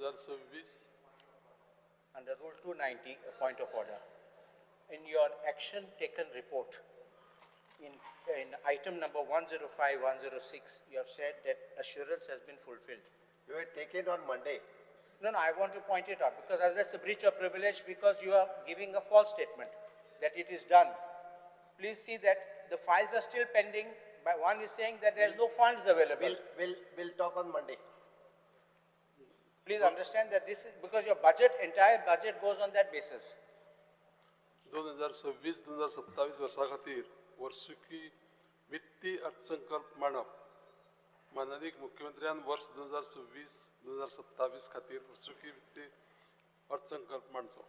2026. Under Rule 290, a point of order. In your action taken report, in item number 105, 106, you have said that assurance has been fulfilled. You were taken on Monday. No, no, I want to point it out because as that's a breach of privilege because you are giving a false statement that it is done. Please see that the files are still pending. But one is saying that there is no funds available. We'll talk on Monday. Please understand that this is because your budget, entire budget goes on that basis. 2026 2027 वर्सा खातीर वर्सुकी वित्तीय अर्थसंकल्प मांडप. मानादीक मुख्यमंत्र्यान वर्स 2026 2027 खातीर वर्सुकी वित्तीय अर्थसंकल्प मांडचो.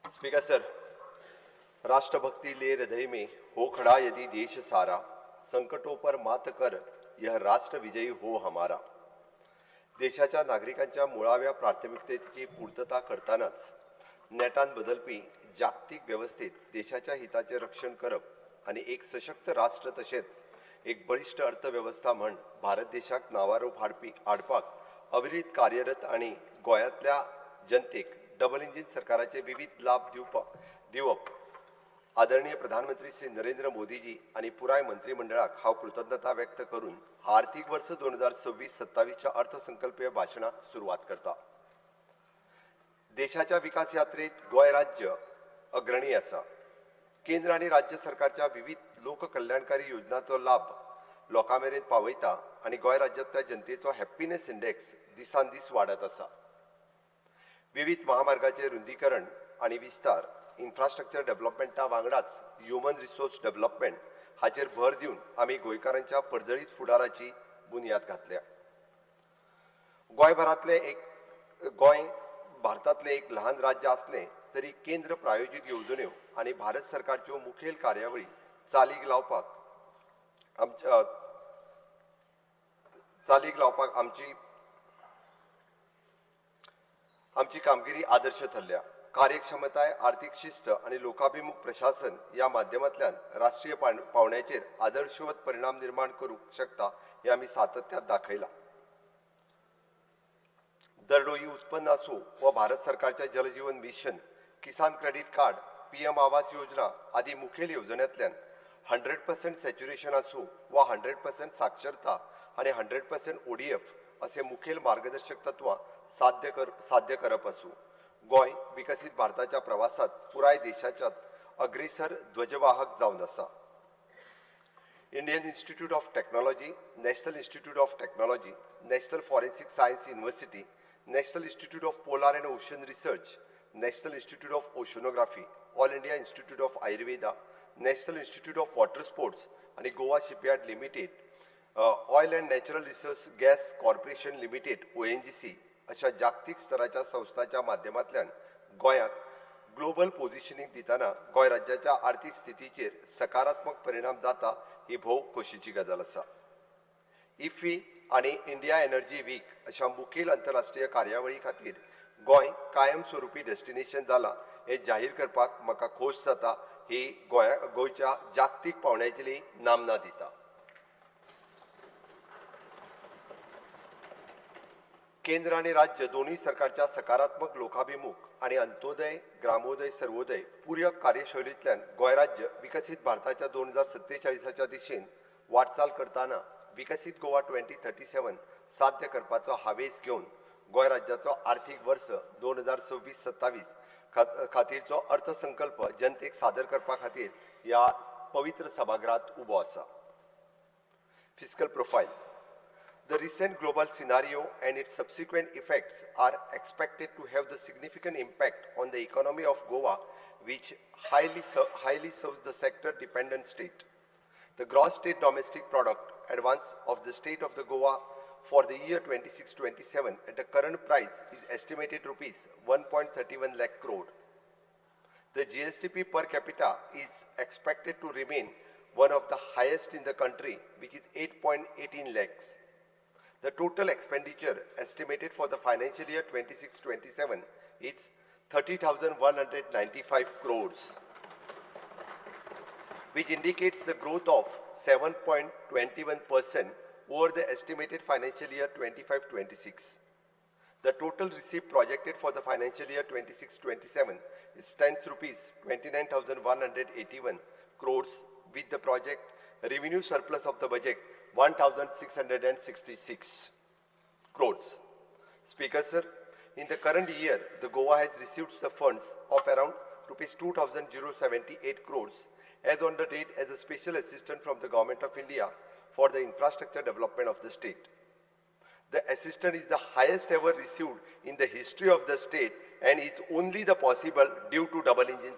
स्पीकर सर, राष्ट्रभक्ति ले हृदय में हो खड़ा यदि देश सारा, संकटों पर मात कर यह राष्ट्र विजयी हो हमारा. देशाच्या नागरिकांच्या मुळाव्या प्राथमिकतेची पूर्तता करतानाच नेटान बदलपी जागतीक वेवस्थेत देशाच्या हिताचें रक्षण करप आनी एक सशक्त राष्ट्र तशेंच एक बळिश्ट अर्थवेवस्था म्हण भारत देशाक नावारूप हाडपाक अविरीत कार्यरत आनी गोंयांतल्या जनतेक डबल इंजीन सरकाराचे विविध लाभ दिवप आदरणीय प्रधानमंत्री श्री नरेंद्र मोदीजी आनी पुराय मंत्रिमंडळाक हांव कृतज्ञता व्यक्त करून आर्थिक वर्स 2026-27च्या अर्थसंकल्पीय भाशणाक सुरवात करता. देशाच्या विकास यात्रेत गोंय राज्य अग्रणी आसा. केंद्र आनी राज्य सरकारच्या विविध लोककल्याणकारी योजनांचो लाभ लोकां मेरेन पावयता आनी गोंय राज्यांतल्या जनतेचो हॅप्पीनेस इंडेक्स दिसान दीस वाडत आसा. विविध महामार्गाचे रुंदीकरण आनी विस्तार, इन्फ्रास्ट्रक्चर डेव्हलपमेंटा वांगडाच ह्युमन रिसोर्स डेव्हलपमेंट हाचेर भर दिवन आमी गोंयकारांच्या पर्जळीत फुडाराची बुन्याद घातल्या. गोंय भारतांतलें एक ल्हान राज्य आसलें तरी केंद्र प्रायोजीत येवजण्यो आनी भारत सरकारच्यो मुखेल कार्यावळी चालीक लावपाक आमची कामगिरी आदर्श थरल्या. कार्यक्षमताय, आर्थिक शिस्त आनी लोकाभिमुख प्रशासन ह्या माध्यमांतल्यान राष्ट्रीय पावंड्याचेर आदर्शवत परिणाम निर्माण करूंक शकता हें आमी सातत्यात दाखयलां. दरडोई उत्पन्न आसूं वा भारत सरकारच्या Jal Jeevan mission, Kisan credit card, PM Awas Yojana आदी मुखेल येवजण्यांतल्यान 100% सॅच्युरेशन आसूं वा 100% साक्षरता आनी 100% ODF असे मुखेल मार्गदर्शक तत्वां साध्य करप आसूं, गोंय विकसीत भारताच्या प्रवासात पुराय देशाच्या अग्रेसर ध्वजवाहक जावन आसा. Indian Institute of Technology, National Institute of Technology, National Forensic Science University, National Institute of Polar and Ocean Research, National Institute of Oceanography, All India Institute of Ayurveda, National Institute of Water Sports आनी Goa Shipyard Limited, Oil and Natural Resource Gas Corporation Limited ONGC अशा जागतीक स्तराच्या संस्थांच्या माध्यमांतल्यान गोंयाक global पोजिशनींग दितना गोंय राज्याच्या आर्थिक स्थितीचेर सकारात्मक परिणाम जाता ही भोव खोशीची गजाल आसा. इफ्फी आनी इंडिया एनर्जी वीक अशा मुखेल आंतरराष्ट्रीय कार्यावळी खातीर गोंय कायमस्वरूपी डेस्टिनेशन जालां हें जाहीर करपाक म्हाका खोस जाता. ही गोंयच्या जागतीक पावंड्याचेली नामना दिता. केंद्र आनी राज्य दोनूय सरकारच्या सकारात्मक लोकाभिमुख आनी अंत्योदय, ग्रामोदय, सर्वोदय पूरक कार्यशैलींतल्यान गोंय राज्य विकसीत भारताच्या 2047च्या दिशेन वाटचाल करतना विकसीत गोवा 2037 साध्य करपाचो हावेस घेवन गोंय राज्याचो आर्थिक वर्स 2026-27 खातीरचो अर्थसंकल्प जनतेक सादर करपा खातीर ह्या पवित्र सभागृहात उबो आसा. Fiscal profile. The recent global scenario and its subsequent effects are expected to have the significant impact on the economy of Goa, which highly serves the sector-dependent state. The gross state domestic product advance of the state of the Goa for the year 26-27 at the current price is estimated rupees 1.31 lakh crore. The GSDP per capita is expected to remain one of the highest in the country, which is 8.18 lakhs. The total expenditure estimated for the financial year 26-27 is 30,195 crores, which indicates the growth of 7.21% over the estimated financial year 25-26. The total receipt projected for the financial year 26-27 stands rupees 29,181 crores with the project revenue surplus of the budget 1,666 crores. Speaker sir, in the current year, the Goa has received the funds of around rupees 2,078 crores as on the date as a special assistant from the Government of India for the infrastructure development of the state. The assistance is the highest ever received in the history of the state and is only the possible due to double engine,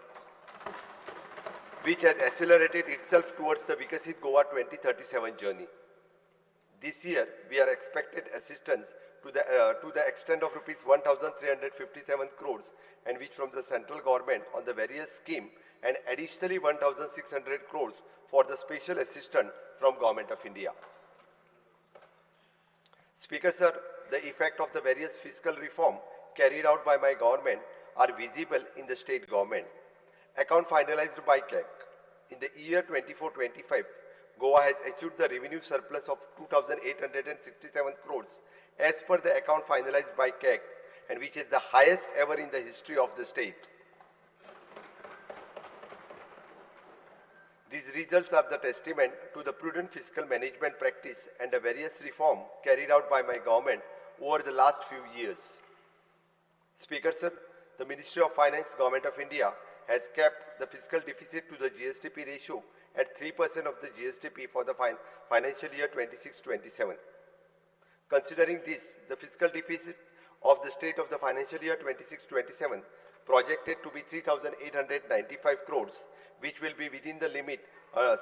which has accelerated itself towards the Viksit Goa 2037 journey. This year, we are expected assistance to the extent of rupees 1,357 crores, and which from the central government on the various scheme, and additionally 1,600 crores for the special assistance from Government of India. Speaker sir, the effect of the various fiscal reform carried out by my government are visible in the state government. Account finalized by CAG. In the year 24-25, Goa has achieved the revenue surplus of 2,867 crores as per the account finalized by CAG, and which is the highest ever in the history of the state. These results are the testament to the prudent fiscal management practice and the various reform carried out by my government over the last few years. Speaker sir, the Ministry of Finance, Government of India has kept the fiscal deficit to the GSDP ratio at 3% of the GSDP for the financial year 26-27. Considering this, the fiscal deficit of the state of the financial year 26-27 projected to be 3,895 crores, which will be within the limit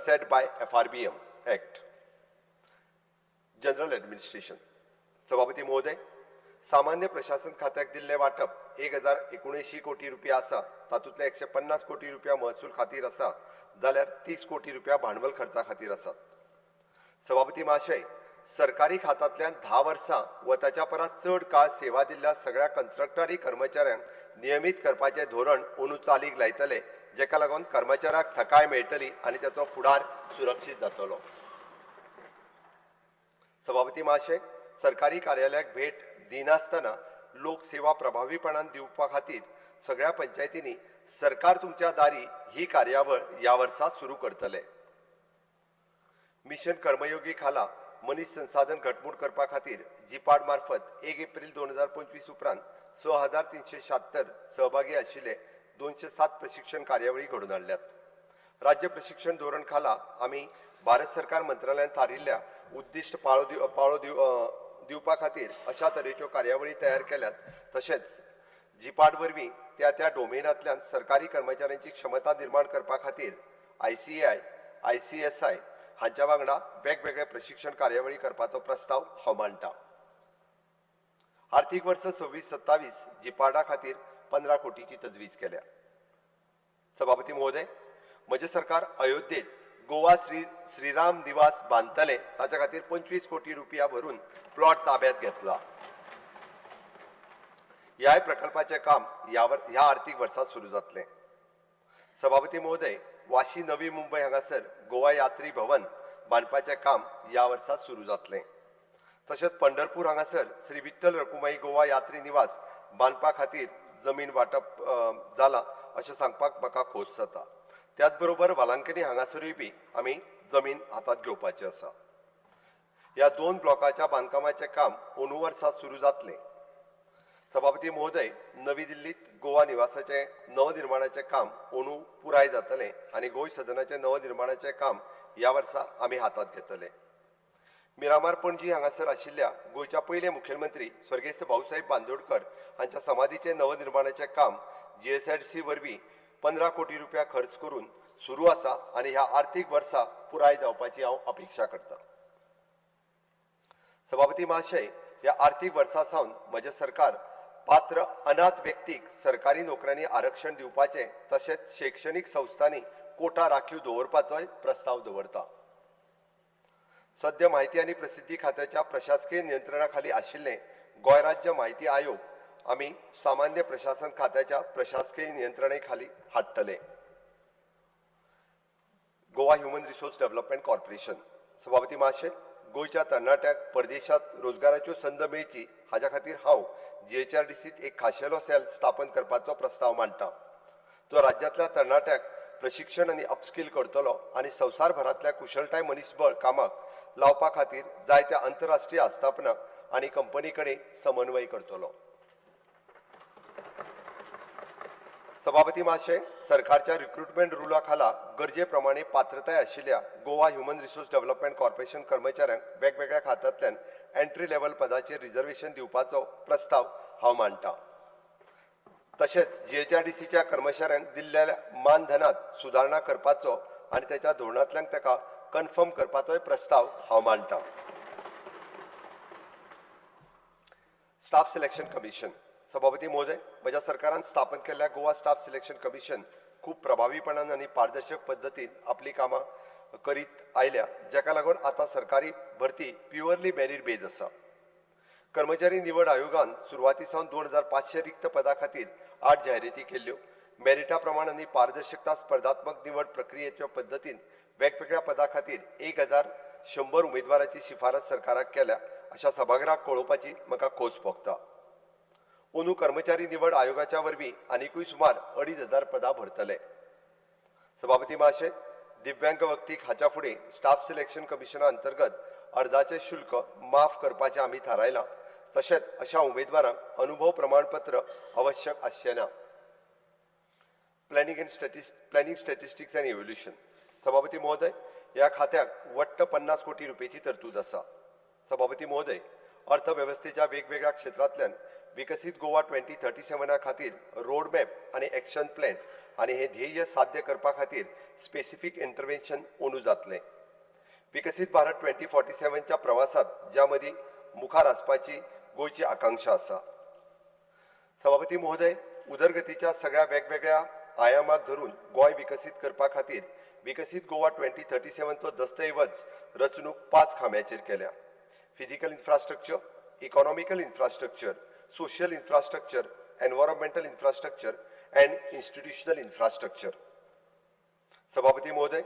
set by FRBM Act. General Administration. सभापती महोदय, सामान्य प्रशासन खात्याक दिल्लें वांटप 1,079 कोटी रुपया आसा. तातूंतले 150 कोटी रुपया महसूल खातीर आसा, जाल्यार 30 कोटी रुपया भांडवल खर्चा खातीर आसात. सभापती महाशय, सरकारी खात्यांतल्यान 10 वर्सां वा ताच्या परस चड काळ सेवा दिल्ल्या सगळ्या कंत्राटदारी कर्मचाऱ्यांक नियमीत करपाचें धोरण अंदू चालीक लायतले, जेका लागून कर्मचाऱ्यांक थकाय मेळटली आनी ताचो फुडार सुरक्षीत जातलो. सभापती महाशय, सरकारी कार्यालयाक भेट दिनासतना लोकसेवा प्रभावीपणान दिवपा खातीर सगळ्या पंचायतींनी सरकार तुमच्या दारी ही कार्यावळ ह्या वर्सा सुरू करतले. मिशन कर्मयोगी खाला मनीस संसाधन घटमूट करपा खातीर जिपाड मार्फत 1 एप्रिल 2025 उपरांत 6,376 सहभागी आशिल्ले 207 प्रशिक्षण कार्यावळी घडोवन हाडल्यात. राज्य प्रशिक्षण धोरण खाला आमी भारत सरकार मंत्रालयान थारिल्ल्या उद्दिश्ट पाळो दिवपा खातीर अशा तरेच्यो कार्यावळी तयार केल्यात. तशेंच जिपाड वरवीं त्या त्या डोमेनांतल्यान सरकारी कर्मचाऱ्यांची क्षमता निर्माण करपा खातीर ICAI, ICSI हांच्या वांगडा वेगवेगळे प्रशिक्षण कार्यावळी करपाचो प्रस्ताव हांव मांडटा. आर्थीक वर्स 26-27 जिपाडा खातीर 15 कोटीची तजवीज केल्या. सभापती महोदय, म्हजें सरकार अयोध्येत गोवा श्रीराम निवास बांदतले, ताच्या खातीर 25 कोटी रुपया भरून प्लॉट ताब्यात घेतला. ह्याय प्रकल्पाचें काम ह्या आर्थीक वर्सा सुरू जातलें. सभापती महोदय, वाशी नवी मुंबय हांगासर गोवा यात्री भवन बांदपाचें काम ह्या वर्सा सुरू जातलें. तशेंच पंढरपूर हांगासर श्री विठ्ठल रखुमाई गोवा यात्री निवास बांदपा खातीर जमीन वांटप जालां अशें सांगपाक म्हाका खोस जाता. त्याच बरोबर वालांकनी हांगासरूय बी आमी जमीन हातांत घेवपाची आसा. ह्या 2 ब्लॉकाच्या बांदकामाचें काम अंदू वर्सा सुरू जातलें. सभापती महोदय, नवी दिल्लीत गोवा निवासाचें नवनिर्माणाचें काम अंदू पुराय जातलें आनी गोंय सदनाचें नवनिर्माणाचें काम ह्या वर्सा आमी हातांत घेतले. मिरामार पणजी हांगासर आशिल्ल्या गोंयच्या पयले मुखेलमंत्री स्वर्गेस्त भाऊसाहेब बांदोडकर हांच्या समाधीचें नवनिर्माणाचें काम GSIDC वरवीं 15 कोटी रुपया खर्च करून सुरू आसा आनी ह्या आर्थीक वर्सा पुराय जावपाची हांव अपेक्षा करता. सभापती महाशय, ह्या आर्थीक वर्सा सावन म्हजें सरकार पात्र अनाथ व्यक्तीक सरकारी नोकऱ्यांनी आरक्षण दिवपाचें तशेंच शैक्षणीक संस्थांनी कोटा राखीव दवरपाचोय प्रस्ताव दवरता. सद्या म्हायती आनी प्रसिद्धी खात्याच्या प्रशासकीय नियंत्रणा खाली आशिल्लें गोंय राज्य म्हायती आयोग आमी सामान्य प्रशासन खात्याच्या प्रशासकीय नियंत्रणे खाली हाडटले. Goa human resource development corporation. सभापती महाशय, गोंयच्या तरणाट्यांक परदेशांत रोजगाराच्यो संद मेळची हाज्या खातीर हांव जीएचआरडीसीत एक खाशेलो सेल स्थापन करपाचो प्रस्ताव मांडटा. तो राज्यांतल्या तरणाट्यांक प्रशिक्षण आनी अपस्कील करतलो आनी संवसारभरांतल्या कुशळटाय मनीसबळ कामाक लावपा खातीर जायत्या आंतरराष्ट्रीय आस्थापनां आनी कंपनी कडेन समन्वय करतलो. सभापती महाशय, सरकारच्या रिक्रुटमेंट रुला खाला गरजे प्रमाणे पात्रताय आशिल्ल्या Goa human resource development corporation कर्मचाऱ्यांक वेगवेगळ्या खात्यांतल्यान एंट्री लेवल पदाचेर रिजर्वेशन दिवपाचो प्रस्ताव हांव मांडटा. तशेंच जीएचआरडीसीच्या कर्मचाऱ्यांक दिल्ल्या मानधनांत सुदारणा करपाचो आनी ताच्या धोरणांतल्यान ताका कन्फर्म करपाचोय प्रस्ताव हांव मांडटा. Staff selection commission. सभापती महोदय, म्हज्या सरकारान स्थापन केल्ल्या गोवा स्टाफ सिलेक्शन कमिशन खूब प्रभावीपणान आनी पारदर्शक पद्दतीन आपली कामां करीत आयल्या, जाका लागून आतां सरकारी भरती प्युअरली मेरीट बेज आसा. कर्मचारी निवड आयोगान सुरवाती सावन 2500 रिक्त पदां खातीर 8 जायराती केल्ल्यो. मेरिटा प्रमाण आनी पारदर्शकता स्पर्धात्मक निवड प्रक्रियेच्या पद्दतीन वेगवेगळ्या पदां खातीर 1100 उमेदवाराची शिफारस सरकाराक केल्या अशा सभागृहाक कळोवपाची म्हाका खोस भोगता. अंदू कर्मचारी निवड आयोगाच्या वरवीं आनिकूय सुमार 2500 पदां भरतले. सभापती महाशय, दिव्यांग व्यक्तीक हाच्या फुडें स्टाफ सिलेक्शन कमिशना अंतर्गत अर्जाचें शुल्क माफ करपाचें आमी थारायलां. तशेंच अशा उमेदवारांक अनुभव प्रमाणपत्र आवश्यक आसचें ना. प्लॅनिंग स्टॅटिस्टिक्स आनी इव्होल्युशन. सभापती महोदय, ह्या खात्याक वट्ट 50 कोटी रुपयेची तरतूद आसा. सभापती महोदय, अर्थवेवस्थेच्या वेगवेगळ्या क्षेत्रांतल्यान विकसीत गोवा 2037 खातीर रोडमॅप आनी एक्शन प्लॅन आनी हे ध्येय साध्य करपा खातीर स्पेसिफीक इंटरवेन्शन अंदू जातलें. विकसीत भारत 2047च्या प्रवासांत ज्या मदीं मुखार आसपाची गोंयची आकांक्षा आसा. सभापती महोदय, उदरगतीच्या सगळ्या वेगवेगळ्या आयामाक धरून गोंय विकसीत करपा खातीर विकसीत गोवा 2037चो दस्तऐवज रचणूक 5 खांब्याचेर केल्या. Physical infrastructure, economical infrastructure, social infrastructure, environmental infrastructure and institutional infrastructure. सभापती महोदय,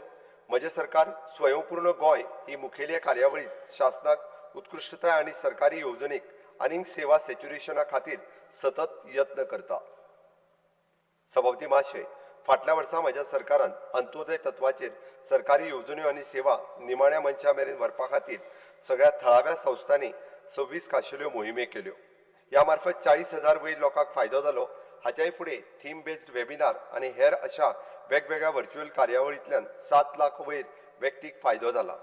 म्हजें सरकार स्वयंपूर्ण गोंय ही मुखेली कार्यावळींत शासनाक उत्कृश्टताय आनी सरकारी येवजणेक आनीक सेवा सेच्युरेशना खातीर सतत यत्न करता. सभापती महाशय, फाटल्या वर्सा म्हज्या सरकारान अंत्योदय तत्वाचेर सरकारी येवजण्यो आनी सेवा निमाण्या मनशां मेरेन व्हरपा खातीर सगळ्या थळाव्या संस्थांनी 26 खाशेल्यो मोहिमे केल्यो. ह्या मार्फत 40,000 वयर लोकांक फायदो जालो. हाच्याय फुडें थीम बेस्ड वेबिनार आनी हेर अशा वेगवेगळ्या व्हर्च्युअल कार्यावळींतल्यान 7 लाख वयर व्यक्तीक फायदो जाला.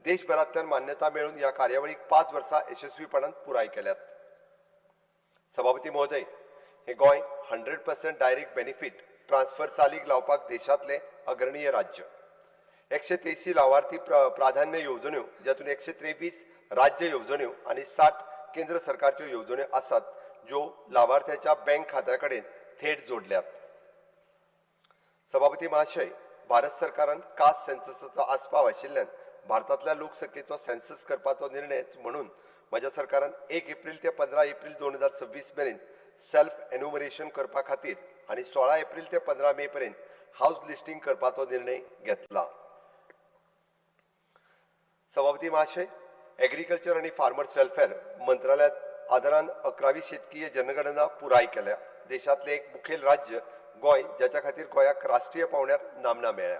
देशभरांतल्यान मान्यता मेळून ह्या कार्यावळीक 5 वर्सां यशस्वीपणान पुराय केल्यात. सभापती महोदय, हे गोंय 100% डायरेक्ट बेनिफीट ट्रान्सफर चालीक लावपाक देशांतलें अग्रणीय राज्य. 183 लावार्थी प्राधान्य येवजण्यो, जातूंत 123 राज्य येवजण्यो आनी 60 केंद्र सरकारच्यो येवजण्यो आसात ज्यो लावार्थ्याच्या बँक खात्या कडेन थेट जोडल्यात. सभापती महाशय, भारत सरकारान कास्ट सेन्ससाचो आस्पाव आशिल्ल्यान भारतांतल्या लोकसंख्येचो सेन्सस करपाचो निर्णय म्हणून म्हज्या सरकारान 1 एप्रील ते 15 एप्रील 2026 मेरेन सेल्फ एन्युमरेशन करपा खातीर आनी 16 एप्रील ते 15 मे पर्यंत हावज लिस्टिंग करपाचो निर्णय घेतला. सभापती महाशय, एग्रीकल्चर आनी फार्मर्स वेलफेअर मंत्रालयात आदारान 11वी शेतकीय जनगणना पुराय केल्या. देशांतलें एक मुखेल राज्य गोंय, जाच्या खातीर गोंयाक राष्ट्रीय पांवड्यार नामना मेळ्ळ्या.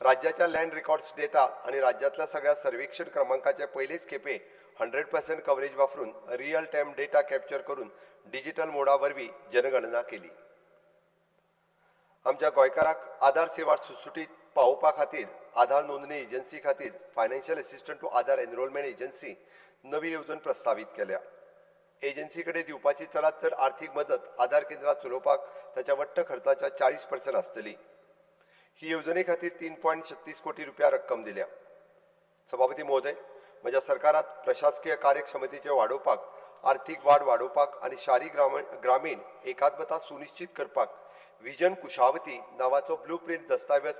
राज्याच्या लँड रेकॉर्ड्स डेटा आनी राज्यांतल्या सगळ्या सर्वेक्षण क्रमांकाचे पयलेच खेपे 100% कवरेज वापरून रियल टायम डेटा कॅप्चर करून डिजिटल मोडा वरवीं जनगणना केली. आमच्या गोंयकारांक आधार सेवा सुटसुटीत पावोवपा खातीर आधार नोंदणी एजन्सी खातीर financial assistant to Aadhaar enrolment agency नवी येवजण प्रस्तावीत केल्या. एजन्सी कडेन दिवपाची चडांत चड आर्थीक मदत आधार केंद्रां चलोवपाक ताच्या वट्ट खर्चाच्या 40% आसतली. ही येवजणे खातीर 3.36 कोटी रुपया रक्कम दिल्या. सभापती महोदय, म्हज्या सरकारात प्रशासकीय कार्यक्षमतेचे वाडोवपाक, आर्थीक वाड वाडोवपाक आनी शारी ग्रामीण एकात्मता सुनिश्चित करपाक विजन कुशावती नांवाचो ब्लू प्रिंट दस्तावेज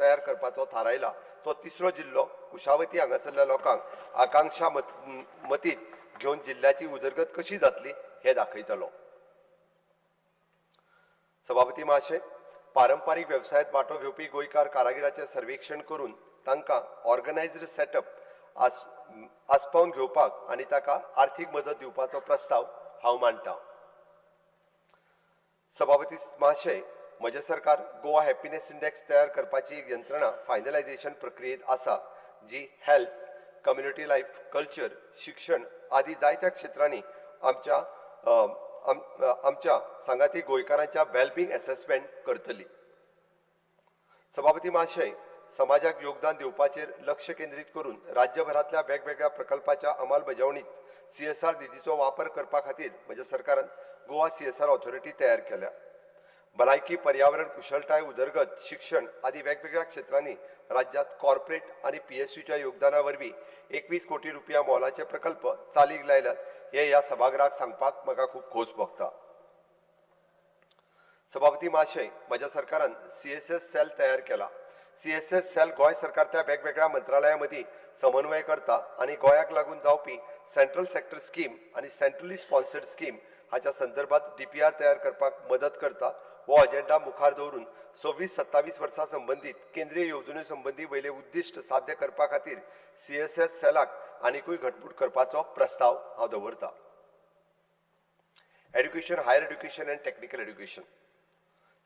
तयार करपाचो थारायला. तो तिसरो जिल्लो कुशावती हांगासरल्या लोकांक आकांक्षा मतींत घेवन जिल्ल्याची उदरगत कशी जातली हें दाखयतलो. सभापती महाशय, पारंपारीक वेवसायांत वांटो घेवपी गोंयकार कारागिराचें सर्वेक्षण करून तांकां ऑर्गनायज्ड सेटअप आसपावन घेवपाक आनी ताका आर्थीक मदत दिवपाचो प्रस्ताव हांव मांडटा. सभापती महाशय, म्हजें सरकार गोवा हॅपिनेस इंडेक्स तयार करपाची एक यंत्रणा फायनलायझेशन प्रक्रियेत आसा, जी हेल्थ, कम्युनिटी लायफ, कल्चर, शिक्षण आदी जायत्या क्षेत्रांनी आमच्या आमच्या सांगाती गोंयकारांच्या वेलबिंग एसेसमेंट करतली. सभापती महाशय, समाजाक योगदान दिवपाचेर लक्ष केंद्रीत करून राज्यभरांतल्या वेगवेगळ्या प्रकल्पाच्या अंमलबजावणीत सीएसआर निधीचो वापर करपा खातीर म्हज्या सरकारान गोवा सीएसआर ऑथॉरिटी तयार केल्या. भलायकी, पर्यावरण, कुशळटाय, उदरगत, शिक्षण आदी वेगवेगळ्या क्षेत्रांनी राज्यांत कॉर्पोरेट आनी पीएसयूच्या योगदाना वरवीं 21 कोटी रुपया मोलाचे प्रकल्प चालीक लायल्यात हे ह्या सभागृहाक सांगपाक म्हाका खूब खोस भोगता. सभापती महाशय, म्हज्या सरकारान सीएसएस सेल तयार केला. सीएसएस सेल गोंय सरकारच्या वेगवेगळ्या मंत्रालयां मदीं समन्वय करता आनी गोंयाक लागून जावपी सेंट्रल सेक्टर स्कीम आनी सेंट्रली स्पॉन्सर्ड स्कीम हाच्या संदर्भात डीपीआर तयार करपाक मदत करता. हो अजेंडा मुखार दवरून 26-27 वर्सां संबंदीत केंद्रीय येवजण्यो संबंदी वयले उद्दिश्ट साध्य करपा खातीर सीएसएस सेलाक आनिकूय घटमूट करपाचो प्रस्ताव हांव दवरता. Education, higher education and technical education.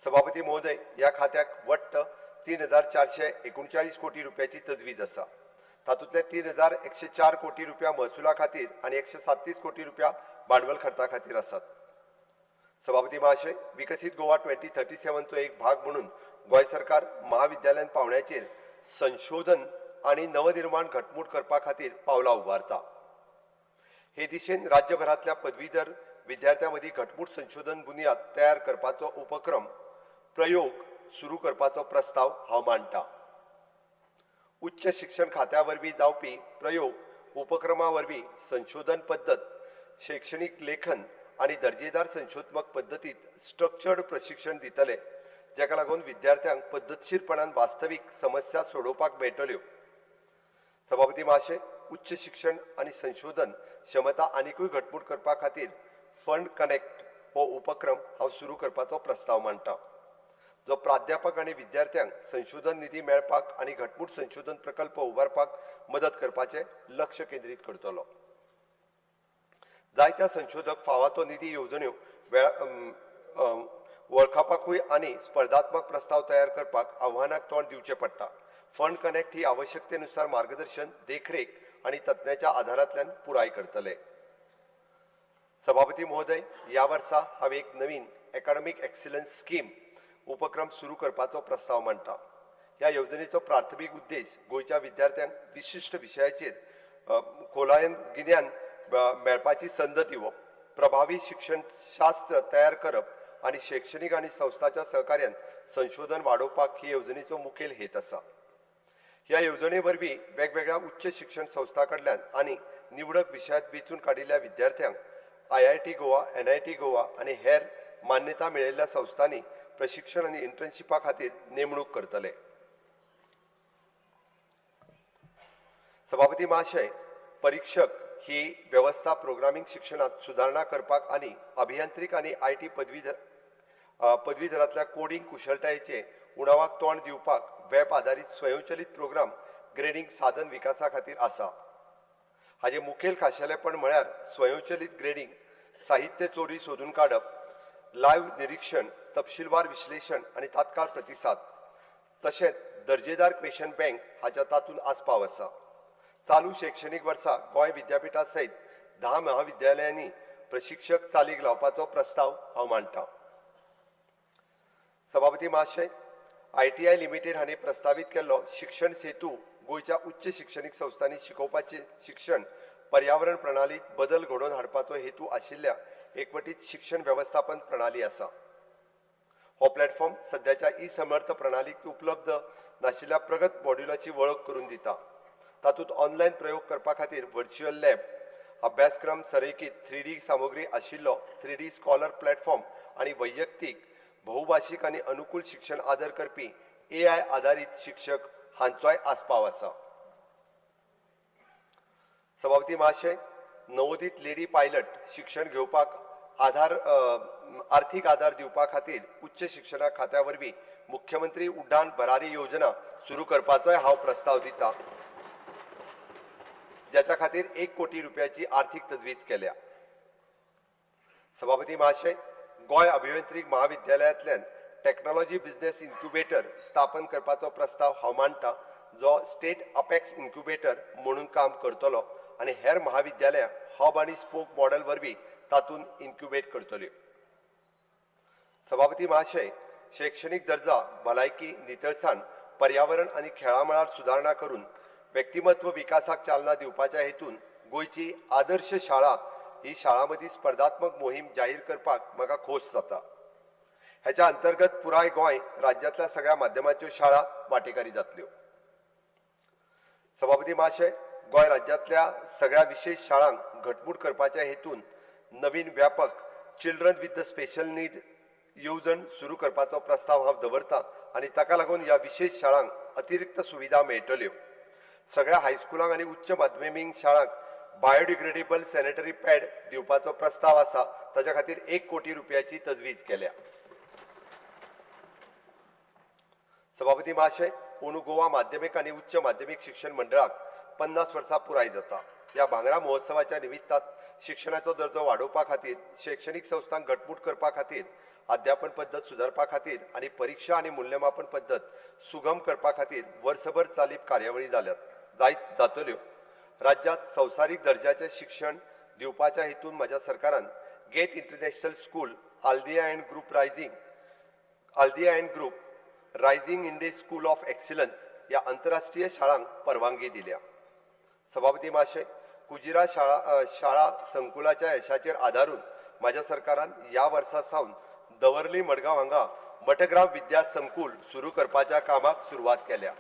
सभापती महोदय, ह्या खात्याक वट्ट 3,439 कोटी रुपयाची तजवीज आसा. तातूंतले 3,104 कोटी रुपया महसुला खातीर आनी 137 कोटी रुपया भांडवल खर्चा खातीर आसात. सभापती महाशय, विकसीत गोवा 2037चो एक भाग म्हणून गोंय सरकार महाविद्यालयीन पावंड्याचेर संशोधन आनी नवनिर्माण घटमूट करपा खातीर पावलां उबारता. हे दिशेन राज्यभरांतल्या पदवीधर विद्यार्थ्यां मदीं घटमूट संशोधन बुन्याद तयार करपाचो उपक्रम प्रयोग सुरू करपाचो प्रस्ताव हांव मांडटा. उच्च शिक्षण खात्या वरवीं जावपी प्रयोग उपक्रमा वरवीं संशोधन पद्दत, शैक्षणीक लेखन आनी दर्जेदार संशोधत्मक पद्दतीत स्ट्रक्चर्ड प्रशिक्षण दितले, जाका लागून विद्यार्थ्यांक पद्दतशीरपणान वास्तवीक समस्या सोडोवपाक मेळटल्यो. सभापती महाशय, उच्च शिक्षण आनी संशोधन क्षमता आनिकूय घटमूट करपा खातीर फंड कनेक्ट हो उपक्रम हांव सुरू करपाचो प्रस्ताव मांडटा, जो प्राध्यापक आनी विद्यार्थ्यांक संशोधन निधी मेळपाक आनी घटमूट संशोधन प्रकल्प उबारपाक मदत करपाचें लक्ष केंद्रीत करतलो. जायत्या संशोधक फावा तो निधी येवजण्यो वळखपाकूय आनी स्पर्धात्मक प्रस्ताव तयार करपाक आव्हानाक तोंड दिवचें पडटा. फंड कनेक्ट ही आवश्यकतेनुसार मार्गदर्शन, देखरेख आनी तज्ञाच्या आधारांतल्यान पुराय करतले. सभापती महोदय, ह्या वर्सा हांव एक नवीन एकाडमीक एक्सिलन्स स्कीम उपक्रम सुरू करपाचो प्रस्ताव मांडटा. ह्या येवजणेचो प्राथमीक उद्देश गोंयच्या विद्यार्थ्यांक विशिश्ट विशयाचेर खोलायेन गिन्यान मेळपाची संद दिवप, प्रभावी शिक्षणशास्त्र तयार करप आनी शैक्षणीक आनी संस्थाच्या सहकार्यान संशोधन वाडोवपाक ही येवजणेचो मुखेल हेत आसा. ह्या येवजणे वरवीं वेगवेगळ्या उच्च शिक्षण संस्थां कडल्यान आनी निवडक विशयांत वेंचून काडिल्ल्या विद्यार्थ्यांक IIT Goa, NIT Goa आनी हेर मान्यता मेळिल्ल्या संस्थांनी प्रशिक्षण आनी इंटर्नशिपा खातीर नेमणूक करतले. सभापती महाशय, परिक्षक ही वेवस्था प्रोग्रामींग शिक्षणांत सुदारणा करपाक आनी अभियांत्रिक आनी IT पदवीधरांतल्या कोडिंग कुशळटायेचे उणावाक तोंड दिवपाक वेब आदारीत स्वयंचलित प्रोग्राम ग्रेडींग साधन विकासा खातीर आसा. हाजे मुखेल खाशेलेपण म्हळ्यार स्वयंचलित ग्रेडींग, साहित्य चोरी सोदून काडप, लायव्ह निरीक्षण, तपशीलवार विश्लेशण आनी तात्काळ प्रतिसाद, तशेंच दर्जेदार क्वेशन बँक हाच्या तातूंत आस्पाव आसा. चालू शैक्षणीक वर्सा गोंय विद्यापिठा सयत 10 महाविद्यालयांनी प्रशिक्षक चालीक लावपाचो प्रस्ताव हांव मांडटा. सभापती महाशय, ITI limited हांणी प्रस्तावीत केल्लो शिक्षण सेतू गोंयच्या उच्च शिक्षणीक संस्थांनी शिकोवपाचें शिक्षण पर्यावरण प्रणालीत बदल घडोवन हाडपाचो हेतू आशिल्ल्या एकवटीत शिक्षण वेवस्थापन प्रणाली आसा. हो प्लॅटफॉर्म सद्याच्या ई समर्थ प्रणालीक उपलब्ध नाशिल्ल्या प्रगत मॉड्युलाची वळख करून दिता. तातूंत ऑनलायन प्रयोग करपा खातीर व्हर्च्युअल लॅब, अभ्यासक्रम सरेखीत 3D सामुग्री आशिल्लो 3D scholar platform आनी वैयक्तीक बहुभाशीक आनी अनुकूल शिक्षण आदर करपी AI आदारीत शिक्षक हांचोय आस्पाव आसा. सभापती महाशय, नवोदीत लेडी पायलट शिक्षण घेवपाक आधार आर्थीक आधार दिवपा खातीर उच्च शिक्षणा खात्या वरवीं मुख्यमंत्री उड्डाण भरारी योजना सुरू करपाचोय हांव प्रस्ताव दिता. ज्याच्या खातीर 1 कोटी रुपयाची आर्थीक तजवीज केल्या. सभापती महाशय, गोंय अभियांत्रिक महाविद्यालयांतल्यान टॅक्नॉलॉजी बिझनेस इन्क्युबेटर स्थापन करपाचो प्रस्ताव हांव मांडटा, जो स्टेट अपेक्स इन्क्युबेटर म्हणून काम करतलो आनी हेर महाविद्यालयां हब आनी स्पोक मॉडेल वरवीं तातूंत इन्क्युबेट करतल्यो. सभापती महाशय, शैक्षणीक दर्जा, भलायकी, नितळसाण, पर्यावरण आनी खेळां मळार सुदारणा करून व्यक्तिमत्व विकासाक चालना दिवपाच्या हेतून गोंयची आदर्श शाळा ही शाळां मदीं स्पर्धात्मक मोहीम जाहीर करपाक म्हाका खोस जाता. ह्याच्या अंतर्गत पुराय गोंय राज्यांतल्या सगळ्या माध्यमाच्यो शाळा वांटेकारी जातल्यो. सभापती महाशय, गोंय राज्यांतल्या सगळ्या विशेष शाळांक घटमूट करपाच्या हेतून नवीन व्यापक children with the special need येवजण सुरू करपाचो प्रस्ताव हांव दवरता आनी ताका लागून ह्या विशेष शाळांक अतिरिक्त सुविधा मेळटल्यो. सगळ्या हायस्कुलांक आनी उच्च माध्यमीक शाळांक बायोडिग्रेडेबल सॅनिटरी पॅड दिवपाचो प्रस्ताव आसा, ताच्या खातीर 1 कोटी रुपयाची तजवीज केल्या. सभापती महाशय, अंदू गोवा माध्यमीक आनी उच्च माध्यमीक शिक्षण मंडळाक 50 वर्सां पुराय जाता. ह्या भांगरा महोत्सवाच्या निमित्तान शिक्षणाचो दर्जो वाडोवपा खातीर, शैक्षणीक संस्थांक घटमूट करपा खातीर, अध्यापन पद्दत सुदारपा खातीर आनी परिक्षा आनी मूल्यमापन पद्दत सुगम करपा खातीर वर्सभर चालीप कार्यावळी जाल्यात जायत जातल्यो. राज्यांत संवसारीक दर्जाचें शिक्षण दिवपाच्या हेतून म्हज्या सरकारान GATE international school, Aldiya and group rising India school of excellence ह्या आंतरराष्ट्रीय शाळांक परवानगी दिल्या. सभापती महाशय, कुजिरा शाळा संकुलाच्या यशाचेर आदारून म्हाज्या सरकारान ह्या वर्सा सावन दवर्ली मडगांव हांगा मठग्राम विद्या संकुल सुरू करपाच्या कामाक सुरवात केल्या.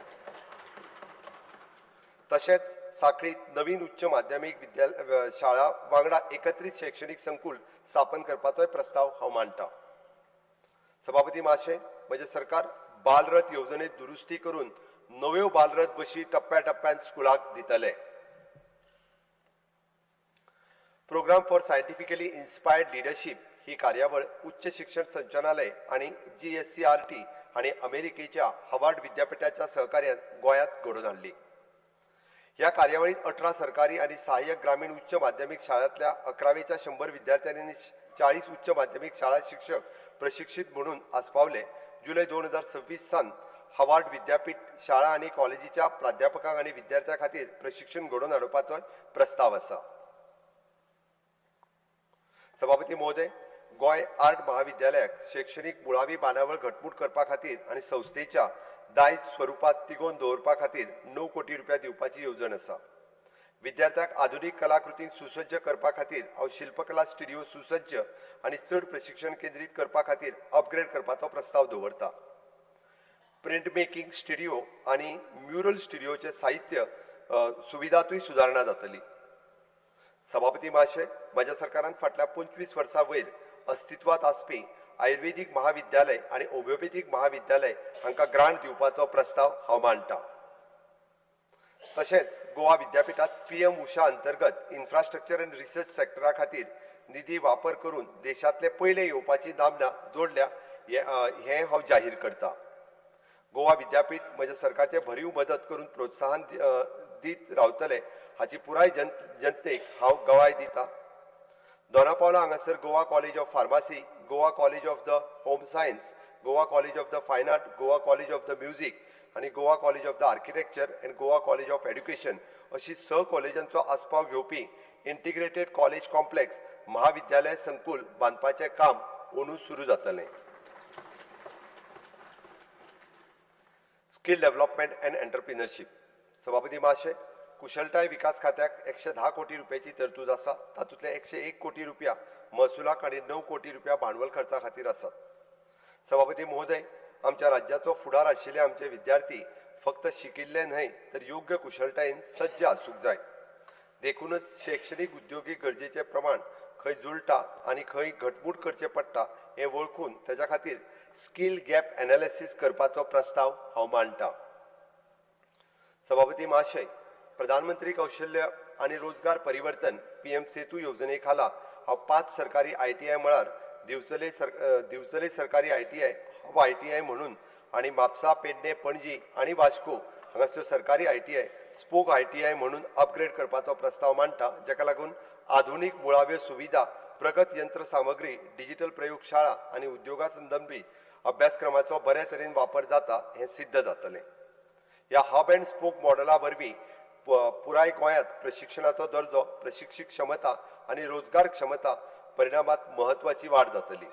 तशेंच साखळीत नवीन उच्च माध्यमीक विद्यालय शाळा वांगडा एकत्रीत शैक्षणीक संकुल स्थापन करपाचोय प्रस्ताव हांव मांडटा. सभापती महाशय, म्हजें सरकार बालरथ येवजणेंत दुरुस्ती करून नव्यो बालरथ बशी टप्प्या टप्प्यान स्कुलाक दितले. Programme for scientifically inspired leadership ही कार्यावळ उच्च शिक्षण संचालनालय आनी GSCRT हांणी अमेरिकेच्या हार्वर्ड विद्यापीठाच्या सहकार्यान गोंयांत घडोवन हाडली. ह्या कार्यावळींत 18 सरकारी आनी सहाय्यक ग्रामीण उच्च माध्यमीक शाळांतल्या 11वेच्या 100 विद्यार्थ्यांनी आनी 40 उच्च माध्यमीक शाळा शिक्षक प्रशिक्षीत म्हणून आस्पावले. जुलय 2026 सावन हार्वर्ड विद्यापीठ शाळा आनी कॉलेजीच्या प्राध्यापकांक आनी विद्यार्थ्यां खातीर प्रशिक्षण घडोवन हाडपाचो प्रस्ताव आसा. सभापती महोदय, गोंय आर्ट महाविद्यालयाक शैक्षणीक मुळावी बांदावळ घटमूट करपा खातीर आनी संस्थेच्या दायज स्वरुपांत तिगोवन दवरपा खातीर 9 कोटी रुपया दिवपाची येवजण आसा. विद्यार्थ्यांक आधुनीक कलाकृतीन सुसज्ज करपा खातीर हांव शिल्पकला स्टुडिओ सुसज्ज आनी चड प्रशिक्षण केंद्रीत करपा खातीर अपग्रेड करपाचो प्रस्ताव दवरता. प्रिंट मेकिंग स्टुडिओ आनी म्युरल स्टुडिओचे साहित्य सुविधांतूय सुदारणा जातली. सभापती महाशय, म्हज्या सरकारान फाटल्या 25 वर्सां वयर अस्तित्वांत आसपी आयुर्वेदीक महाविद्यालय आनी होमिओपॅथीक महाविद्यालय हांकां ग्रांट दिवपाचो प्रस्ताव हांव मांडटा. तशेंच गोवा विद्यापीठांत PM उषा अंतर्गत इन्फ्रास्ट्रक्चर आनी रिसर्च सेक्टरा खातीर निधी वापर करून देशांतले पयले येवपाची नामना जोडल्या हें हांव जाहीर करता. गोवा विद्यापीठ म्हज्या सरकारचे भरीव मदत करून प्रोत्साहन दीत रावतले हाची पुराय जनतेक हांव गवाय दिता. दोनापावला हांगासर Goa college of pharmacy, Goa college of the home science, Goa college of the fine art, Goa college of the music आनी Goa college of the architecture and Goa college of education अशी 6 कॉलेजांचो आस्पाव घेवपी integrated college complex महाविद्यालय संकुल बांदपाचें काम अंदू सुरू जातलें. Skill development and entrepreneurship. सभापती महाशय, कुशळटाय विकास खात्याक 110 कोटी रुपयाची तरतूद आसा. तातूंतले 101 कोटी रुपया महसुलाक आनी 9 कोटी रुपया भांडवल खर्चा खातीर आसात. सभापती महोदय, आमच्या राज्याचो फुडार आशिल्ले आमचे विद्यार्थी फक्त शिकिल्ले न्हय तर योग्य कुशळटायेन सज्ज आसूंक जाय. देखूनच शैक्षणीक उद्योगीक गरजेचे प्रमाण खंय जुळटा आनी खंय घटमूट करचें पडटा हें वळखून ताच्या खातीर स्कील गॅप एनालिसीस करपाचो प्रस्ताव हांव मांडटा. सभापती महाशय, प्रधानमंत्री कौशल्य आनी रोजगार परिवर्तन PM सेतू येवजणे खाला हांव 5 सरकारी ITI मळार दिवचले सरकारी ITI हब ITI म्हणून आनी म्हापसा, पेडणे, पणजी आनी वास्को हांगासर सरकारी ITI spoke ITI म्हणून अपग्रेड करपाचो प्रस्ताव मांडटा, जाका लागून आधुनीक मुळाव्यो सुविधा, प्रगत यंत्र सामग्री, डिजिटल प्रयोगशाळा आनी उद्योगा संदर्भी अभ्यासक्रमाचो बरे तरेन वापर जाता हें सिद्ध जातलें. ह्या हब अँड स्पोक मॉडला वरवीं पुराय गोंयांत प्रशिक्षणाचो दर्जो, प्रशिक्षीत क्षमता आनी रोजगार क्षमता परिणामात म्हत्वाची वाड जातली.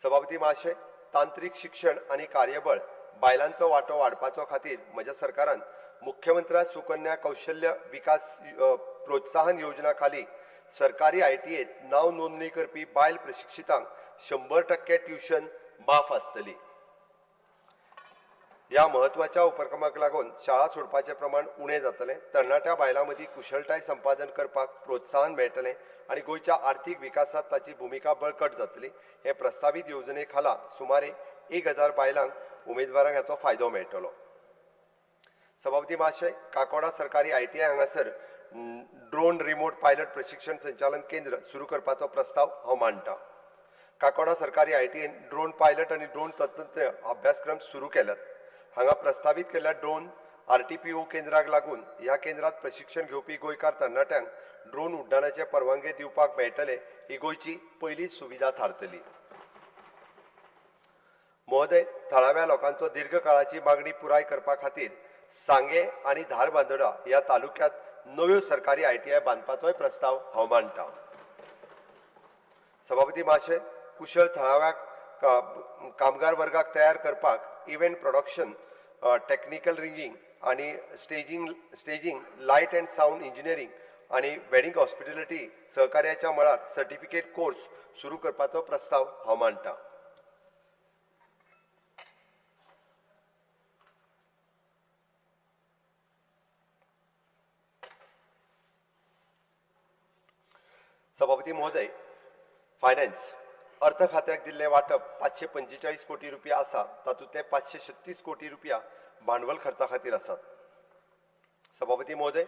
सभापती महाशय, तांत्रीक शिक्षण आनी कार्यबळ बायलांचो वांटो वाडपाचो खातीर म्हज्या सरकारान मुख्यमंत्री सुकन्या कौशल्य विकास प्रोत्साहन योजना खाली सरकारी ITIत नांव नोंदणी करपी बायल प्रशिक्षितांक 100% ट्युशन माफ आसतली. ह्या म्हत्वाच्या उपक्रमाक लागून शाळा सोडपाचें प्रमाण उणें जातलें, तरणाट्या बायलां मदीं कुशळटाय संपादन करपाक प्रोत्साहन मेळटलें आनी गोंयच्या आर्थीक विकासांत ताची भुमिका बळकट जातली. हे प्रस्तावीत येवजणे खाला सुमारे 1000 बायलांक उमेदवारांक हाचो फायदो मेळटलो. सभापती महाशय, काकोडा सरकारी ITI हांगासर ड्रोन रिमोट पायलट प्रशिक्षण संचालन केंद्र सुरू करपाचो प्रस्ताव हांव मांडटा. काकोडा सरकारी ITIन ड्रोन पायलट आनी ड्रोन तंत्रज्ञ अभ्यासक्रम सुरू केल्यात. हांगा प्रस्तावीत केल्ल्या ड्रोन RTPO केंद्राक लागून ह्या केंद्रात प्रशिक्षण घेवपी गोंयकार तरणाट्यांक ड्रोन उड्डाणाचे परवानगे दिवपाक मेळटले ही गोंयची पयली सुविधा थारतली. महोदय, थळाव्या लोकांचो दीर्घकाळाची मागणी पुराय करपा खातीर सांगे आनी धारबांदोडा ह्या तालुक्यांत नव्यो सरकारी ITI बांदपाचोय प्रस्ताव हांव मांडटा. सभापती महाशय, कुशळ थळाव्या कामगार वर्गाक तयार करपाक इव्हेंट प्रोडक्शन, टॅक्निकल रिंगींग आनी staging, light and sound engineering आनी वेडिंग हॉस्पिटॅलिटी सहकार्याच्या मळार सर्टिफिकेट कोर्स सुरू करपाचो प्रस्ताव हांव मांडटा. सभापती महोदय, फायनान्स अर्थ खात्याक दिल्लें वांटप 545 कोटी रुपया आसा, तातूंतले 536 कोटी रुपया भांडवल खर्चा खातीर आसात. सभापती महोदय,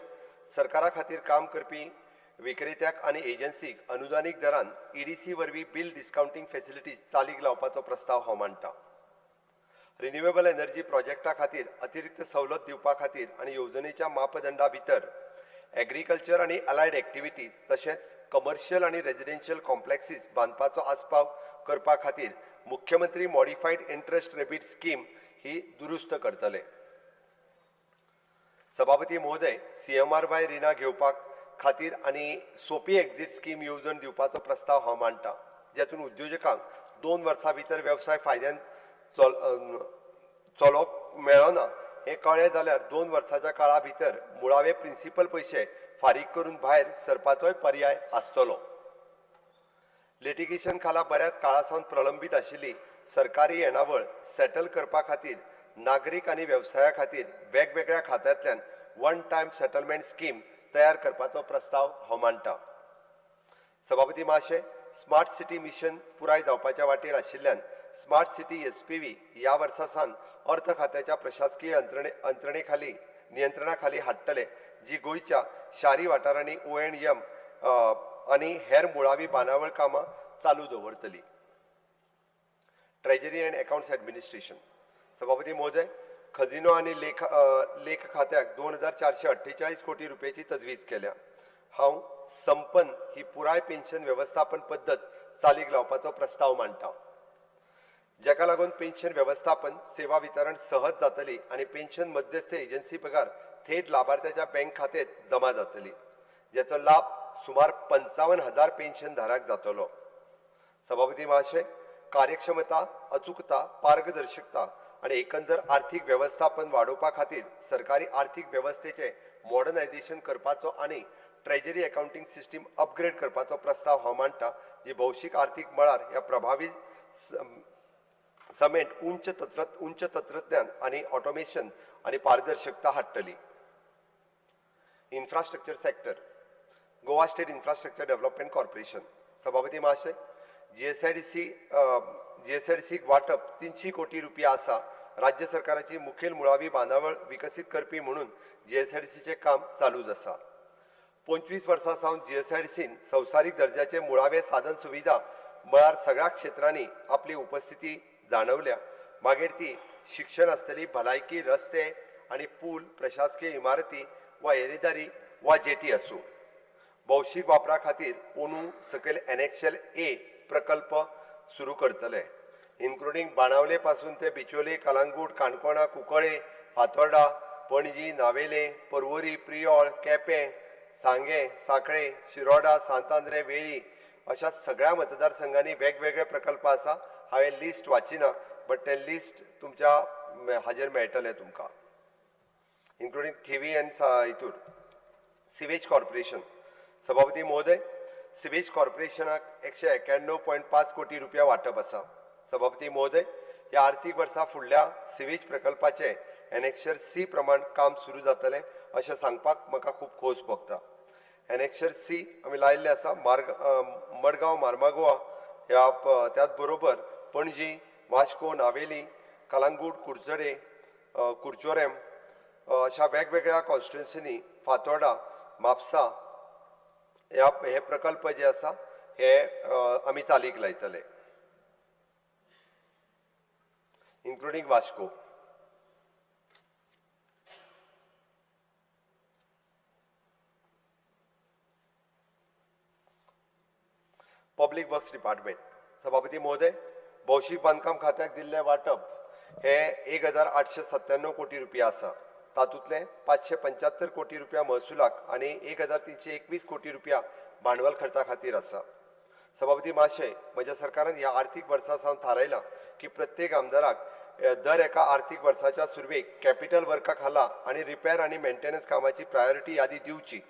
सरकारा खातीर काम करपी विक्रेत्याक आनी एजन्सीक अनुदानीक दरान EDC वरवीं बिल डिस्कावंटींग फॅसिलिटीज चालीक लावपाचो प्रस्ताव हांव मांडटा. रिन्युएबल एनर्जी प्रोजेक्टा खातीर अतिरिक्त सवलत दिवपा खातीर आनी येवजणेच्या मापदंडा भितर एग्रीकल्चर आनी अलायड एक्टिविटीज तशेंच कमर्शियल आनी रेजिडेन्शियल कॉम्प्लेक्सीस बांदपाचो आस्पाव करपा खातीर मुख्यमंत्री मॉडिफायड इंट्रस्ट रेबीट स्कीम ही दुरुस्त करतले. सभापती महोदय, CMRY रिणां घेवपाक खातीर आनी सोपी एक्झीट स्कीम येवजण दिवपाचो प्रस्ताव हांव मांडटा, जातूंत उद्योजकांक 2 वर्सां भितर वेवसाय फायद्यान चलोवंक मेळना हें कळ्ळें जाल्यार 2 वर्सांच्या काळा भितर मुळावे प्रिंसिपल पयशे फारीक करून भायर सरपाचोय पर्याय आसतलो. लिटिगेशन खाला बऱ्याच काळा सावन प्रलंबीत आशिल्ली सरकारी येणावळ सेटल करपा खातीर नागरीक आनी वेवसाया खातीर वेगवेगळ्या खात्यांतल्यान वन टायम सेटलमेंट स्कीम तयार करपाचो प्रस्ताव हांव मांडटा. सभापती महाशय, स्मार्ट सिटी मिशन पुराय जावपाच्या वाटेर आशिल्ल्यान स्मार्ट सिटी SPV ह्या वर्सा सावन अर्थ खात्याच्या प्रशासकीय यंत्रणेखाली नियंत्रणाखाली हाडटले, जी गोंयच्या शारी वाठारांनी O&M आनी हेर मुळावी बांदावळ कामां चालू दवरतली. Treasury and accounts administration. सभापती महोदय, खजिनो आनी लेख खात्याक 2448 कोटी रुपयाची तजवीज केल्या. हांव संपन्न ही पुराय पेन्शन वेवस्थापन पद्दत चालीक लावपाचो प्रस्ताव मांडटा, जाका लागून पेन्शन वेवस्थापन सेवा वितरण सहज जातली आनी पेन्शन मध्यस्थ एजन्सी बगर थेट लाभार्थ्याच्या बँक खात्यात जमा जातली, ज्याचो लाभ सुमार 55,000 पेन्शन धारक जातलो. सभापती महाशय, कार्यक्षमता, अचूकता, पारदर्शकता आनी एकंदर आर्थीक वेवस्थापन वाडोवपा खातीर सरकारी आर्थीक वेवस्थेचें मॉडर्नायझेशन करपाचो आनी ट्रेजरी अकाउंटींग सिस्टीम अपग्रेड करपाचो प्रस्ताव हांव मांडटा, जी भौशीक आर्थीक मळार ह्या प्रभावी समेट उंच तंत्रज्ञान आनी ऑटोमेशन आनी पारदर्शकता हाडटली. Infrastructure sector. Goa state infrastructure development corporation. सभापती महाशय, GSIDCक वांटप 300 कोटी रुपया आसा. राज्य सरकाराची मुखेल मुळावी बांदावळ विकसीत करपी म्हणून GSIDCचें काम चालूच आसा. 25 वर्सां सावन GSIDCन संवसारीक दर्जाचे मुळावे साधन सुविधा मळार सगळ्या क्षेत्रांनी आपली उपस्थिती जाणवल्या, मागीर ती शिक्षण आसतली, भलायकी, रस्ते आनी पूल, प्रशासकीय इमारती वा येरेदारी वा जेटी आसूं. भौशीक वापरा खातीर अंदू सकयल एनेक्शर ए प्रकल्प सुरू करतले, इन्क्लुडींग बाणावले पासून ते बिचोले, कलांगूट, काणकोणा, कुंकळे, फातोर्डा, पणजी, नावेले, पर्वरी, प्रियोळ, केपें, सांगें, सांखळे, शिरोडा, सांत आंद्रे, वेळी अशा सगळ्या मतदारसंघांनी वेगवेगळे प्रकल्प आसा. हांवें लिस्ट वाचिना, बट तें लिस्ट तुमच्या हाजेर मेळटलें तुमकां, इन्क्लुडींग थिवी आनी हितूर. Sewage corporation. सभापती महोदय, सिवेज कॉर्पोरेशनाक 191.5 कोटी रुपया वांटप आसा. सभापती महोदय, ह्या आर्थीक वर्सा फुडल्या सिवेज प्रकल्पाचें एनेक्शर सी प्रमाण काम सुरू जातलें अशें सांगपाक म्हाका खूब खोस भोगता. एनेक्शर सी आमी लायिल्लें आसा. मडगांव, मार्मागोवा ह्या, त्याच बरोबर पणजी, वास्को, नावेली, कलांगूट, कुडचडे, कुरचोरेम अशा वेगवेगळ्या कॉन्स्टिट्युन्सीनी, फातोर्डा, म्हापसा ह्या हे प्रकल्प जे आसा हे आमी चालीक लायतले, including Vasco. Public works department. सभापती महोदय, भौशीक बांदकाम खात्याक दिल्लें वांटप हे 1897 कोटी रुपया आसा. तातूंतले 575 कोटी रुपया महसुलाक आनी 1321 कोटी रुपया भांडवल खर्चा खातीर आसा. सभापती महाशय, म्हज्या सरकारान ह्या आर्थीक वर्सा सावन थारायलां की प्रत्येक आमदाराक दर एका आर्थीक वर्साच्या सुरवेक कॅपिटल वर्का खाला आनी रिपेर आनी मेंटेनन्स कामाची प्रायोरिटी यादी दिवची.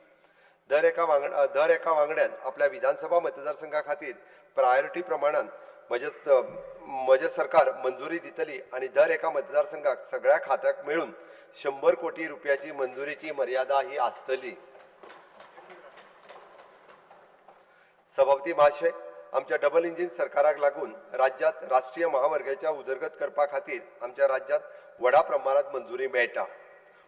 दर एका वांगड्यान आपल्या विधानसभा मतदारसंघा खातीर प्रायोरिटी प्रमाणान म्हजें सरकार मंजुरी दितली आनी दर एका मतदारसंघाक सगळ्या खात्याक मेळून 100 कोटी रुपयाची मंजुरीची मर्यादा ही आसतली. सभापती महाशय, आमच्या डबल इंजीन सरकाराक लागून राज्यांत राष्ट्रीय महामार्गाच्या उदरगत करपा खातीर आमच्या राज्यांत व्हडा प्रमाणांत मंजुरी मेळटा.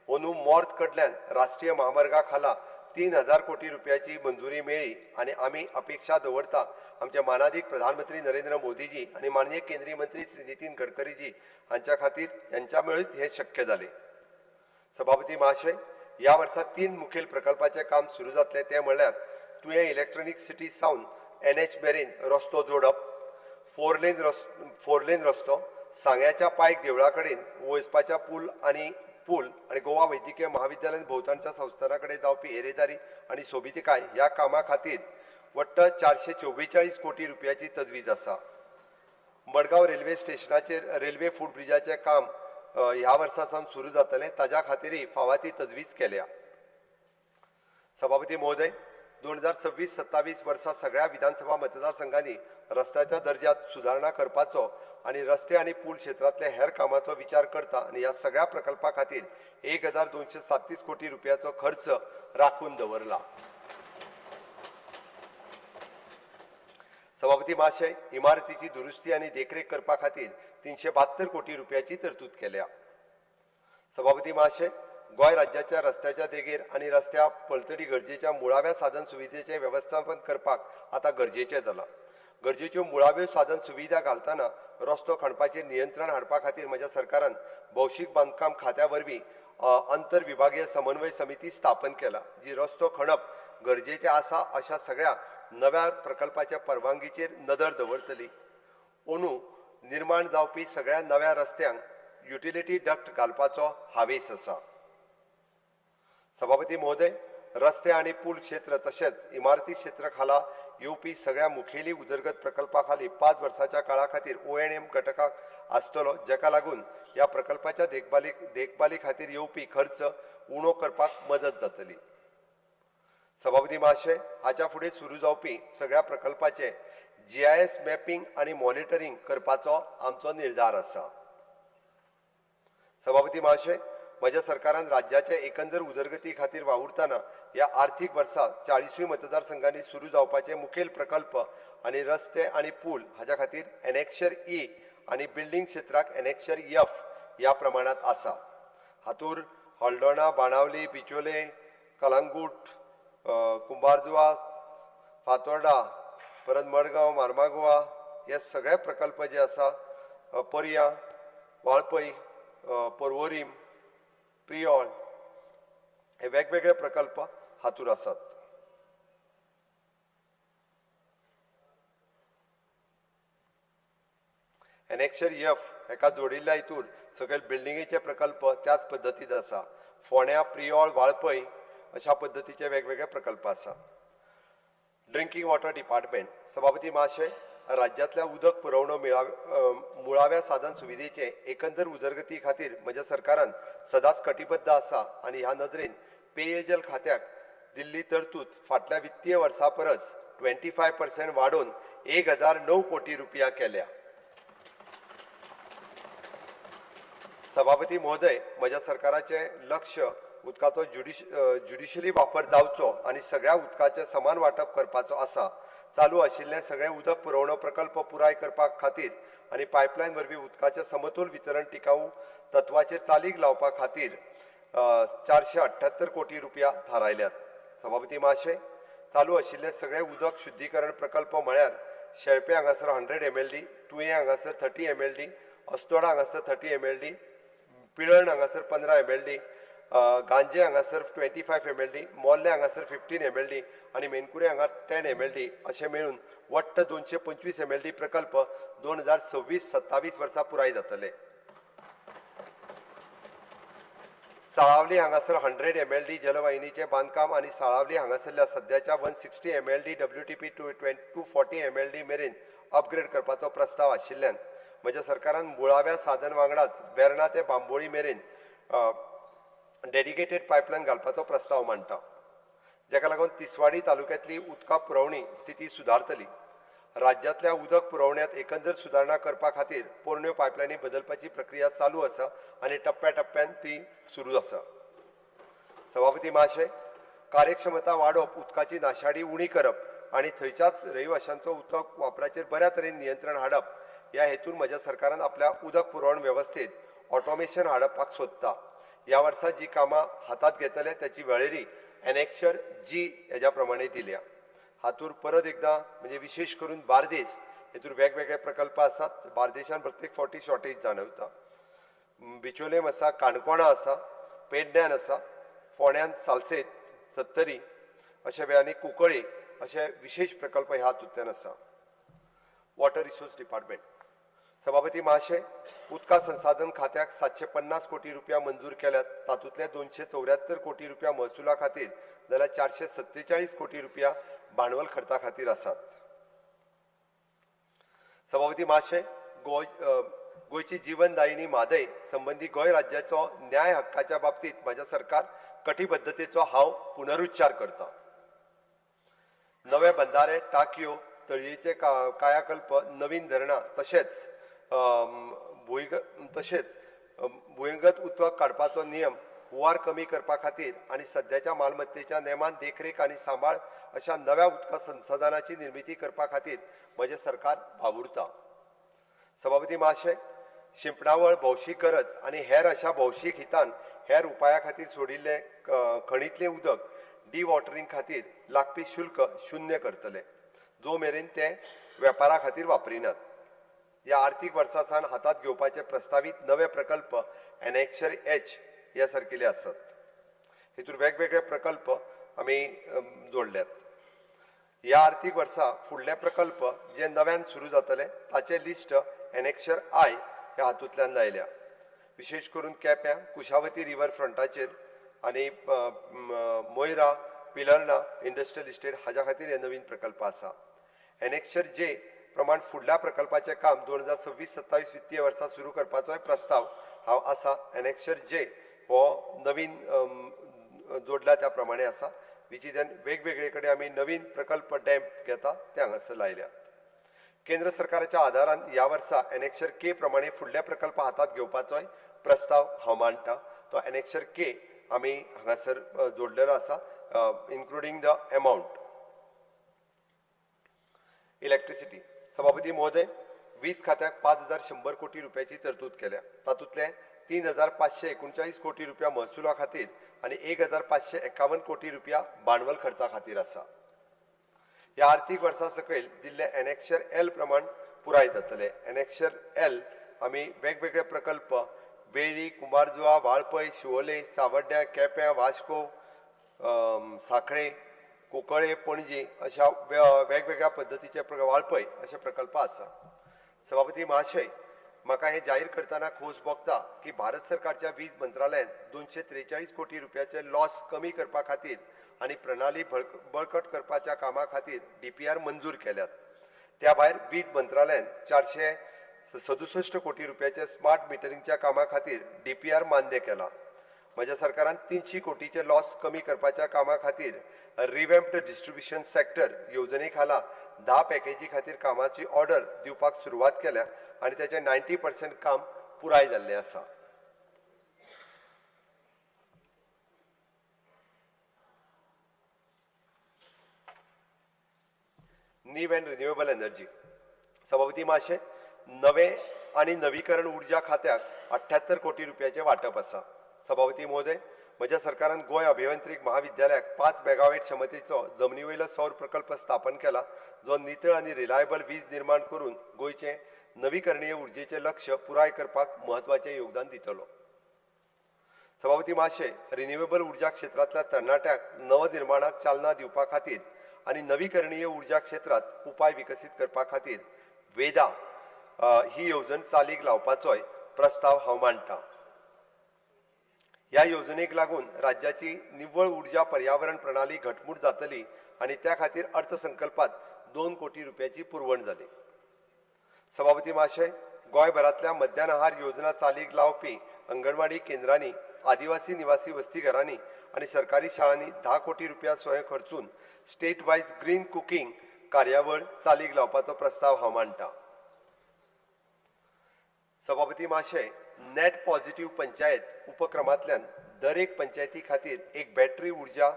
अंदू मॉर्थ कडल्यान राष्ट्रीय महामार्गा खाला 3000 कोटी रुपयाची मंजुरी मेळ्ळी आनी आमी अपेक्षा दवरता आमचे मानादीक प्रधानमंत्री नरेंद्र मोदीजी आनी माननीय केंद्रीय मंत्री श्री नितीन गडकरीजी हांच्या खातीर यांच्या मेळून हें शक्य जालें. सभापती महाशय, ह्या वर्सा 3 मुखेल प्रकल्पाचें काम सुरू जातलें, तें म्हणल्यार तुयें इलेक्ट्रॉनीक सिटी सावन NH मेरेन रस्तो जोडप, फोर लेन रस्तो, सांग्याच्या पायक देवळा कडेन वचपाच्या पूल आनी गोवा वैद्यकीय महाविद्यालय भोंवतणच्या संस्थाना कडेन जावपी येरेदारी आनी सोबितिकाय ह्या कामा खातीर वट्ट 444 कोटी रुपयाची तजवीज आसा. मडगांव रेल्वे स्टेशनाचेर रेल्वे फूट ब्रिजाचें काम ह्या वर्सा सावन सुरू जातलें, ताज्या खातीरय फावा ती तजवीज केल्या. सभापती महोदय, 2026-27 वर्सा सगळ्या विधानसभा मतदारसंघांनी रस्त्याच्या दर्ज्यात सुदारणा करपाचो आनी रस्ते आनी पूल क्षेत्रांतल्या हेर कामाचो विचार करता आनी ह्या सगळ्या प्रकल्पा खातीर 1237 कोटी रुपयाचो खर्च राखून दवरला. सभापती महाशय, इमारतीची दुरुस्ती आनी देखरेख करपा खातीर 372 कोटी रुपयाची तरतूद केल्या. सभापती महाशय, गोंय राज्याच्या रस्त्याच्या देगेर आनी रस्त्या पलतडी गरजेच्या मुळाव्या साधन सुविधेचें वेवस्थापन करपाक आतां गरजेचें जालां. गरजेच्यो मुळाव्यो साधन सुविधा घालतना रस्तो खणपाचेर नियंत्रण हाडपा खातीर म्हज्या सरकारान भौशीक बांदकाम खात्या वरवीं आंतर विभागीय समन्वय समिती स्थापन केला, जी रस्तो खणप गरजेचें आसा अशा सगळ्या नव्या प्रकल्पाच्या परवानगीचेर नदर दवरतली. अंदू निर्माण जावपी सगळ्या नव्या रस्त्यांक युटिलिटी डक्ट घालपाचो हावेस आसा. सभापती महोदय, रस्ते आनी पूल क्षेत्र तशेंच इमारती क्षेत्र खाला येवपी सगळ्या मुखेली उदरगत प्रकल्पा खाली 5 वर्सांच्या काळा खातीर O&M घटकाक आसतलो, जाका लागून ह्या प्रकल्पाच्या देखभाली खातीर येवपी खर्च उणो करपाक मदत जातली. सभापती महाशय, हाच्या फुडें सुरू जावपी सगळ्या प्रकल्पाचे GIS mapping आनी मॉनिटरींग करपाचो आमचो निर्धार आसा. सभापती महाशय, म्हज्या सरकारान राज्याचे एकंदर उदरगती खातीर वावुरतना ह्या आर्थीक वर्सा 40 मतदारसंघांनी सुरू जावपाचे मुखेल प्रकल्प आनी रस्ते आनी पूल हाज्या खातीर एनेक्शर ई आनी बिल्डींग क्षेत्राक एनेक्शर एफ ह्या प्रमाणांत आसा. हातूर हळदोणा, बाणावली, बिचोले, कलांगूट, कुंभारजुवा, फातोर्डा, परत मडगांव, मार्मागोवा हे सगळे प्रकल्प जे आसा, पर्या, वाळपय पर्वोरीम, प्रियोळ हे वेगवेगळे प्रकल्प हातूर आसात. एनेक्शर एफ हेका जोडिल्ल्या हितूर सगळे बिल्डिंगेचे प्रकल्प त्याच पद्दतीत आसा. फोंड्या, प्रियोळ, वाळपय अशा पद्दतीचे वेगवेगळे प्रकल्प आसा. ड्रिंकींग वॉटर डिपार्टमेंट सभापती महाशय, राज्यांतल्या उदक पुरवणो मुळाव्या साधन सुविधेचे एकंदर उदरगती खातीर म्हज्या सरकारान सदांच कटिबद्ध आसा आनी ह्या नदरेन पेयजल खात्याक दिल्ली तरतूद फाटल्या वित्तीय वर्सा परस 25% वाडोवन 1009 कोटी रुपया केल्या. सभापती महोदय, म्हज्या सरकाराचें लक्ष उदकाचो ज्युडिशली वापर जावचो आनी सगळ्या उदकाचें समान वांटप करपाचो आसा. चालू आशिल्ले सगळे उदक पुरवणो प्रकल्प पुराय करपा खातीर आनी पायपलायन वरवीं उदकाचें समतोल वितरण टिकाऊ तत्वाचेर चालीक लावपा खातीर 478 कोटी रुपया थारायल्यात. सभापती महाशय, चालू आशिल्ले सगळे उदक शुद्धीकरण प्रकल्प म्हळ्यार शेळपे हांगासर 100 MLD, तुयें हांगासर 30 MLD, Assonora हांगासर 30 MLD, Pilerne हांगासर 15 MLD, गांजे हांगासर 25 MLD, Morley हांगासर 15 MLD आनी मेनकुरे हांगा 10 MLD अशें मेळून वट्ट 225 MLD प्रकल्प 2026-27 वर्सा पुराय जातले. साळावली हांगासर 100 MLD जलवाहिनीचें बांदकाम आनी साळावली हांगासरल्या सद्याच्या 160 MLD WTP 240 MLD मेरेन अपग्रेड करपाचो प्रस्ताव आशिल्ल्यान म्हज्या सरकारान मुळाव्या साधन वांगडाच वेर्णा ते बांबोळी मेरेन डेडिकेटेड पायपलायन घालपाचो प्रस्ताव मांडटा, जाका लागून तिसवाडी तालुक्यांतली उदका पुरवणी स्थिती सुदारतली. राज्यांतल्या उदक पुरवण्यांत एकंदर सुदारणा करपा खातीर पोरण्यो पायपलायनी बदलपाची प्रक्रिया चालू आसा आनी टप्प्या टप्प्यान ती सुरू आसा. सभापती महाशय, कार्यक्षमता वाडोवप, उदकाची नाशाडी उणी करप आनी थंयच्याच रहिवाशांचो उदक वापराचेर बऱ्या तरेन नियंत्रण हाडप ह्या हेतून म्हज्या सरकारान आपल्या उदक पुरवण वेवस्थेत ऑटोमेशन हाडपाक सोदता. ह्या वर्सा जी कामां हातांत घेतले त्याची वळेरी एनेक्शर जी हेज्या प्रमाणे दिल्या. हातूर परत एकदां म्हणजे विशेष करून बार्देस हेतूर वेगवेगळे प्रकल्प आसात. बार्देशान प्रत्येक फावटी शॉर्टेज जाणवता. बिचोलेम आसा, काणकोणा आसा, पेडण्यान आसा, फोंड्यान सालसेत, सत्तरी अशे आनी कुंकळे अशे विशेष प्रकल्प ह्या हातूंतल्यान आसा. वॉटर रिसोर्स डिपार्टमेंट सभापती महाशय, उदका संसाधन खात्याक 750 कोटी रुपया मंजूर केल्यात. तातूंतले 274 कोटी रुपया महसुला खातीर जाल्यार 447 कोटी रुपया भांडवल खर्चा खातीर आसात. सभापती महाशय, गोंयची जीवनदायिनी म्हादय संबंदी गोंय राज्याचो न्याय हक्काच्या बाबतींत म्हज्या सरकार कटिबद्धतेचो हांव पुनरुच्चार करता. नवे बंधारे, टाकयो, तळयेचे कायाकल्प, नवीन धरणां तशेंच भुंयगत उदक काडपाचो नियम हुंवार कमी करपा खातीर आनी सद्याच्या मालमत्तेच्या नेमान देखरेख आनी सांबाळ अशा नव्या उदका संसाधनाची निर्मिती करपा खातीर म्हजें सरकार वावुरता. सभापती महाशय, शिंपणावळ, भौशीक गरज आनी हेर अशा भौशीक हितान हेर उपाया खातीर सोडिल्ले खणींतलें उदक डिवॉटरिंग खातीर लागपी शुल्क शून्य करतले, जो मेरेन ते वेपारा खातीर वापरिनात. ह्या आर्थीक वर्सा सावन हातांत घेवपाचे प्रस्तावीत नवे प्रकल्प एनेक्शर एच ह्या सारकेले आसात. हेतूर वेगवेगळे प्रकल्प आमी जोडल्यात. ह्या आर्थीक वर्सा फुडले प्रकल्प जे नव्यान सुरू जातले ताचे लिस्ट एनेक्शर I ह्या हातूंतल्यान लायल्या. विशेष करून केप्यां कुशावती रिवर फ्रंटाचेर आनी मोयरा, पिलर्णा इंडस्ट्रियल इस्टेट हाज्या खातीर हे नवीन प्रकल्प आसा. एनेक्शर जे प्रमाण फुडल्या प्रकल्पाचें काम 2026-27 वित्तीय वर्सा सुरू करपाचोय प्रस्ताव हांव आसा. एनेक्शर जे हो नवीन जोडला त्या प्रमाणे आसा, विच is वेगवेगळे कडेन आमी नवीन प्रकल्प डॅम घेता ते हांगासर लायल्यात. केंद्र सरकाराच्या आदारान ह्या वर्सा एनेक्शर के प्रमाणे फुडले प्रकल्प हातांत घेवपाचोय प्रस्ताव हांव मांडटा. तो एनेक्शर के आमी हांगासर जोडलेलो आसा, इन्क्लुडींग the amount. Electricity सभापती महोदय, वीज खात्याक 5100 कोटी रुपयाची तरतूद केल्या. तातूंतले 3539 कोटी रुपया महसुला खातीर आनी 1551 कोटी रुपया भांडवल खर्चा खातीर आसा. ह्या आर्थीक वर्सा सकयल दिल्ले एनेक्शर एल प्रमाण पुराय जातले. एनेक्शर एल आमी वेगवेगळे प्रकल्प वेळ्ळी, कुंभारजुवा, वाळपय, शिवोले, सावड्ड्या, केप्यां, वास्को, सांखळे, कुंकळे, पणजी अशा वेगवेगळ्या पद्दतीचे वाळपय अशे प्रकल्प आसा. सभापती महाशय, म्हाका हें जाहीर करतना खोस भोगता की भारत सरकारच्या वीज मंत्रालयान 243 कोटी रुपयाचे लॉस कमी करपा खातीर आनी प्रणाली बळकट करपाच्या कामा खातीर DPR मंजूर केल्यात. त्या भायर वीज मंत्रालयान 467 कोटी रुपयाचे स्मार्ट मिटरिंगच्या कामा खातीर DPR मान्य केला. म्हज्या सरकारान 300 कोटीचे लॉस कमी करपाच्या कामा खातीर रिवेम्प्ड डिस्ट्रिब्युशन सेक्टर येवजणे खाला 10 पॅकेजी खातीर कामाची ऑर्डर दिवपाक सुरवात केल्या आनी ताचें 90% काम पुराय जाल्लें आसा. नीव अँड रिन्युएबल एनर्जी. सभापती महाशय, नवे आनी नवीकरण ऊर्जा खात्याक 78 कोटी रुपयाचें वांटप आसा. सभापती महोदय, म्हज्या सरकारान गोंय अभियांत्रिक महाविद्यालयाक 5 मेगावॅट क्षमतेचो जमनी वयलो सौर प्रकल्प स्थापन केला, जो नितळ आनी रिलायबल वीज निर्माण करून गोंयचें नवीकरणीय ऊर्जेचें लक्ष्य पुराय करपाक म्हत्वाचें योगदान दितलो. सभापती महाशय, रिन्युएबल ऊर्जा क्षेत्रांतल्या तरणाट्यांक नवनिर्माणाक चालना दिवपा खातीर आनी नवीकरणीय ऊर्जा क्षेत्रांत उपाय विकसीत करपा खातीर वेदा ही येवजण चालीक लावपाचोय प्रस्ताव हांव मांडटा. ह्या येवजणेक लागून राज्याची निव्वळ ऊर्जा पर्यावरण प्रणाली घटमूट जातली आनी त्या खातीर अर्थसंकल्पात 2 कोटी रुपयाची पुरवण जाली. सभापती महाशय, गोंयभरांतल्या मध्यान आहार योजना चालीक लावपी अंगणवाडी केंद्रांनी, आदिवासी निवासी वसतीघरांनी आनी सरकारी शाळांनी 10 कोटी रुपया स्वयं खर्चून स्टेट वायज ग्रीन कुकींग कार्यावळ चालीक लावपाचो प्रस्ताव हांव मांडटा. सभापती महाशय, नॅट पॉझिटिव्ह पंचायत उपक्रमांतल्यान दरेक पंचायती खातीर एक बॅटरी ऊर्जा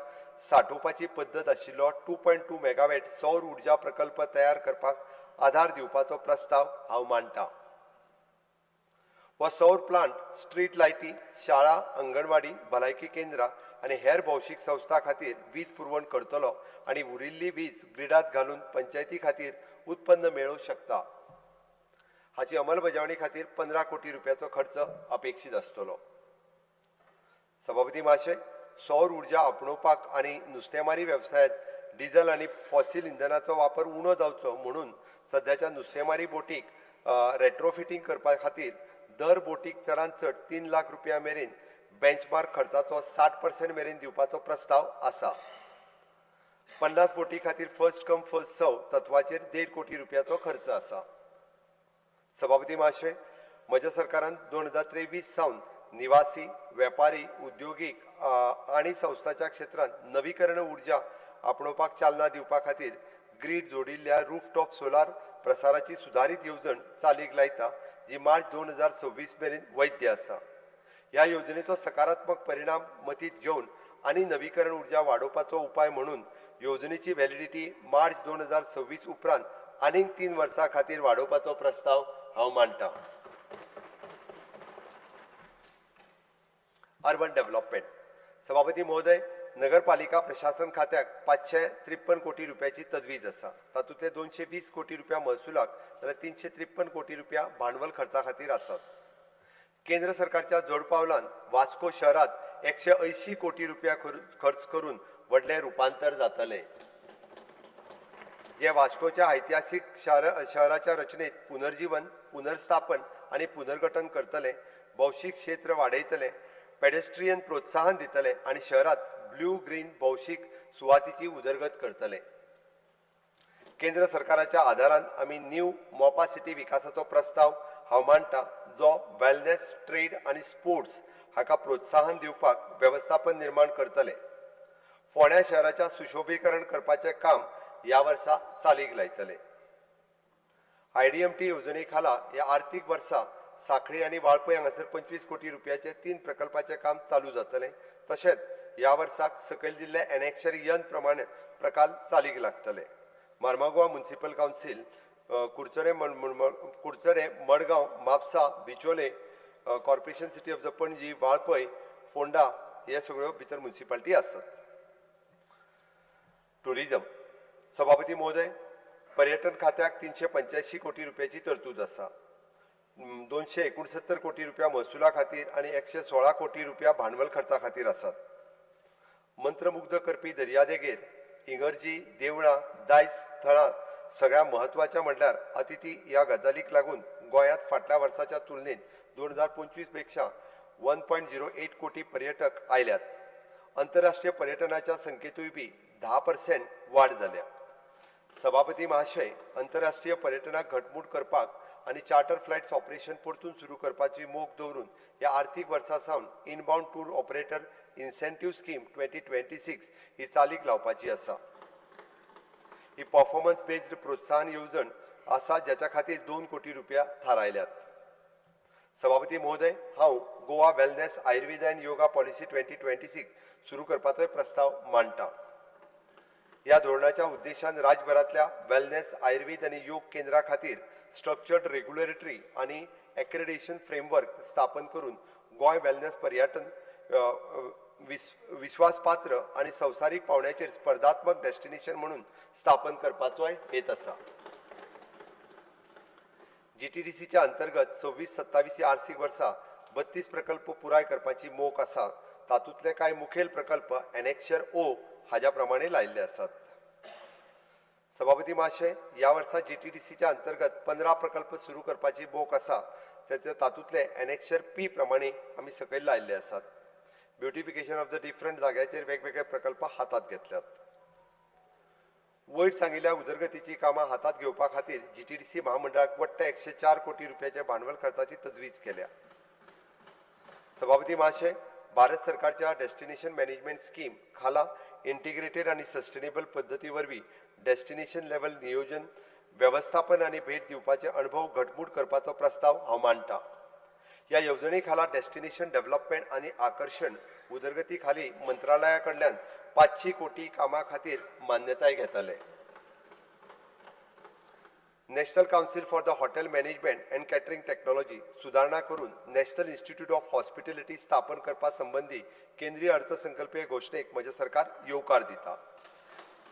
साठोवपाची पद्दत आशिल्लो 2.2 मेगावॅट सौर ऊर्जा प्रकल्प तयार करपाक आधार दिवपाचो प्रस्ताव हांव मांडटा. हो सौर प्लांट स्ट्रीट लायटी, शाळा, अंगणवाडी, भलायकी केंद्रां आनी हेर भौशीक संस्था खातीर वीज पुरवण करतलो आनी उरिल्ली वीज ग्रिडांत घालून पंचायती खातीर उत्पन्न मेळोवंक शकता. हाची अंमलबजावणी खातीर 15 कोटी रुपयाचो खर्च अपेक्षीत आसतलो. सभापती महाशय, सौर ऊर्जा आपणोवपाक आनी नुस्तेमारी वेवसायांत डिझल आनी फॉसिल इंधनाचो वापर उणो जावचो म्हणून सद्याच्या नुस्तेमारी बोटीक रेट्रोफिटींग करपा खातीर दर बोटीक चडांत चड 3 लाख रुपया मेरेन बेंचमार्क खर्चाचो 60% मेरेन दिवपाचो प्रस्ताव आसा. 50 बोटी खातीर फर्स्ट कम फर्स्ट सर्व तत्वाचेर 1.5 कोटी रुपयाचो खर्च आसा. सभापती महाशय, म्हज्या सरकारान 2023 सावन निवासी, वेपारी, उद्योगीक आनी संस्थाच्या क्षेत्रांत नवीकरण ऊर्जा आपणोवपाक चालना दिवपा खातीर ग्रीड जोडिल्ल्या रूफटॉप सोलार प्रसाराची सुदारीत येवजण चालीक लायता, जी मार्च 2026 मेरेन वैद्य आसा. ह्या येवजणेचो सकारात्मक परिणाम मतींत घेवन आनी नवीकरण ऊर्जा वाडोवपाचो उपाय म्हणून येवजणेची व्हॅलिडिटी मार्च 2026 उपरांत आनीक 3 वर्सां खातीर वाडोवपाचो प्रस्ताव हांव मांडटा. Urban development. सभापती महोदय, नगरपालिका प्रशासन खात्याक 553 कोटी रुपयाची तजवीज आसा. तातूंतले 220 कोटी रुपया महसुलाक जाल्यार 353 कोटी रुपया भांडवल खर्चा खातीर आसात. केंद्र सरकारच्या जोडपावलान वास्को शहरात 180 कोटी रुपया खर्च करून व्हडलें रुपांतर जातलें, जे वास्कोच्या ऐतिहासीक शहराच्या रचनेत पुनर्जीवन, पुनर्स्थापन आनी पुनर्गठन करतले, भौशीक क्षेत्र वाडयतले, पेडेस्ट्रियन प्रोत्साहन दितले आनी शहरात ब्ल्यू ग्रीन भौशीक सुवातीची उदरगत करतले. केंद्र सरकाराच्या आदारान आमी न्यू मोपा सिटी विकासाचो प्रस्ताव हांव मांडटा, जो वेलनेस, ट्रेड आनी स्पोर्ट्स हाका प्रोत्साहन दिवपाक वेवस्थापन निर्माण करतले. फोंड्या शहराच्या सुशोभीकरण करपाचें काम ह्या वर्सा चालीक लायतले. IDMT येवजणे खाला ह्या आर्थीक वर्सा सांखळी आनी वाळपय हांगासर 25 कोटी रुपयाचे 3 प्रकल्पाचें काम चालू जातलें. तशेंच ह्या वर्साक सकयल दिल्ले एनेक्शर यन प्रमाणे प्रकार चालीक लागतले. Marmagoa municipal council, Curchorem, Madgaon, Mapusa, Bicholim, corporation city of the Panaji, Valpoi, Ponda हे सगळ्यो भितर म्युनिसिपालिटी आसात. टुरिजम. सभापती महोदय, पर्यटन खात्याक 385 कोटी रुपयाची तरतूद आसा. 269 कोटी रुपया महसुला खातीर आनी 116 कोटी रुपया भांडवल खर्चा खातीर आसात. मंत्रमुग्ध करपी दर्यादेगेर इगर्जी, देवळां, दायज थळां सगळ्या म्हत्वाच्या म्हणल्यार अतिथी ह्या गजालीक लागून गोंयांत फाटल्या वर्साच्या तुलनेत 2025 पेक्षा 1.08 कोटी पर्यटक आयल्यात. अंतरराष्ट्रीय पर्यटनाच्या संख्येतूय बी 10% वाड जाल्या. सभापती महाशय, अंतरराष्ट्रीय पर्यटनाक घटमूट करपाक आनी चार्टर फ्लायट्स ऑपरेशन परतून सुरू करपाची मोख दवरून ह्या आर्थीक वर्सा सावन inbound tour operator incentive scheme 2026 ही चालीक लावपाची आसा. ही परफॉर्मन्स बेज्ड प्रोत्साहन येवजण आसा ज्याच्या खातीर 2 कोटी रुपया थारायल्यात. सभापती महोदय, हांव Goa wellness Ayurveda and yoga policy 2026 सुरू करपाचोय प्रस्ताव मांडटा. ह्या धोरणाच्या उद्देशान राज्यभरांतल्या वेलनेस, आयुर्वेद आनी योग केंद्रा खातीर स्ट्रक्चर्ड रेग्युलेटरी आनी एक्रेडिटेशन फ्रेमवर्क स्थापन करून गोंय वेलनेस पर्यटन विश्वासपात्र आनी संवसारीक पावंड्याचेर स्पर्धात्मक डेस्टिनेशन म्हणून स्थापन करपाचोय हेत आसा. जीटीडीसीच्या अंतर्गत 26-27 ह्या आर्थिक वर्सा 32 प्रकल्प पुराय करपाची मोख आसा. तातूंतले कांय मुखेल प्रकल्प एनेक्शर ओ हाज्या प्रमाणे लायिल्ले आसात. सभापती महाशय, ह्या वर्सा जीटीडीसीच्या अंतर्गत 15 प्रकल्प सुरू करपाची मोख आसा. तातूंतले एनेक्शर पी प्रमाणे आमी सकयल लायिल्ले आसात. ब्युटिफिकेशन ऑफ the different जाग्याचेर वेगवेगळे प्रकल्प हातांत घेतल्यात. वयर सांगिल्ल्या उदरगतीची कामां हातांत घेवपा खातीर जीटीडीसी म्हामंडळाक वट्ट 104 कोटी रुपयाच्या भांडवल खर्चाची तजवीज केल्या. सभापती महाशय, भारत सरकारच्या डेस्टिनेशन मॅनेजमेंट स्कीम खाला इंटिग्रेटेड आनी सस्टेनेबल पद्दती वरवीं डेस्टिनेशन लेवल नियोजन, वेवस्थापन आनी भेट दिवपाचे अणभव घटमूट करपाचो प्रस्ताव हांव मांडटा. ह्या येवजणे खाला डेस्टिनेशन डेव्हलपमेंट आनी आकर्शण उदरगती खाली मंत्रालया कडल्यान 500 कोटी कामां खातीर मान्यताय घेतले. National council for the hotel management and catering technology सुदारणा करून नॅशनल इन्स्टिट्यूट ऑफ हॉस्पिटॅलिटी स्थापन करपा संबंदी केंद्रीय अर्थसंकल्पीय घोशणेक म्हजें सरकार येवकार दिता.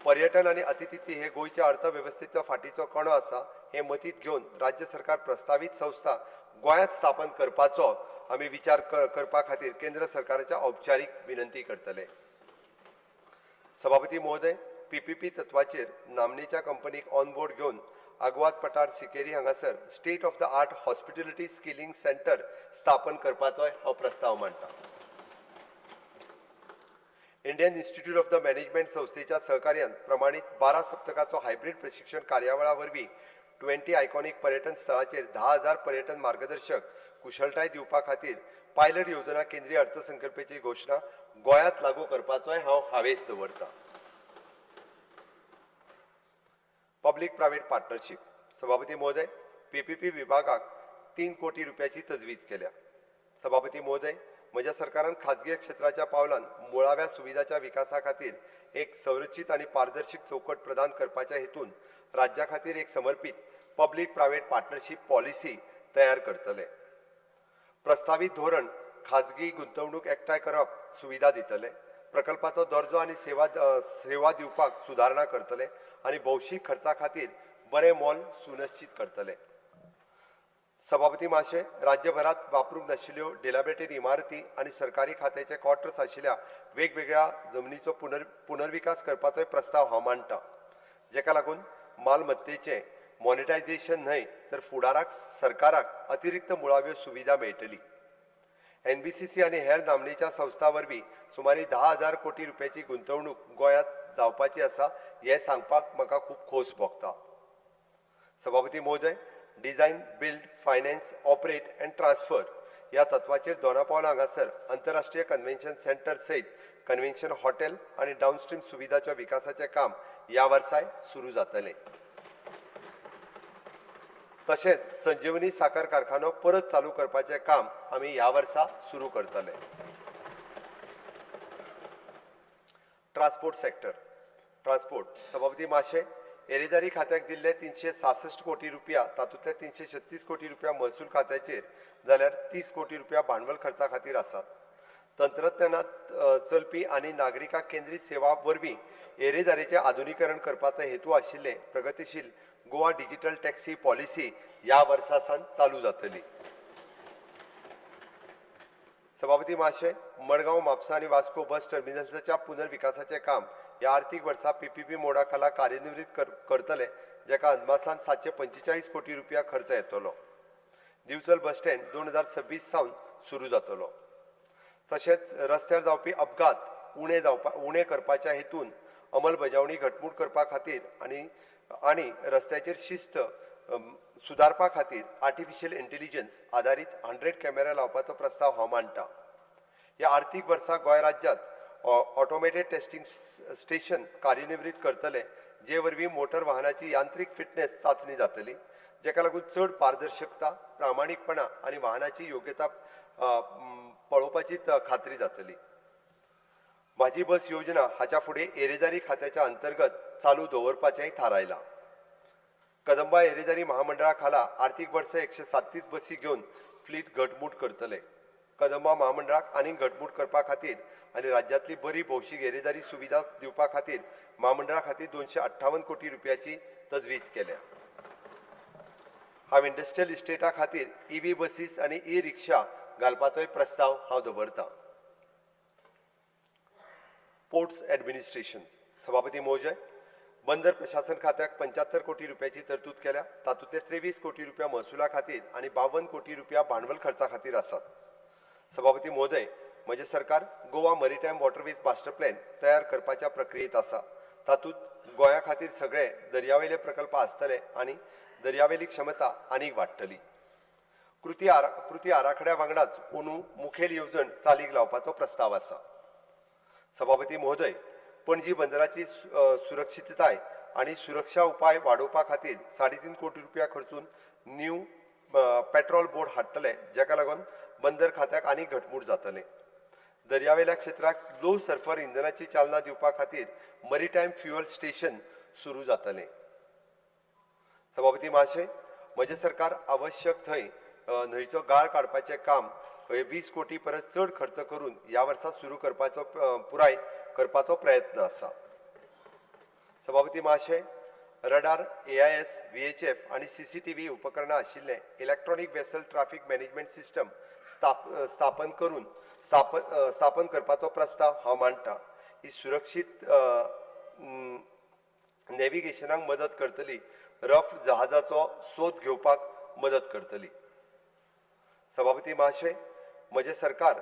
पर्यटन आनी अतिथी हे गोंयच्या अर्थवेवस्थेचो फाटीचो कणो आसा हें मतींत घेवन राज्य सरकार प्रस्तावीत संस्था गोंयांत स्थापन करपाचो आमी विचार करपा खातीर केंद्र सरकाराच्या औपचारीक विनंती करतले. सभापती महोदय, पीपीपी तत्वाचेर नामनेच्या कंपनीक ऑन बोर्ड घेवन आगवाद पठार सिकेरी हांगासर state of the art hospitality skilling centre स्थापन करपाचोय हो प्रस्ताव मांडटा. Indian institute of the management संस्थेच्या सहकार्यान प्रमाणीत 12 सप्तकाचो हायब्रीड प्रशिक्षण कार्यावळा वरवीं 20 आयकॉनीक पर्यटन स्थळाचेर 10,000 पर्यटन मार्गदर्शक कुशळटाय दिवपा खातीर पायलट योजना केंद्रीय अर्थसंकल्पाची घोशणा गोंयांत लागू करपाचोय हांव हावेस दवरता. Public private partnership. सभापती महोदय, पीपीपी विभागाक 3 कोटी रुपयाची तजवीज केल्या. सभापती महोदय, म्हज्या सरकारान खाजगी क्षेत्राच्या पावलान मुळाव्या सुविधाच्या विकासा खातीर एक संरचीत आनी पारदर्शीक चौकट प्रदान करपाच्या हेतून राज्या खातीर एक समर्पीत पब्लीक प्रायव्हेट पार्टनरशीप पॉलिसी तयार करतले. प्रस्तावीत धोरण खाजगी गुंतवणूक एकठांय करप सुविधा दितले, प्रकल्पाचो दर्जो आनी सेवा दिवपाक सुदारणा करतले आनी भौशीक खर्चा खातीर बरें मोल सुनिश्चित करतले. सभापती महाशय, राज्यभरात वापरूंक नाशिल्ल्यो डिलॅबरेटेड इमारती आनी सरकारी खात्याचे क्वॉर्टर्स आशिल्ल्या वेगवेगळ्या जमनीचो पुनर्विकास करपाचोय प्रस्ताव हांव मांडटा, जेका लागून मालमत्तेचें मॉनिटायझेशन न्हय तर फुडाराक सरकाराक अतिरिक्त मुळाव्यो सुविधा मेळटली. एनबीसीसी आनी हेर नामनेच्या संस्था वरवीं सुमारे 10,000 कोटी रुपयाची गुंतवणूक गोंयांत जावपाची आसा हें सांगपाक म्हाका खूब खोस भोगता. सभापती महोदय, design, build, finance, operate and transfer ह्या तत्वाचेर दोनापावल हांगासर आंतरराष्ट्रीय कन्व्हेन्शन सेंटर सयत कन्व्हेन्शन हॉटेल आनी डावनस्ट्रीम सुविधाच्या विकासाचें काम ह्या वर्साय सुरू जातलें. तशेंच संजीवनी साखर कारखानो परत चालू करपाचें काम आमी ह्या वर्सा सुरू करतले. Transport sector. Transport. सभापती महाशय, येरेदारी खात्याक दिल्ले 366 कोटी रुपया, तातूंतले 336 कोटी रुपया महसूल खात्याचेर जाल्यार 30 कोटी रुपया भांडवल खर्चा खातीर आसात. तंत्रज्ञानांत चलपी आनी नागरिकां केंद्रीत सेवा वरवीं येरेदारीचें आधुनिकरण करपाचो हेतू आशिल्ले प्रगतीशील गोवा डिजिटल टॅक्सी पॉलिसी ह्या वर्सा सावन चालू जातली. सभापती महाशय, मडगांव, म्हापसा आनी वास्को बस टर्मिनल्साच्या पुनर्विकासाचें काम ह्या आर्थीक वर्सा पीपीपी मोडा खाला कार्यान्वित करतले, जाका अदमासान 745 कोटी रुपया खर्च येतलो. दिवचल बस स्टँड 2026 सावन सुरू जातलो. तशेंच रस्त्यार जावपी अपघात उणे करपाच्या हेतून अंमलबजावणी घटमूट करपा खातीर आनी रस्त्याचेर शिस्त सुदारपा खातीर आर्टिफिशियल इंटेलिजन्स आदारीत 100 कॅमेरा लावपाचो प्रस्ताव हांव मांडटा. ह्या आर्थीक वर्सा गोंय राज्यांत ऑटोमेटेड टेस्टिंग स्टेशन कार्यान्वित करतले, जे वरवीं मोटर वाहनाची यांत्रीक फिटनेस चांचणी जातली, जाका लागून चड पारदर्शकता, प्रामाणीकपणा आनी वाहनाची योग्यता पळोवपाची खात्री जातली. म्हाजी बस योजना हाच्या फुडें येरेदारी खात्याच्या अंतर्गत चालू दवरपाचेंय थारायलां. कदंबा येरेदारी महामंडळा खाला आर्थीक वर्स 137 बसी घेवन फ्लीट घटमूट करतले. कदंबा महामंडळाक आनीक घटमूट करपा खातीर आनी राज्यांतली बरी भौशीक येरेदारी सुविधा दिवपा खातीर महामंडळा खातीर 258 कोटी रुपयाची तजवीज केल्या. हांव इंडस्ट्रियल इस्टेटा खातीर ईव्ही बसीस आनी ई रिक्षा घालपाचोय प्रस्ताव हांव दवरतां. Ports administration. सभापती महोदय, बंदर प्रशासन खात्याक 75 कोटी रुपयाची तरतूद केल्या. तातूंतले 23 कोटी रुपया महसुला खातीर आनी 52 कोटी रुपया भांडवल खर्चा खातीर आसात. सभापती महोदय, म्हजें सरकार Goa maritime waterways master plan तयार करपाच्या प्रक्रियेंत आसा. तातूंत गोंया खातीर सगळे दर्यावेले प्रकल्प आसतले आनी दर्यावेली क्षमता आनीक वाडटली. कृती आराखड्या वांगडाच अंदू मुखेल येवजण चालीक लावपाचो प्रस्ताव आसा. सभापती महोदय, पणजी बंदराची सुरक्षितताय आनी सुरक्षा उपाय वाडोवपा खातीर 3.5 कोटी रुपया खर्चून न्यू पेट्रोल बोट हाडटले, जाका लागून बंदर खात्याक आनीक घटमूट जातलें. दर्यावेल्या क्षेत्राक लो सल्फर इंधनाची चालना दिवपा खातीर मरीटायम फ्युअल स्टेशन सुरू जातलें. सभापती महाशय, म्हजें सरकार आवश्यक थंय न्हंयचो गाळ काडपाचें काम 20 कोटी परस चड खर्च करून ह्या वर्सा सुरू करपाचो पुराय करपाचो प्रयत्न आसा. सभापती महाशय, रडार, AIS, VHF आनी CCTV उपकरणां आशिल्लें electronic vessel traffic management system स्थापन करपाचो प्रस्ताव हांव मांडटा. ही सुरक्षीत नॅव्हिगेशनाक मदत करतली, रफ जहाजाचो सोद घेवपाक मदत करतली. सभापती महाशय, म्हजें सरकार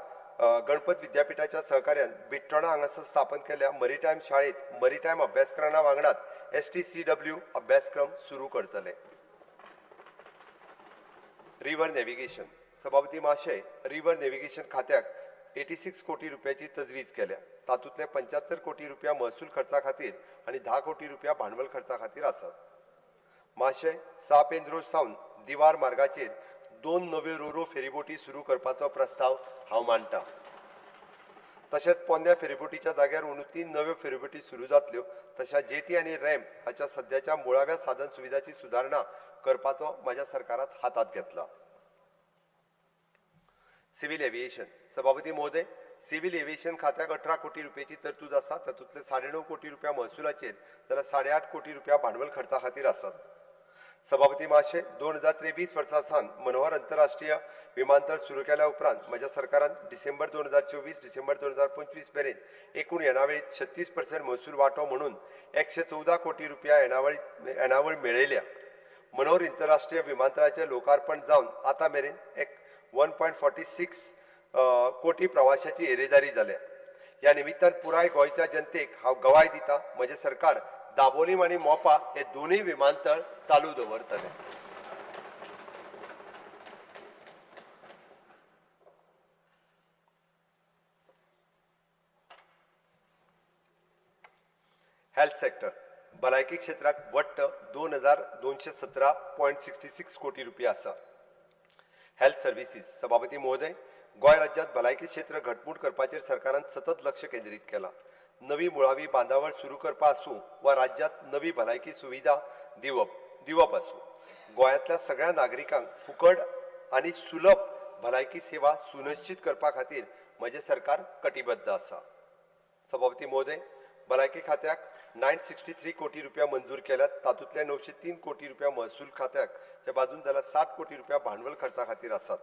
गणपत विद्यापीठाच्या सहकार्यान बिट्टोणा हांगासर स्थापन केल्ल्या मरीटायम शाळेंत मरीटायम अभ्यासक्रमा वांगडाच STCW अभ्यासक्रम सुरू करतले. River navigation. सभापती महाशय, रिव्हर नॅव्हिगेशन खात्याक 86 कोटी रुपयाची तजवीज केल्या. तातूंतले 75 कोटी रुपया महसूल खर्चा खातीर आनी 10 कोटी रुपया भांडवल खर्चा खातीर आसात. महाशय, सा पेंद्रो सावन दिवार मार्गाचेर 2 नव्यो रोरो फेरीबोटी सुरू करपाचो प्रस्ताव हांव मांडटा. तशेंच पोन्न्या फेरीबोटीच्या जाग्यार अंदू 3 नव्यो फेरीबोटी सुरू जातल्यो. तशेंच जेटी आनी रॅम्प हाच्या सद्याच्या मुळाव्या साधन सुविधाची सुदारणा करपाचो म्हज्या सरकारान हातांत घेतला. Civil aviation. सभापती महोदय, सिव्हील एव्हिएशन खात्याक 18 कोटी रुपयाची तरतूद आसा. तातूंतले 9.5 कोटी रुपया महसुलाचेर जाल्यार 8.5 कोटी रुपया भांडवल खर्चा खातीर आसात. सभापती महाशय, 2023 वर्सा सावन मनोहर अंतरराष्ट्रीय विमानतळ सुरू केल्या उपरांत म्हज्या सरकारान डिसेंबर 2024 डिसेंबर 2025 मेरेन एकूण येणावळींत 36% महसूल वांटो म्हणून 114 कोटी रुपया येणावळ मेळयल्या. मनोहर अंतरराष्ट्रीय विमानतळाचें लोकार्पण जावन आतां मेरेन 1.46 कोटी प्रवाशाची येरेदारी जाल्या. ह्या निमित्तान पुराय गोंयच्या जनतेक हांव गवाय दिता, म्हजें सरकार दाबोलीम आनी मोपा हे दोनूय विमानतळ चालू दवरतले. Health sector. भलायकी क्षेत्राक वट्ट 2217.66 कोटी रुपया आसा. Health services. सभापती महोदय, गोंय राज्यांत भलायकी क्षेत्र घटमूट करपाचेर सरकारान सतत लक्ष केंद्रीत केलां. नवी मुळावी बांदावळ सुरू करपा आसूं वा राज्यांत नवी भलायकी सुविधा दिवप आसूं, गोंयांतल्या सगळ्या नागरिकांक फुकट आनी सुलभ भलायकी सेवा सुनिश्चित करपा खातीर म्हजें सरकार कटिबद्ध आसा. सभापती महोदय, भलायकी खात्याक 963 कोटी रुपया मंजूर केल्यात. तातूंतले 903 कोटी रुपया महसूल खात्याक च्या बाजून जाल्यार 60 कोटी रुपया भांडवल खर्चा खातीर आसात.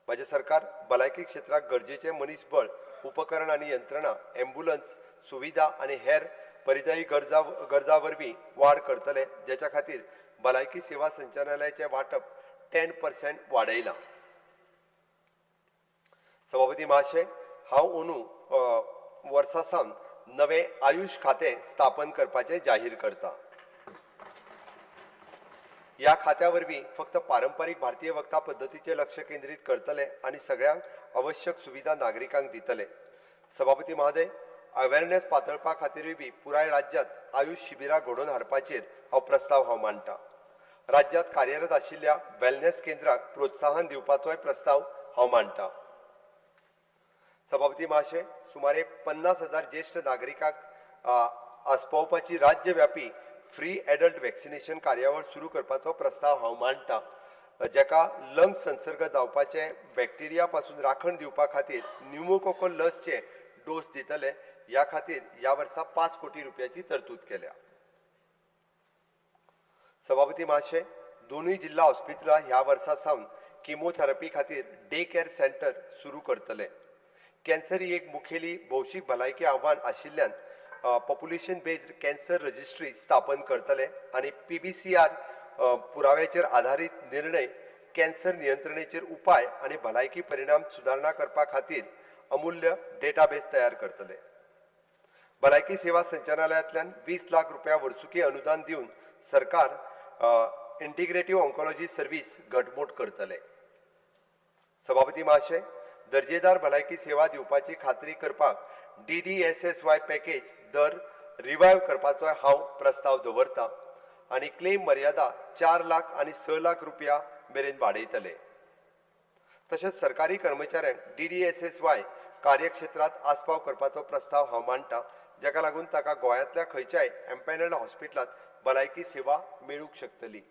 म्हजें सरकार भलायकी क्षेत्राक गरजेचें मनीसबळ, उपकरण आनी यंत्रणा, एम्बुलन्स सुविधा आनी हेर परिदायी गरजा वरवीं वाड करतले, जेच्या खातीर भलायकी सेवा संचालनालयाचें वांटप 10% वाडयलां. सभापती महाशय, हांव अंदू वर्सा सावन नवें आयुश खातें स्थापन करपाचें जाहीर करता. ह्या खात्या वरवीं फक्त पारंपारीक भारतीय वखदां पद्दतीचेर लक्ष केंद्रीत करतले आनी सगळ्यांक आवश्यक सुविधा नागरिकांक दितले. सभापती महोदय, अवेरनेस पातळपा खातीरूय बी पुराय राज्यांत आयुश शिबिरां घडोवन हाडपाचेर हांव प्रस्ताव हांव मांडटा. राज्यांत कार्यरत आशिल्ल्या वेलनेस केंद्राक प्रोत्साहन दिवपाचोय प्रस्ताव हांव मांडटा. सभापती महाशय, सुमारे 50,000 ज्येश्ठ नागरिकांक आस्पावपाची राज्यव्यापी फ्री एडल्ट वॅक्सिनेशन कार्यावळ सुरू करपाचो प्रस्ताव हांव मांडटा, जाका लंग संसर्ग जावपाचे बॅक्टेरिया पासून राखण दिवपा खातीर न्युमोकोकल लसचे डोस दितले. ह्या खातीर ह्या वर्सा 5 कोटी रुपयाची तरतूद केल्या. सभापती महाशय, दोनूय जिल्हा हॉस्पिटलां ह्या वर्सा सावन किमोथेरपी खातीर डे केअर सेंटर सुरू करतले. कॅन्सर ही एक मुखेली भौशीक भलायकी आव्हान आशिल्ल्यान पॉप्युलेशन बेज्ड कॅन्सर रजिस्ट्री स्थापन करतले आनी PBCR पुराव्याचेर आधारीत निर्णय कॅन्सर नियंत्रणेचेर उपाय आनी भलायकी परिणाम सुदारणा करपा खातीर अमूल्य डेटाबेस तयार करतले. भलायकी सेवा संचालनालयांतल्यान 20 लाख रुपया वर्सुकी अनुदान दिवन सरकार इंटिग्रेटीव ऑन्कोलॉजी सर्वीस घटमूट करतले. सभापती महाशय, दर्जेदार भलायकी सेवा दिवपाची खात्री करपाक DDSSY package दर रिवायव करपाचो हांव प्रस्ताव दवरता आनी क्लेम मर्यादा 4 लाख आनी 6 लाख रुपया मेरेन वाडयतले. तशेंच सरकारी कर्मचाऱ्यांक DDSSY कार्यक्षेत्रांत आस्पाव करपाचो प्रस्ताव हांव मांडटा, जाका लागून ताका गोंयांतल्या खंयच्याय एम्पॅनल्ड हॉस्पिटलांत भलायकी सेवा मेळूंक शकतली.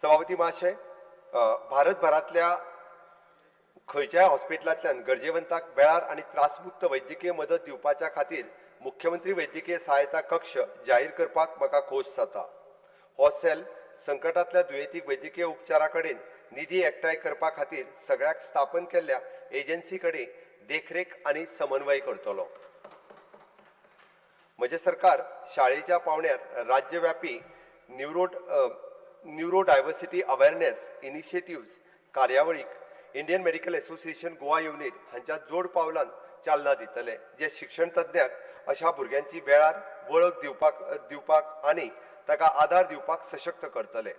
सभापती महाशय, भारतभरांतल्या खंयच्याय हॉस्पिटलांतल्यान गरजेवंताक वेळार आनी त्रासमुक्त वैद्यकीय मदत दिवपाच्या खातीर मुख्यमंत्री वैद्यकीय सहायता कक्ष जाहीर करपाक म्हाका खोस जाता. हो सेल संकटांतल्या दुयेंतीक वैद्यकीय उपचारा कडेन निधी एकठांय करपा खातीर सगळ्याक स्थापन केल्ल्या एजन्सी कडेन देखरेख आनी समन्वय करतलो. म्हजें सरकार शाळेच्या पावंड्यार राज्यव्यापी न्युरो डायवर्सिटी अवेरनेस इनिशिएटिव्स कार्यावळीक Indian Medical Association Goa unit हांच्या जोड पावलान चालना दितले, जे शिक्षण तज्ञांक अशा भुरग्यांची वेळार वळख दिवपाक आनी ताका आदार दिवपाक सशक्त करतले.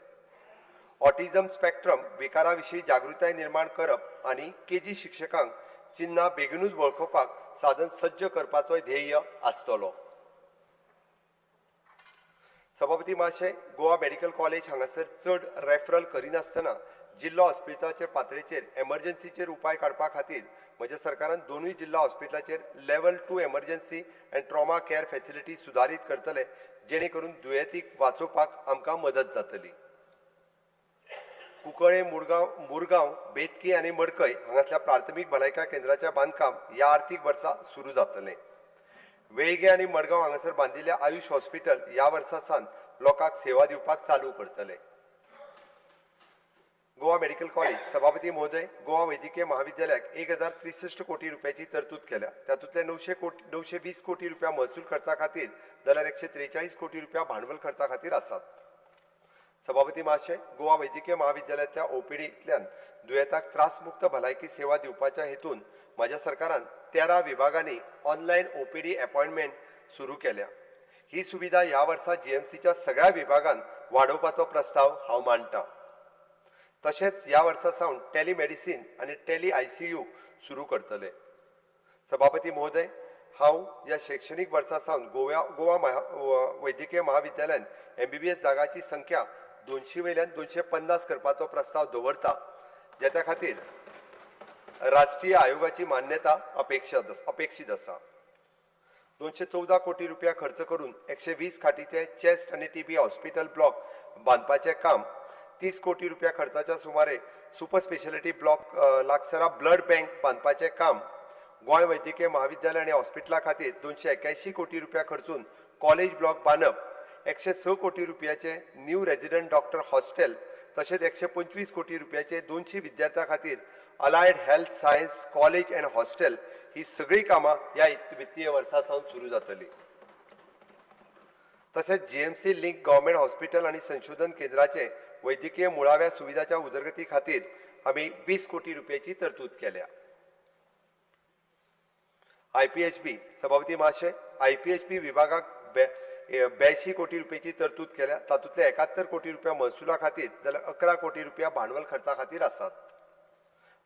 ऑटिझम स्पेक्ट्रम विकारा विशीं जागृताय निर्माण करप आनी केजी शिक्षकांक चिन्हां बेगीनूच वळखुपाक साधन सज्ज करपाचोय ध्येय आसतलो. सभापती महाशय, गोवा मेडिकल कॉलेज हांगासर चड रेफरल करिनासतना जिल्लो हॉस्पिटलाचे पातळेचेर एमर्जन्सीचेर उपाय काडपा खातीर म्हज्या सरकारान दोनूय जिल्लो हॉस्पिटलाचेर level 2 emergency and trauma care facility सुदारीत करतले, जेणे करून दुयेंतीक वाचोवपाक आमकां मदत जातली. कुंकळे, मुरगांव, बेतकी आनी मडकय हांगासल्या प्राथमीक भलायकी केंद्राचें बांदकाम ह्या आर्थीक वर्सा सुरू जातलें. वेळगे आनी मडगांव हांगासर बांदिल्ल्या आयुश हॉस्पिटल ह्या वर्सा सावन लोकांक सेवा दिवपाक चालू करतले. Goa medical college. सभापती महोदय, गोवा वैद्यकीय महाविद्यालयाक 1063 कोटी रुपयाची तरतूद केल्या. तातूंतले 920 कोटी रुपया महसूल खर्चा खातीर जाल्यार 143 कोटी रुपया भांडवल खर्चा खातीर आसात. सभापती महाशय, गोवा वैद्यकीय महाविद्यालयांतल्या ओपीडींतल्यान दुयेंताक त्रासमुक्त भलायकी सेवा दिवपाच्या हेतून म्हज्या सरकारान 13 विभागांनी ऑनलायन ओपीडी अपॉयंटमेंट सुरू केल्या. ही सुविधा ह्या वर्सा जीएमसीच्या सगळ्या विभागांत वाडोवपाचो प्रस्ताव हांव मांडटा. तशेंच ह्या वर्सा सावन टेलिमेडिसीन आनी टेली ICU सुरू करतले. सभापती महोदय, हांव ह्या शैक्षणीक वर्सा सावन गोवा वैद्यकीय महाविद्यालयान MBBS जागाची संख्या 200 वयल्यान 250 करपाचो प्रस्ताव दवरता, जेच्या खातीर राष्ट्रीय आयोगाची मान्यता अपेक्षीत आसा. 214 कोटी रुपया खर्च करून 120 खाटीचे चेस्ट आनी TB hospital block बांदपाचें काम, 30 कोटी रुपया खर्चाच्या सुमारे सुपर स्पेशलिटी ब्लॉक लागसरा ब्लड बँक बांदपाचें काम, गोंय वैद्यकीय महाविद्यालय आनी हॉस्पिटला खातीर 281 कोटी रुपया खर्चून कॉलेज ब्लॉक बांदप, 106 कोटी रुपयाचे न्यू रेजिडंट डॉक्टर हॉस्टेल तशेंच 125 कोटी रुपयाचे 200 विद्यार्थ्यां खातीर allied health science college and hostel ही सगळीं कामां ह्या वित्तीय वर्सा सावन सुरू जातली. तशेंच जीएमसी लिंक गव्हर्मेंट हॉस्पिटल आनी संशोधन केंद्राचे वैद्यकीय मुळाव्या सुविधाच्या उदरगती खातीर आमी 20 कोटी रुपयाची तरतूद केल्या. आयपीएचबी सभापती महाशय, आयपीएचबी विभागाक 82 कोटी रुपयाची तरतूद केल्या. तातूंतले 71 कोटी रुपया महसुला खातीर जाल्यार 11 कोटी रुपया भांडवल खर्चा खातीर आसात.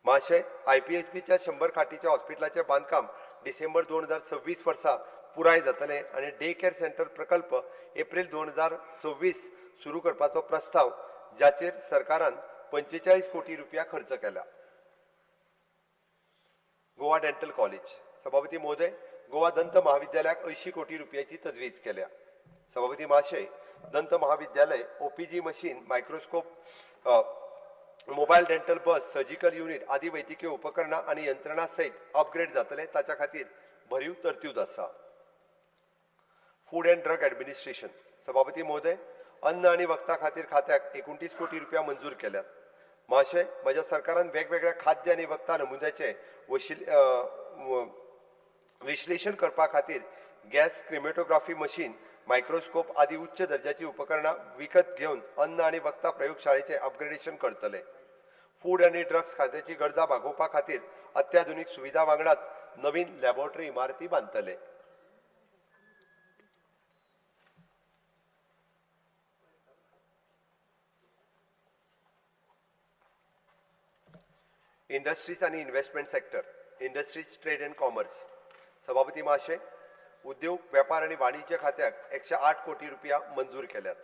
महाशय, आयपीएचबीच्या 100 खाटीच्या हॉस्पिटलाचें बांदकाम डिसेंबर 2026 वर्सा पुराय जातलें आनी डे केअर सेंटर प्रकल्प एप्रील 2026 सुरू करपाचो प्रस्ताव, जाचेर सरकारान 45 कोटी रुपया खर्च केला. गोवा डेंटल कॉलेज सभापती महोदय, गोवा दंत महाविद्यालयाक 80 कोटी रुपयाची तजवीज केल्या. सभापती महाशय, दंत महाविद्यालय OPG machine, microscope, mobile dental bus, surgical unit आदी वैद्यकीय उपकरणां आनी यंत्रणा सयत अपग्रेड जातले, ताच्या खातीर भरीव तरतूद आसा. फूड अँड ड्रग ॲडमिनिस्ट्रेशन सभापती महोदय, अन्न आनी वखदां खातीर खात्याक 29 कोटी रुपया मंजूर केल्यात. महाशय, म्हज्या सरकारान वेगवेगळ्या खाद्य आनी वखदां नमुन्याचे विश्लेशण करपा खातीर गॅस क्रिमेटोग्राफी मशीन, मायक्रोस्कोप आदी उच्च दर्जाची उपकरणां विकत घेवन अन्न आनी वखदां प्रयोगशाळेचें अपग्रेडेशन करतले. फूड आनी ड्रग्स खात्याची गरजा भागोवपा खातीर अत्याधुनीक सुविधा वांगडाच नवीन लॅबोरेटरी इमारती बांदतले. इंडस्ट्रीज आनी investment sector, industries trade and commerce सभापती महाशय, उद्योग वेपार आनी वाणिज्य खात्याक 108 कोटी रुपया मंजूर केल्यात.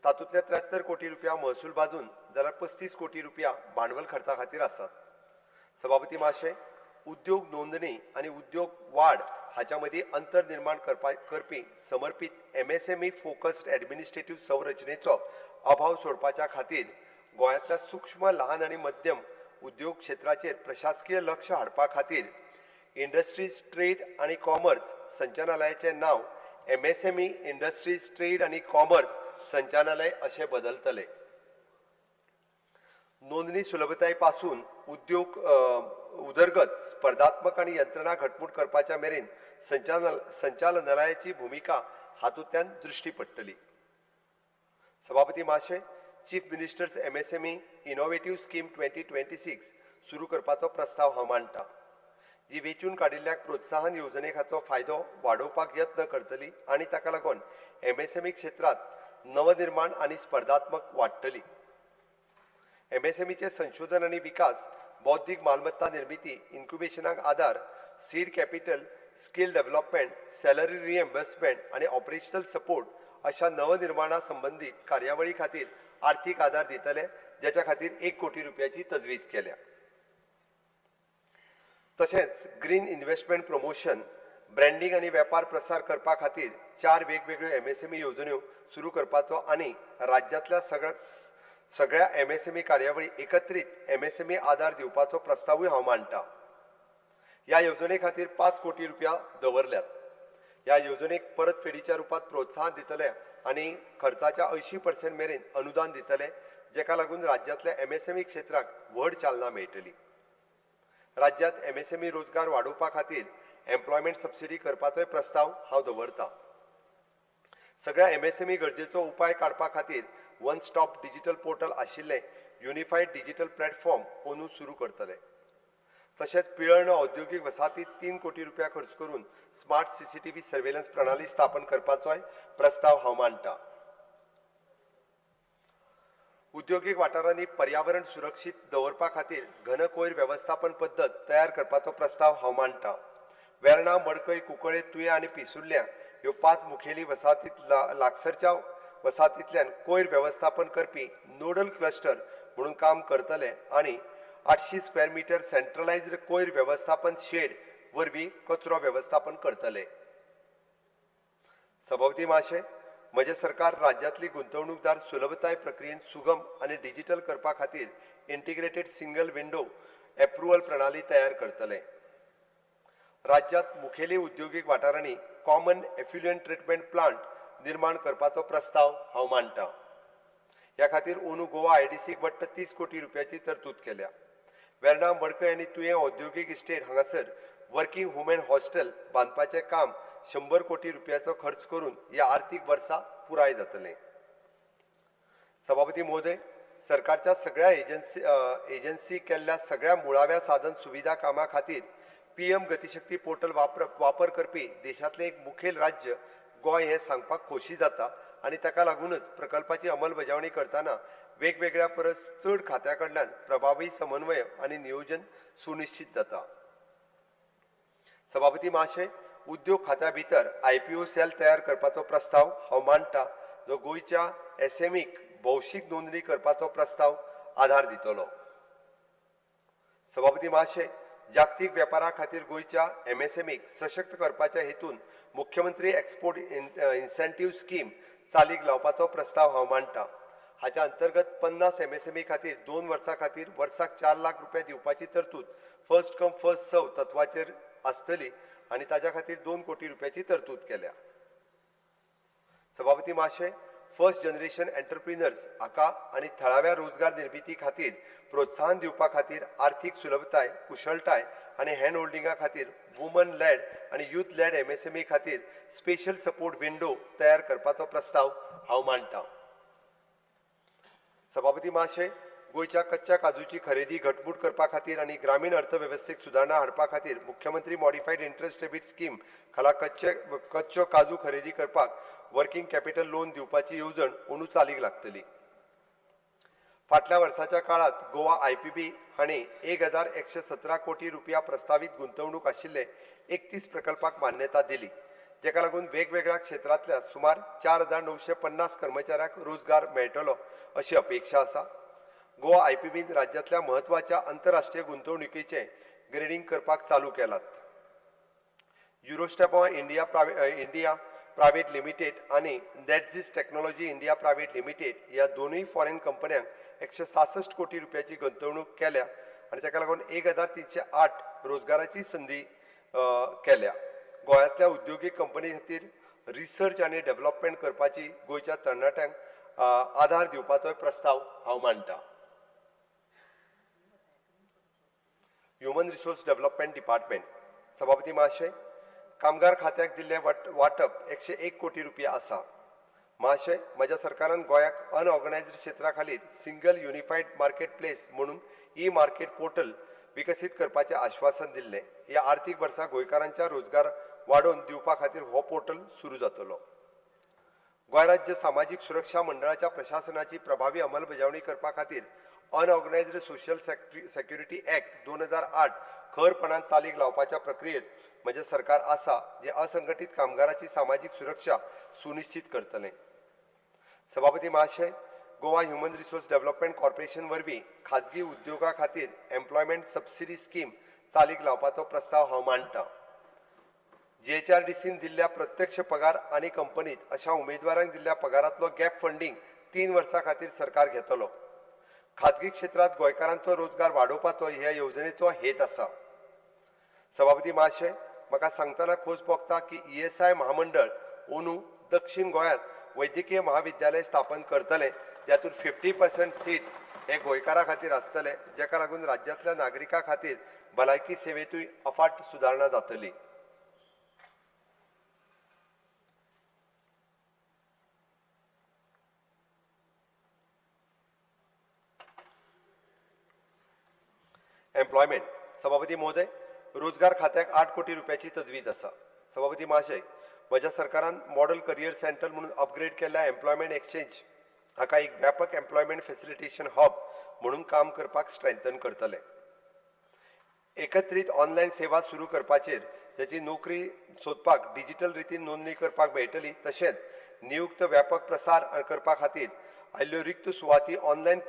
तातूंतले 73 कोटी रुपया महसूल बाजून जाल्यार 35 कोटी रुपया भांडवल खर्चा खातीर आसात. सभापती महाशय, उद्योग नोंदणी आनी उद्योग वाड हाच्या मदीं अंतर निर्माण करपी समर्पीत एमएसएमई फोकस्ड ॲडमिनिस्ट्रेटीव संरचनेचो अभाव सोडपाच्या खातीर गोंयांतल्या सूक्ष्म, लहान आनी मध्यम उद्योग क्षेत्राचेर प्रशासकीय लक्ष हाडपा खातीर इंडस्ट्रीज ट्रेड आनी कॉमर्स संचालनालयाचें नांव एमएसएमई इंडस्ट्रीज ट्रेड आनी कॉमर्स संचालनालय अशें बदलतले. नोंदणी सुलभताये पासून उद्योग उदरगत, स्पर्धात्मक आनी यंत्रणा घटमूट करपाच्या मेरेन संचालनालयाची भुमिका हातूंतल्यान दृश्टी पडटली. सभापती महाशय, chief minister's MSME innovative scheme 2026 सुरू करपाचो प्रस्ताव हांव मांडटा, जी वेंचून काडिल्ल्याक प्रोत्साहन येवजणेचो फायदो वाडोवपाक यत्न करतली आनी ताका लागून एमएसएमई क्षेत्रांत नवनिर्माण आनी स्पर्धात्मक वाडटली. एमएसएमईचे संशोधन आनी विकास, बौद्धीक मालमत्ता निर्मिती, इन्क्युबेशनाक आदार, seed capital, skill development, salary reimbursement आनी ऑपरेशनल सपोर्ट अशा नवनिर्माणा संबंदीत कार्यावळी खातीर आर्थीक आदार दितले, ज्याच्या खातीर 1 कोटी रुपयाची तजवीज केल्या. तशेंच ग्रीन इन्व्हेस्टमेंट प्रमोशन, ब्रँडींग आनी वेपार प्रसार करपा खातीर 4 वेगवेगळ्यो एमएसएमई येवजण्यो सुरू करपाचो आनी राज्यांतल्या सगळ्या एमएसएमई कार्यावळी एकत्रीत एमएसएमई आदार दिवपाचो प्रस्तावूय हांव मांडटा. ह्या येवजणे खातीर 5 कोटी रुपया दवरल्यात. ह्या येवजणेक परतफेडीच्या रुपांत प्रोत्साहन दितले आनी खर्चाच्या 80% मेरेन अनुदान दितले, जेका लागून राज्यांतल्या एमएसएमई क्षेत्राक व्हड चालना मेळटली. राज्यांत एमएसएमई रोजगार वाडोवपा खातीर एम्प्लॉयमेंट सबसिडी करपाचोय प्रस्ताव हांव दवरता. सगळ्या एमएसएमई गरजेचो उपाय काडपा खातीर वन स्टॉप डिजिटल पोर्टल आशिल्लें युनिफायड डिजिटल प्लॅटफॉर्म अंदू सुरू करतले. तशेंच पिळर्ण औद्योगीक वसाहतींत 3 कोटी रुपया खर्च करून स्मार्ट सीसीटीव्ही सर्वेलन्स प्रणाली स्थापन करपाचोय प्रस्ताव हांव मांडटा. उद्योगीक वाठारांनी पर्यावरण सुरक्षीत दवरपा खातीर घन कोयर वेवस्थापन पद्दत तयार करपाचो प्रस्ताव हांव मांडटा. वेर्णा, मडकय, कुंकळे, तुयें आनी पिसुर्ल्या ह्यो 5 मुखेली वसाहतींत लागसरच्या वसाहतींतल्यान कोयर वेवस्थापन करपी नोडल क्लस्टर म्हणून काम करतले आनी 800 स्क्वेअर मिटर सेंट्रलायज्ड कोयर वेवस्थापन शेड वरवीं कचरो वेवस्थापन करतले. सभापती महाशय, म्हजें सरकार राज्यांतली गुंतवणूकदार सुलभताय प्रक्रियेन सुगम आनी डिजिटल करपा खातीर इंटिग्रेटेड सिंगल विंडो एप्रुवल प्रणाली तयार करतले. राज्यांत मुखेली उद्योगीक वाठारांनी कॉमन एफ्युलंट ट्रिटमेंट प्लांट निर्माण करपाचो प्रस्ताव हांव मांडटा. ह्या खातीर अंदू गोवा आयडीसीक वट्ट 30 कोटी रुपयाची तरतूद केल्या. वेर्णा, मडकय आनी तुयें औद्योगीक इस्टेट हांगासर वर्किंग वुमेन हॉस्टेल बांदपाचें काम 100 कोटी रुपयाचो खर्च करून ह्या आर्थीक वर्सा पुराय जातलें. सभापती महोदय, सरकारच्या सगळ्या एजन्सी केल्ल्या सगळ्या मुळाव्या साधन सुविधा कामां खातीर PM Gatishakti portal वापर करपी देशांतलें एक मुखेल राज्य गोंय हें सांगपाक खोशी जाता आनी ताका लागूनच प्रकल्पाची अंमलबजावणी करतना वेगवेगळ्या परस चड खात्या कडल्यान प्रभावी समन्वय आनी नियोजन सुनिश्चित जाता. सभापती महाशय, उद्योग खात्या भितर IPO sale तयार करपाचो प्रस्ताव हांव मांडटा, जो गोंयच्या SMEक भौशीक नोंदणी करपाचो प्रस्ताव आधार दितलो. सभापती महाशय, जागतीक वेपारा खातीर गोंयच्या MSMEक सशक्त करपाच्या हेतून मुख्यमंत्री एक्सपोर्ट इन्सेंटीव स्कीम चालीक लावपाचो प्रस्ताव हांव मांडटा. हाच्या अंतर्गत 50 MSME खातीर 2 वर्सां खातीर वर्साक 4 लाख रुपया दिवपाची तरतूद फर्स्ट कम फर्स्ट सर्व तत्वाचेर आसतली आनी ताज्या खातीर 2 कोटी रुपयाची तरतूद केल्या. सभापती महाशय, फर्स्ट जनरेशन एंटरप्रिनर्स हाका आनी थळाव्या रोजगार निर्मिती खातीर प्रोत्साहन दिवपा खातीर आर्थीक सुलभताय, कुशळटाय आनी हँड होल्डिंगा खातीर वुमन लॅड आनी यूथ लॅड MSME खातीर स्पेशल सपोर्ट विंडो तयार करपाचो प्रस्ताव हांव मांडटा. सभापती महाशय, गोंयच्या कच्च्या काजूची खरेदी घटमूट करपा खातीर आनी ग्रामीण अर्थवेवस्थेक सुदारणा हाडपा खातीर मुख्यमंत्री मॉडिफायड इंट्रस्ट रेट स्कीम खाला कच्चो काजू खरेदी करपाक वर्किंग कॅपिटल लोन दिवपाची येवजण अंदू चालीक लागतली. फाटल्या वर्साच्या काळात गोवा IPB हांणी 1117 कोटी रुपया प्रस्तावीत गुंतवणूक आशिल्ले 31 प्रकल्पाक मान्यता दिली, जेका लागून वेगवेगळ्या क्षेत्रांतल्या सुमार 4950 कर्मचाऱ्यांक रोजगार मेळटलो अशी अपेक्षा आसा. गोवा IPBन राज्यांतल्या म्हत्वाच्या आंतरराष्ट्रीय गुंतवणुकीचें ग्रेडींग करपाक चालू केलात. युरोस्टेपा इंडिया प्रायव्हेट लिमिटेड आनी नेटझिस टेक्नॉलॉजी इंडिया प्रायव्हेट लिमिटेड ह्या दोनूय फॉरेन कंपन्यांक 166 कोटी रुपयाची गुंतवणूक केल्या आनी ताका लागून 1308 रोजगाराची संदी केल्या. गोंयांतल्या उद्योगीक कंपनी खातीर रिसर्च आनी डेव्हलपमेंट करपाची गोंयच्या तरणाट्यांक आधार दिवपाचोय प्रस्ताव हांव मांडटा. Human resource development department. सभापती महाशय, कामगार खात्याक दिल्ले वांटप 101 कोटी रुपया आसा. महाशय, म्हज्या सरकारान गोंयाक अनऑर्गनायज्ड क्षेत्रा खालील सिंगल युनिफायड मार्केट प्लेस म्हणून ई मार्केट पोर्टल विकसीत करपाचें आश्वासन दिल्लें. ह्या आर्थीक वर्सा गोंयकारांच्या रोजगार वाडोवन दिवपा खातीर हो पोर्टल सुरू जातलो. गोंय राज्य सामाजीक सुरक्षा मंडळाच्या प्रशासनाची प्रभावी अंमलबजावणी करपा खातीर अनऑर्गनायज्ड सोशल सेक्युरिटी ऍक्ट 2008 खरपणान चालीक लावपाच्या प्रक्रियेत म्हजें सरकार आसा, जें असंघटीत कामगाराची सामाजीक सुरक्षा सुनिश्चित करतलें. सभापती महाशय, Goa human resource development corporation वरवीं खाजगी उद्योगा खातीर एम्प्लॉयमेंट सबसिडी स्कीम चालीक लावपाचो प्रस्ताव हांव मांडटा. GHRDCन दिल्ल्या प्रत्यक्ष पगार आनी कंपनीत अशा उमेदवारांक दिल्ल्या पगारांतलो गॅप फंडींग 3 वर्सां खातीर सरकार घेतलो. खाजगी क्षेत्रांत गोंयकारांचो रोजगार वाडोवपाचो ह्या येवजणेचो हेत आसा. सभापती महाशय, म्हाका सांगतना खोस भोगता की ESI महामंडळ अंदू दक्षीण गोंयांत वैद्यकीय महाविद्यालय स्थापन करतले, ज्यातून 50% सीट्स हे गोंयकारां खातीर आसतले, जेका लागून राज्यांतल्या नागरिकां खातीर भलायकी सेवेंतूय अफाट सुदारणा जातली. एम्प्लॉयमेंट. सभापती महोदय, रोजगार खात्याक 8 कोटी रुपयाची तजवीज आसा. सभापती महाशय, म्हज्या सरकारान मॉडल करियर सेंटर म्हणून अपग्रेड केल्ल्या एम्प्लॉयमेंट एक्सचेंज हाका एक व्यापक एम्प्लॉयमेंट फॅसिलिटेशन हब म्हणून काम करपाक स्ट्रेंथन करतले. एकत्रीत ऑनलायन सेवा सुरू करपाचेर, जाची नोकरी सोदपाक डिजिटल रितीन नोंदणी करपाक मेळटली, तशेंच नियुक्त व्यापक प्रसार करपा खातीर आयिल्ल्यो रिक्त सुवाती ऑनलायन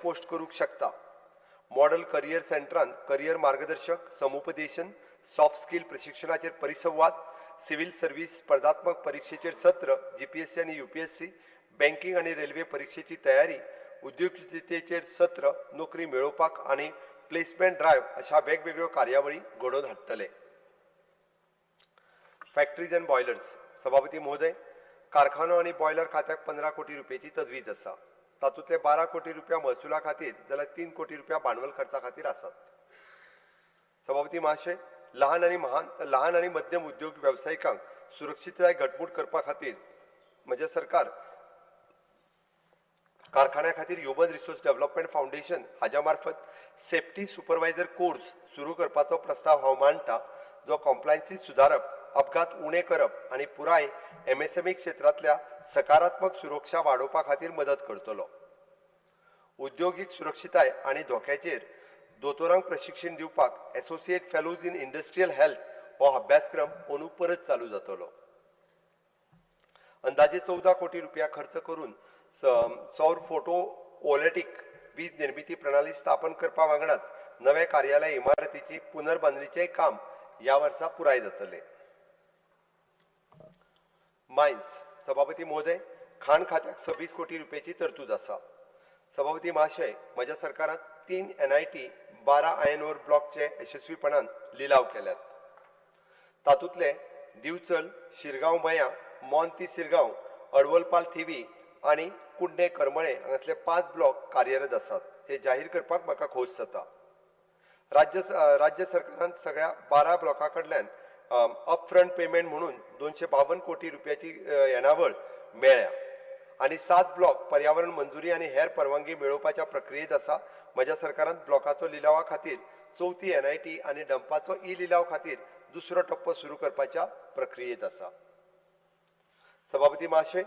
पोस्ट करूंक शकता. मॉडल करियर सेंटरान करियर मार्गदर्शक, समुपदेशन, सॉफ्ट स्किल प्रशिक्षणाचेर परिसंवाद, सिव्हिल सर्व्हिस स्पर्धात्मक परिक्षेचेर सत्र, GPSC आनी UPSC, banking आनी रेल्वे परिक्षेची तयारी, उद्योजकतेचेर सत्र, नोकरी मेळोवपाक आनी प्लेसमेंट ड्रायव्ह अशा वेगवेगळ्यो कार्यावळी घडोवन हाडटले. Factories and boilers. सभापती महोदय, कारखानो आनी बॉयलर खात्याक 15 कोटी रुपयाची तजवीज आसा. तातूंतले 12 कोटी रुपया महसुला खातीर जाल्यार 3 कोटी रुपया भांडवल खर्चा खातीर आसात. सभापती महाशय, लहान आनी मध्यम उद्योग वेवसायिकांक सुरक्षितताय घटमूट करपा खातीर म्हजें सरकार कारखान्या खातीर ह्युमन रिसोर्स डेव्हलपमेंट फावंडेशन हाज्या मार्फत सेफ्टी सुपरवायझर कोर्स सुरू करपाचो प्रस्ताव हांव मांडटा, जो कॉम्प्लायन्सी सुदारप, अपघात उणे करप आनी पुराय एमएसएमई क्षेत्रांतल्या सकारात्मक सुरक्षा वाडोवपा खातीर मदत करतलो. उद्योगीक सुरक्षिताय आनी धोक्याचेर दोतोरांक प्रशिक्षण दिवपाक associate fellows in industrial health हो अभ्यासक्रम अंदू परत चालू जातलो. अंदाजे 14 कोटी रुपया खर्च करून सौर फोटोवोल्टिक वीज निर्मिती प्रणाली स्थापन करपा वांगडाच नवे कार्यालय इमारतीची पुनर्बांदणीचेय काम ह्या वर्सा पुराय जातले. मायन्स. सभापती महोदय, खाण खात्याक 26 कोटी रुपयाची तरतूद आसा. सभापती महाशय, म्हज्या सरकारांत 3 NIT 12 iron ore ब्लॉकचे यशस्वीपणान लिलाव केल्यात. तातूंतले दिवचल, शिरगांव मया, मोंती सिरगांव, अडवलपाल थिवी आनी कुड्डे करमळे हांगासले 5 ब्लॉक कार्यरत आसात. हे जाहीर करपाक म्हाका खोस जाता. राज्य सरकारान सगळ्या 12 ब्लॉका कडल्यान अपफ्रंट पेमेंट म्हणून 252 कोटी रुपयाची येणावळ मेळ्ळ्या आनी 7 ब्लॉक पर्यावरण मंजुरी आनी हेर परवानगी मेळोवपाच्या प्रक्रियेत आसा. म्हज्या सरकारान ब्लॉकाचो लिलावा खातीर चवथी NIT आनी डंपाचो ई लिलाव खातीर दुसरो टप्पो सुरू करपाच्या प्रक्रियेत आसा. सभापती महाशय,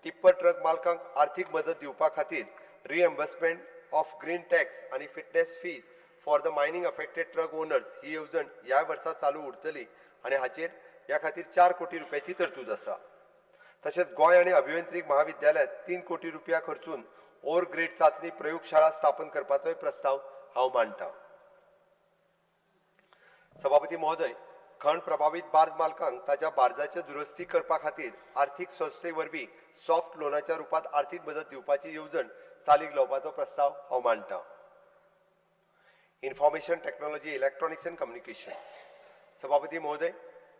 टिप्पर ट्रक मालकांक आर्थीक मदत दिवपा खातीर रिएम्बर्समेंट ऑफ ग्रीन टॅक्स आनी fitness fees for the mining affected truck owners ही येवजण ह्या वर्सा चालू उरतली आनी हाचेर ह्या खातीर 4 कोटी रुपयाची तरतूद आसा. तशेंच गोंय आनी अभियांत्रिक महाविद्यालयांत 3 कोटी रुपया खर्चून ओवर ग्रेड चांचणी प्रयोगशाळा स्थापन करपाचोय प्रस्ताव हांव मांडटा. सभापती महोदय, खण प्रभावीत बार्ज मालकांक ताच्या बार्जाचे दुरुस्ती करपा खातीर आर्थीक संस्थे वरवीं सॉफ्ट लोनाच्या रुपांत आर्थीक मदत दिवपाची येवजण चालीक लावपाचो प्रस्ताव हांव मांडटा. Information technology, electronics and communication. सभापती महोदय,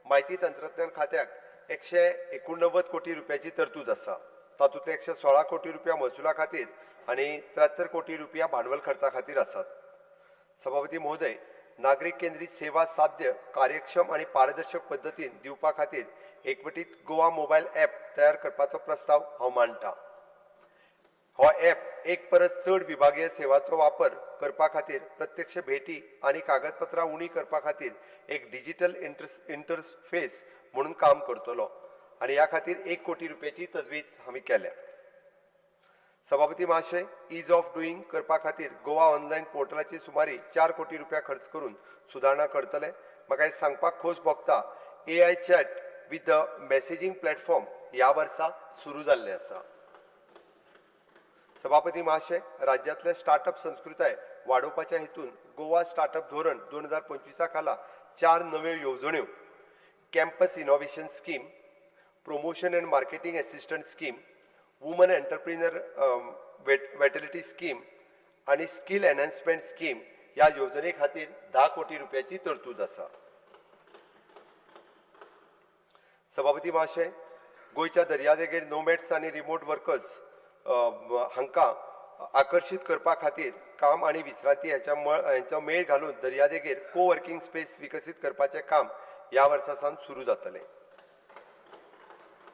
म्हायती तंत्रज्ञान खात्याक 189 कोटी रुपयाची तरतूद आसा. तातूंतले 116 कोटी रुपया महसुला खातीर आनी 73 कोटी रुपया भांडवल खर्चा खातीर आसात. सभापती महोदय, नागरीक केंद्रीत सेवा साध्य, कार्यक्षम आनी पारदर्शक पद्दतीन दिवपा खातीर एकवटीत गोवा मोबायल ॲप तयार करपाचो प्रस्ताव हांव मांडटा. हो ॲप एक परस चड विभागीय सेवाचो वापर करपा खातीर प्रत्यक्ष भेटी आनी कागदपत्रां उणी करपा खातीर एक डिजिटल इंटरफेस म्हणून काम करतलो आनी ह्या खातीर 1 कोटी रुपयाची तजवीज आमी केल्या. सभापती महाशय, is of doing करपा खातीर गोवा ऑनलायन पोर्टलाची सुमारे 4 कोटी रुपया खर्च करून सुदारणा करतले. म्हाका हें सांगपाक खोस भोगता, AI chat with the messaging platform ह्या वर्सा सुरू जाल्लें आसा. सभापती महाशय, राज्यांतले स्टार्टअप संस्कृताय वाडोवपाच्या हेतून गोवा स्टार्टअप धोरण 2025 खाला 4 नव्यो येवजण्यो, campus innovation scheme, promotion and marketing assistant scheme, woman entrepreneur vitality scheme आनी स्कील एनहान्समेंट स्कीम ह्या येवजणे खातीर 10 कोटी रुपयाची तरतूद आसा. सभापती महाशय, गोंयच्या दर्यादेगेर नोमॅड्स आनी रिमोट वर्कर्स हांकां आकर्शीत करपा खातीर काम आनी विश्रांती हांचो मेळ घालून दर्यादेगेर को वर्किंग स्पेस विकसीत करपाचें काम ह्या वर्सा सावन सुरू जातलें.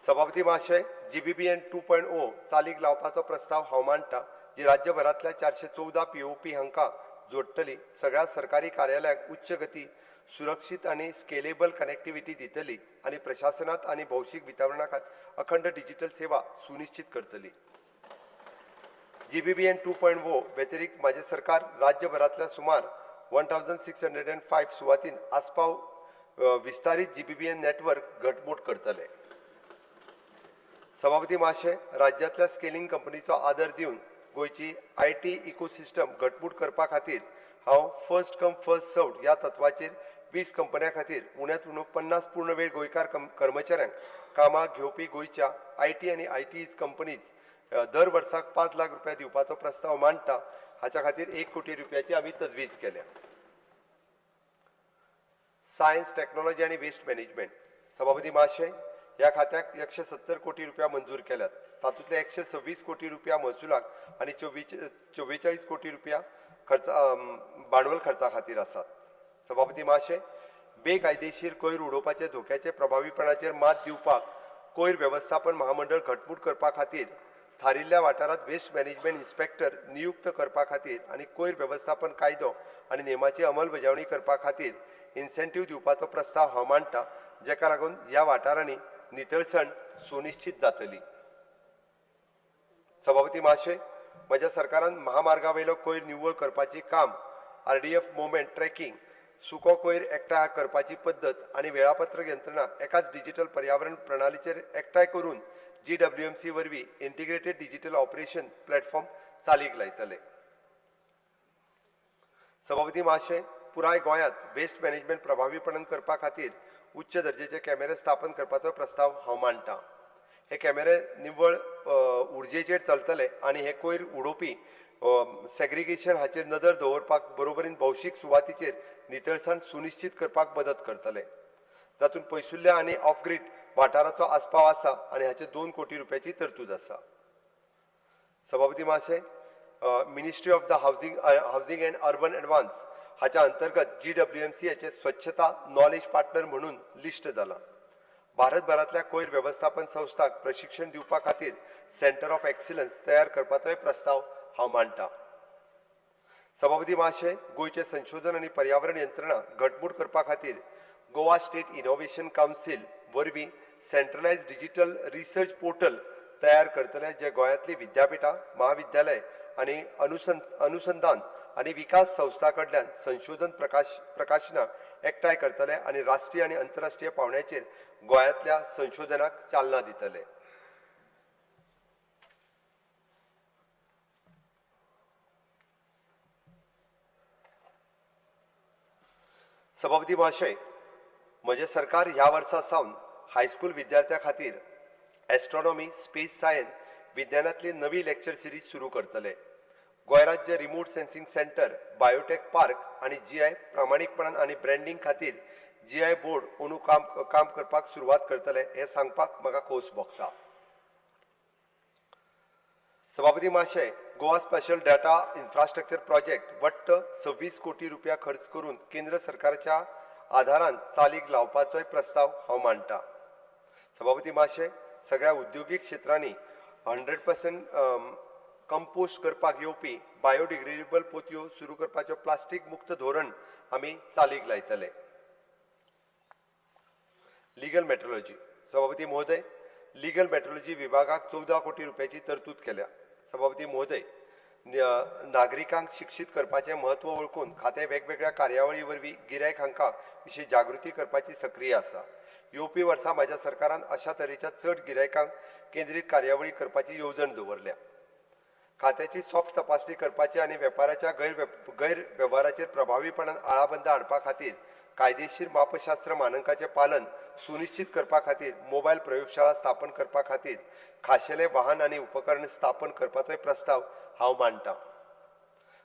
सभापती महाशय, GBBN 2.0 चालीक लावपाचो प्रस्ताव हांव मांडटा, जी राज्यभरांतल्या 414 POP हांकां जोडटली, सगळ्या सरकारी कार्यालयांक उच्च गती, सुरक्षीत आनी स्केलेबल कनेक्टिविटी दितली आनी प्रशासनांत आनी भौशीक वितरणा खातीर अखंड डिजिटल सेवा सुनिश्चित करतली. GBBN 2.0 व्यतिरिक्त म्हाजें सरकार राज्यभरांतल्या सुमार 1605 सुवातीन आस्पाव विस्तारीत GBBN network घटमूट करतले. सभापती महाशय, राज्यांतल्या स्केलिंग कंपनीचो आदर दिवन गोंयची IT ecosystem घटमूट करपा खातीर हांव फर्स्ट कम फर्स्ट सर्व्ड ह्या तत्वाचेर 20 कंपन्यां खातीर उण्यांत उणो 50 पूर्ण वेळ गोंयकार कर्मचाऱ्यांक कामाक घेवपी गोंयच्या IT आनी ITs companies दर वर्साक 5 लाख रुपया दिवपाचो प्रस्ताव मांडटा. हाच्या खातीर 1 कोटी रुपयाची आमी तजवीज केल्या. सायन्स, टॅक्नोलॉजी आनी वेस्ट मॅनेजमेंट. सभापती महाशय, ह्या खात्याक 170 कोटी रुपया मंजूर केल्यात. तातूंतले 126 कोटी रुपया महसुलाक आनी 44 कोटी रुपया खर्च भांडवल खर्चा खातीर आसात. सभापती महाशय, बेकायदेशीर कोयर उडोवपाचे धोक्याचे प्रभावीपणाचेर मात दिवपाक कोयर वेवस्थापन महामंडळ घटमूट करपा खातीर थारिल्ल्या वाठारांत वेस्ट मॅनेजमेंट इन्स्पेक्टर नियुक्त करपा खातीर आनी कोयर वेवस्थापन कायदो आनी नेमाची अंमलबजावणी करपा खातीर इन्सेंटीव दिवपाचो प्रस्ताव हांव मांडटा, जेका लागून ह्या वाठारांनी नितळसाण सुनिश्चित जातली. सभापती महाशय, म्हज्या सरकारान महामार्गावेलो कोयर निवळ करपाची काम, RDF movement tracking, सुको कोयर एकठांय करपाची पद्दत आनी वेळापत्रक यंत्रणा एकाच डिजिटल पर्यावरण प्रणालीचेर एकठांय करून GWMC वरवीं इंटिग्रेटेड डिजिटल ऑपरेशन प्लॅटफॉर्म चालीक लायतले. सभापती महाशय, पुराय गोंयांत वेस्ट मॅनेजमेंट प्रभावीपणान करपा खातीर उच्च दर्जेचे कॅमेरे स्थापन करपाचो प्रस्ताव हांव मांडटा. हे कॅमेरे निव्वळ उर्जेचेर चलतले आनी हे कोयर उडोवपी सेग्रिगेशन हाचेर नदर दवरपाक बरोबरीन भौशीक सुवातीचेर नितळसाण सुनिश्चित करपाक मदत करतले. तातूंत पयसुल्ल्या आनी ऑफ ग्रीड वाठाराचो आस्पाव आसा आनी हाचेर 2 कोटी रुपयाची तरतूद आसा. सभापती महाशय, Ministry of the housing and urban advance हाच्या अंतर्गत GWMC हाचे स्वच्छता नॉलेज पार्टनर म्हणून लिस्ट जाला. भारतभरांतल्या कोयर वेवस्थापन संस्थांक प्रशिक्षण दिवपा खातीर सेंटर ऑफ एक्सिलन्स तयार करपाचोय प्रस्ताव हांव मांडटा. सभापती महाशय, गोंयचें संशोधन आनी पर्यावरण यंत्रणा घटमूट करपा खातीर गोवा स्टेट इनोव्हेशन कावन्सील वरवीं सेंट्रलायज डिजिटल रिसर्च पोर्टल तयार करतले, जे गोंयांतली विद्यापिठां, महाविद्यालय आनी अनुसंधान आनी विकास संस्था कडल्यान संशोधन प्रकाशनां एकठांय करतले आनी राष्ट्रीय आनी अंतरराष्ट्रीय पांवड्याचेर गोंयांतल्या संशोधनाक चालना दितले. सभापती महाशय, म्हजें सरकार ह्या वर्सा सावन हायस्कूल विद्यार्थ्यां खातीर एस्ट्रॉनॉमी, स्पेस सायन्स विज्ञानांतली नवी लेक्चर सिरीज सुरू करतले. गोंय राज्य remote sensing centre, biotech park आनी GI प्रामाणीकपणान आनी ब्रँडींग खातीर GI board अंदू काम करपाक सुरवात करतले हें सांगपाक म्हाका खोस भोगता. सभापती महाशय, Goa special data infrastructure project वट्ट 26 कोटी रुपया खर्च करून केंद्र सरकारच्या आधारान चालीक लावपाचोय प्रस्ताव हांव मांडटा. सभापती महाशय, सगळ्या उद्योगीक क्षेत्रांनी 100% कंपोस्ट करपाक येवपी बायोडिग्रेडेबल पोतयो सुरू करपाच्यो प्लास्टीक मुक्त धोरण आमी चालीक लायतले. Legal metrology. सभापती महोदय, लिगल मेट्रोलॉजी विभागाक 14 कोटी रुपयाची तरतूद केल्या. सभापती महोदय, नागरिकांक शिक्षीत करपाचें म्हत्व वळखून खातें वेगवेगळ्या कार्यावळी वरवीं गिरायक हांकां विशीं जागृती करपाची सक्रिय आसा. येवपी वर्सा म्हाज्या सरकारान अशा तरेच्या चड गिरायकांक केंद्रीत कार्यावळी करपाची येवजण दवरल्या. खात्याची सॉफ्ट तपासणी करपाची आनी वेपाराच्या गैरवेव्हाराचेर प्रभावीपणान आळाबंद हाडपा खातीर कायदेशीर मापशास्त्र मानकांचें पालन सुनिश्चित करपा खातीर मोबायल प्रयोगशाळा स्थापन करपा खातीर खाशेले वाहन आनी उपकरण स्थापन करपाचोय प्रस्ताव हांव मांडटा.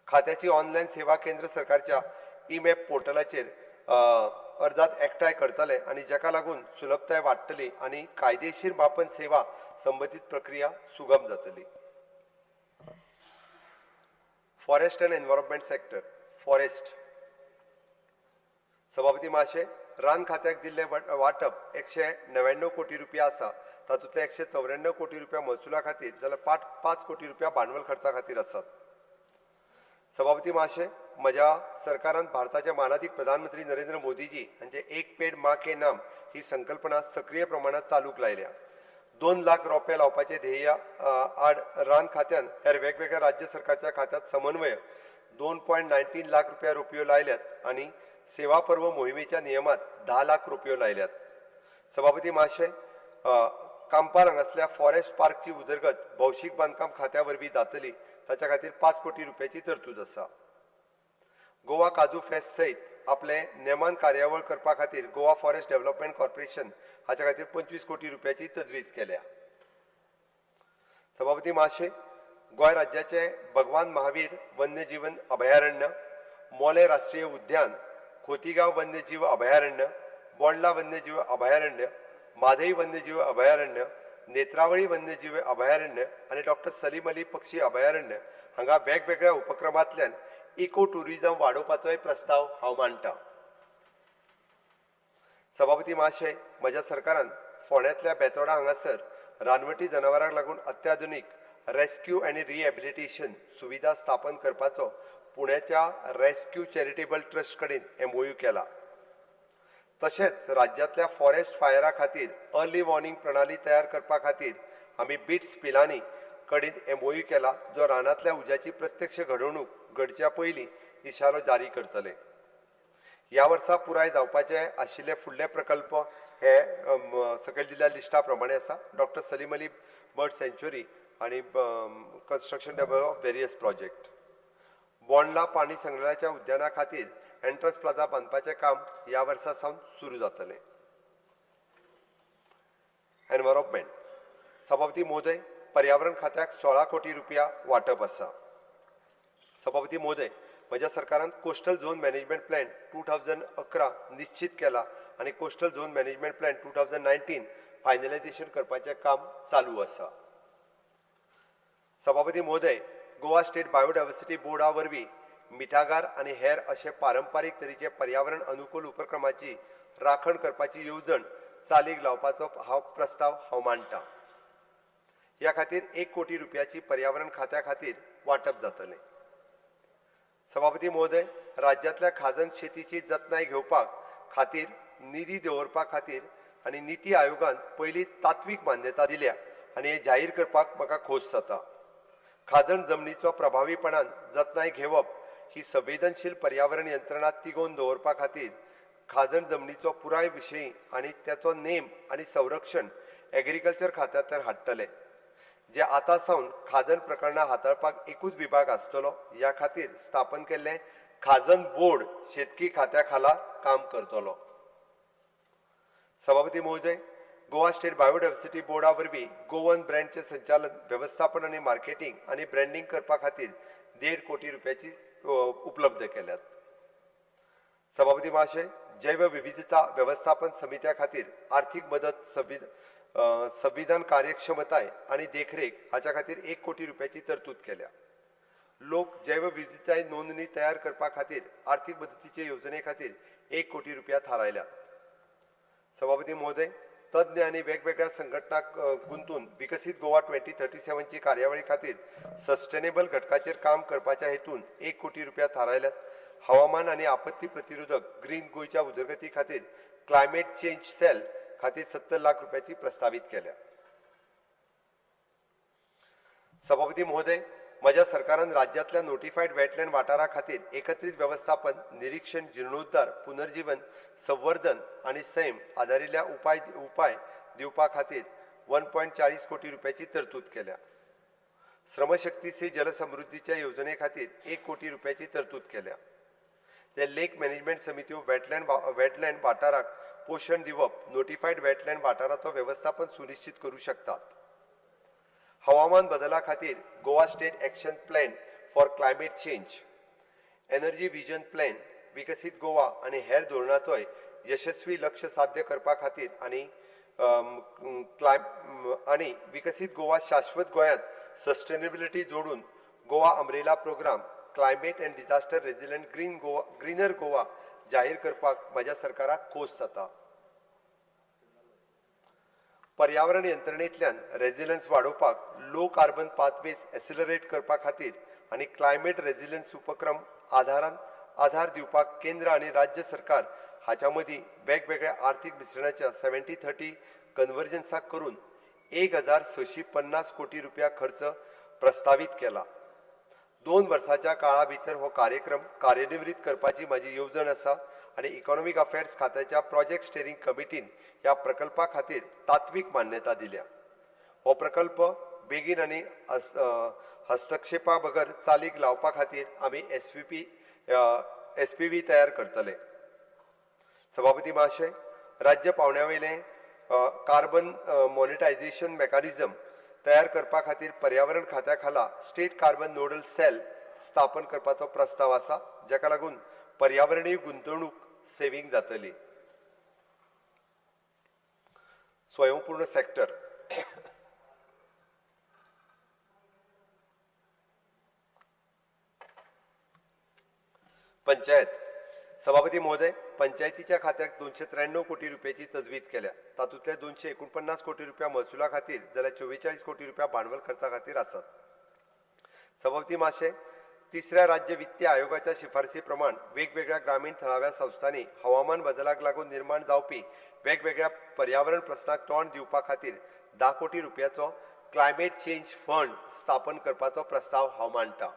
खात्याची ऑनलायन सेवा केंद्र सरकारच्या ई-मॅप पोर्टलाचेर अर्जात एकठांय करतले आनी जाका लागून सुलभताय वाडटली आनी कायदेशीर मापन सेवा संबंदीत प्रक्रिया सुगम जातली. Forest and environment sector. Forest. सभापती महाशय, रान खात्याक दिल्लें वांटप 199 कोटी रुपया आसा. तातूंतले 194 कोटी रुपया महसुला खातीर जाल्यार 5 कोटी रुपया भांडवल खर्चा खातीर आसात. सभापती महाशय, म्हज्या सरकारान भारताचे मानादीक प्रधानमंत्री नरेंद्र मोदीजी हांचे एक पेड माँ के नाम ही संकल्पना सक्रीय प्रमाणात चालूक लायल्या. 2 लाख रोपे लावपाचे ध्येय आड रान खात्यान हेर वेगवेगळ्या राज्य सरकारच्या खात्यात समन्वय 2.19 लाख रुपया रुपयो लायल्यात आनी सेवा पर्व मोहिमेच्या नियमात 10 लाख रुपयो लायल्यात. सभापती महाशय, कांपाल हांगासल्या फॉरेस्ट पार्कची उदरगत भौशीक बांदकाम खात्या वरवीं जातली, ताच्या खातीर 5 कोटी रुपयाची तरतूद आसा. गोवा काजू फेस्त सयत आपले नेमान कार्यावळ करपा खातीर गोवा फॉरेस्ट डेव्हलपमेंट कॉर्पोरेशन हाच्या खातीर 25 कोटी रुपयाची तजवीज केल्या. सभापती महाशय, गोंय राज्याचे भगवान महावीर वन्यजीवन अभयारण्य, मोले राष्ट्रीय उद्यान, खोतीगांव वन्यजीव अभयारण्य, बोंडला वन्यजीव अभयारण्य म्हादई वन्यजीव अभयारण्य, नेत्रावळी वन्यजीव अभयारण्य आनी डॉक्टर सलीम अली पक्षी अभयारण्य हांगा वेगवेगळ्या उपक्रमांतल्यान इको ट्युरिजम वाडोवपाचोय प्रस्ताव हांव मांडटा. सभापती महाशय, म्हज्या सरकारान फोंड्यांतल्या बेतोडा हांगासर रानवटी जनावरांक लागून अत्याधुनीक रेस्क्यू आनी रिहॅबिलिटेशन सुविधा स्थापन करपाचो पुण्याच्या रेस्क्यू चॅरिटेबल ट्रस्ट कडेन एमओयू केला. तशेंच राज्यांतल्या फॉरेस्ट फायरा खातीर अर्ली वॉर्निंग प्रणाली तयार करपा खातीर आमी बिट्स पिलानी कडेन एमओयू केला, जो रानांतल्या उज्याची प्रत्यक्ष घडणूक घडच्या पयलीं इशारो जारी करतले. ह्या वर्सा पुराय जावपाचे आशिल्ले फुडले प्रकल्प हे सकयल दिल्ल्या लिस्टा प्रमाणे आसा. Doctor Salim Ali bird sanctuary आनी construction develop of various project. Bondla पाणी संग्रहालयाच्या उद्याना खातीर एंट्रन्स प्लाझा बांदपाचें काम ह्या वर्सा सावन सुरू जातलें. एनवायरोमेंट. सभापती महोदय, पर्यावरण खात्याक 16 कोटी रुपया वांटप आसा. सभापती महोदय, म्हज्या सरकारान कोस्टल झोन मॅनेजमेंट प्लॅन 2011 निश्चीत केला आनी coastal zone management plan 2019 finalisation करपाचें काम चालू आसा. सभापती महोदय, गोवा स्टेट बायोडायवर्सिटी बोर्डा वरवीं मिठागार आनी हेर अशे पारंपारीक तरेचे पर्यावरण अनुकूल उपक्रमाची राखण करपाची येवजण चालीक लावपाचो हांव प्रस्ताव हांव मांडटा. ह्या खातीर 1 कोटी रुपयाची पर्यावरण खात्या खातीर वांटप जातलें. सभापती महोदय, राज्यांतल्या खाजन शेतीची जतनाय घेवपाक खातीर निधी दवरपा खातीर आनी निती आयोगान पयलींच तात्वीक मान्यता दिल्या आनी हें जाहीर करपाक म्हाका खोस जाता. खाजन जमनीचो प्रभावीपणान जतनाय घेवप ही संवेदनशील पर्यावरण यंत्रणा तिगोवन दवरपा खातीर खाजन जमनीचो पुराय विशयी आनी त्याचो नेम आनी संरक्षण एग्रीकल्चर खात्यांतल्यान हाडटले, जे आतां सावन खाजन प्रकरणां हाताळपाक एकूच विभाग आसतलो. ह्या खातीर स्थापन केल्लें खाजन बोर्ड शेतकी खात्या खाला काम करतलो. सभापती महोदय, गोवा स्टेट बायोडायवर्सिटी बोर्डा वरवीं गोवन ब्रँडचें संचालन, वेवस्थापन आनी मार्केटींग आनी ब्रँडींग करपा खातीर 1.5 कोटी रुपयाची उपलब्ध केल्यात. सभापती महाशय, जैवविविधता वेवस्थापन समित्या खातीर आर्थीक मदत, संविधान कार्यक्षमताय आनी देखरेख हाच्या खातीर 1 कोटी रुपयाची तरतूद केल्या. लोक जैवविविधताय नोंदणी तयार करपा खातीर आर्थीक मदतीचे येवजणे खातीर 1 कोटी रुपया थारायल्यात. सभापती महोदय, तज्ञ आनी वेगवेगळ्या संघटनाक गुंतून विकसीत गोवा 2037ची कार्यावळी खातीर सस्टेनेबल घटकाचेर काम करपाच्या हेतून 1 कोटी रुपया थारायल्यात. हवामान आनी आपत्ती प्रतिरोधक ग्रीन गोंयच्या उदरगती खातीर क्लायमेट चेंज सेल खातीर 70 लाख रुपयाची प्रस्तावीत केल्या. सभापती महोदय, म्हज्या सरकारान राज्यांतल्या नोटिफायड वेटलँड वाठारा खातीर एकत्रीत वेवस्थापन, निरीक्षण, जिर्णोद्धार, पुनर्जीवन, संवर्धन आनी सैम आदारिल्ल्या उपाय दिवपा खातीर 1.40 कोटी रुपयाची तरतूद केल्या. श्रमशक्ती से जलसमृद्धीच्या येवजणे खातीर 1 कोटी रुपयाची तरतूद केल्या. ते लेक मॅनेजमेंट समित्यो वेटलँड वाठाराक पोशण दिवप, नोटिफायड वेटलँड वाठाराचो वेवस्थापन सुनिश्चित करूं शकतात. हवामान बदला खातीर Goa state action plan for climate change, energy vision plan, विकसीत गोवा आनी हेर धोरणाचोय यशस्वी लक्ष साध्य करपा खातीर आनी आनी विकसीत गोवा शाश्वत गोंयांत सस्टेनेबिलिटी जोडून Goa umbrella programme, climate and disaster resilient green Goa, greener Goa जाहीर करपाक म्हज्या सरकाराक खोस जाता. पर्यावरण यंत्रणेंतल्यान रेजिलन्स वाडोवपाक, लो कार्बन पाथवेज एसिलरेट करपा खातीर आनी क्लायमेट रेजिलन्स उपक्रम आधार दिवपाक केंद्र आनी राज्य सरकार हाच्या मदीं वेगवेगळ्या आर्थीक मिश्रणाच्या 70-30 कन्वर्जन्साक करून 1650 कोटी रुपया खर्च प्रस्तावीत केला. 2 वर्साच्या काळा भितर हो कार्यक्रम कार्यान्वित करपाची म्हाजी येवजण आसा आनी इकॉनॉमीक अफेर्स खात्याच्या प्रोजेक्ट स्टेरिंग कमिटीन ह्या प्रकल्पा खातीर तात्वीक मान्यता दिल्या. हो प्रकल्प बेगीन आनी हस्तक्षेपा बगर चालीक लावपा खातीर आमी एसपीवी तयार करतले. सभापती महाशय, राज्य पावंड्या वयलें कार्बन मॉनिटायझेशन मेकॅनिझम तयार करपा खातीर पर्यावरण खात्या खाला स्टेट कार्बन नोडल सेल स्थापन करपाचो प्रस्ताव आसा, जाका लागून पर्यावरणीय गुंतवणूक सेव्हींग जातली. स्वयंपूर्ण सेक्टर. पंचायत. सभापती महोदय, पंचायतीच्या खात्याक 293 कोटी रुपयाची तजवीज केल्या. तातूंतले 249 कोटी रुपया महसुला खातीर जाल्यार 44 कोटी रुपया भांडवल खर्चा खातीर आसात. सभापती महाशय, तिसऱ्या राज्य वित्तीय आयोगाच्या शिफारसी प्रमाण वेगवेगळ्या ग्रामीण थळाव्या संस्थांनी हवामान बदलाक लागून निर्माण जावपी वेगवेगळ्या पर्यावरण प्रस्नाक तोंड दिवपा खातीर 10 कोटी रुपयाचो क्लायमेट चेंज फंड स्थापन करपाचो प्रस्ताव हांव मांडटा.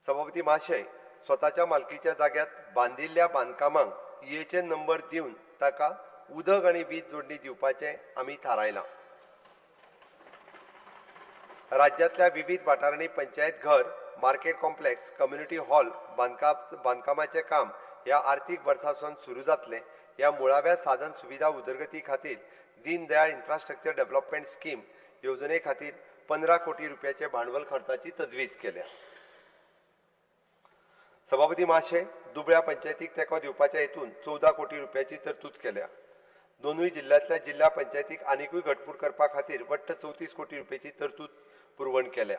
सभापती महाशय, स्वताच्या मालकीच्या जाग्यात बांदिल्ल्या बांदकामांक EHN number दिवन ताका उदक आनी वीज जोडणी दिवपाचें आमी थारायलां. राज्यांतल्या विविध वाठारांनी पंचायत घर, मार्केट कॉम्प्लेक्स, कम्युनिटी हॉल बांदकामाचें काम ह्या आर्थीक वर्सा सावन सुरू जातलें. ह्या मुळाव्या साधन सुविधा उदरगती खातीर दीनदयाळ इन्फ्रास्ट्रक्चर डेव्हलपमेंट स्कीम येवजणे खातीर 15 कोटी रुपयाचे भांडवल खर्चाची तजवीज केल्या. सभापती महाशय, दुबळ्या पंचायतीक तेंको दिवपाच्या हेतून 14 कोटी रुपयाची तरतूद केल्या. दोनूय जिल्ल्यांतल्या जिल्हा पंचायतीक आनिकूय घटमूट करपा खातीर वट्ट 34 कोटी रुपयाची तरतूद पुरवण केल्या.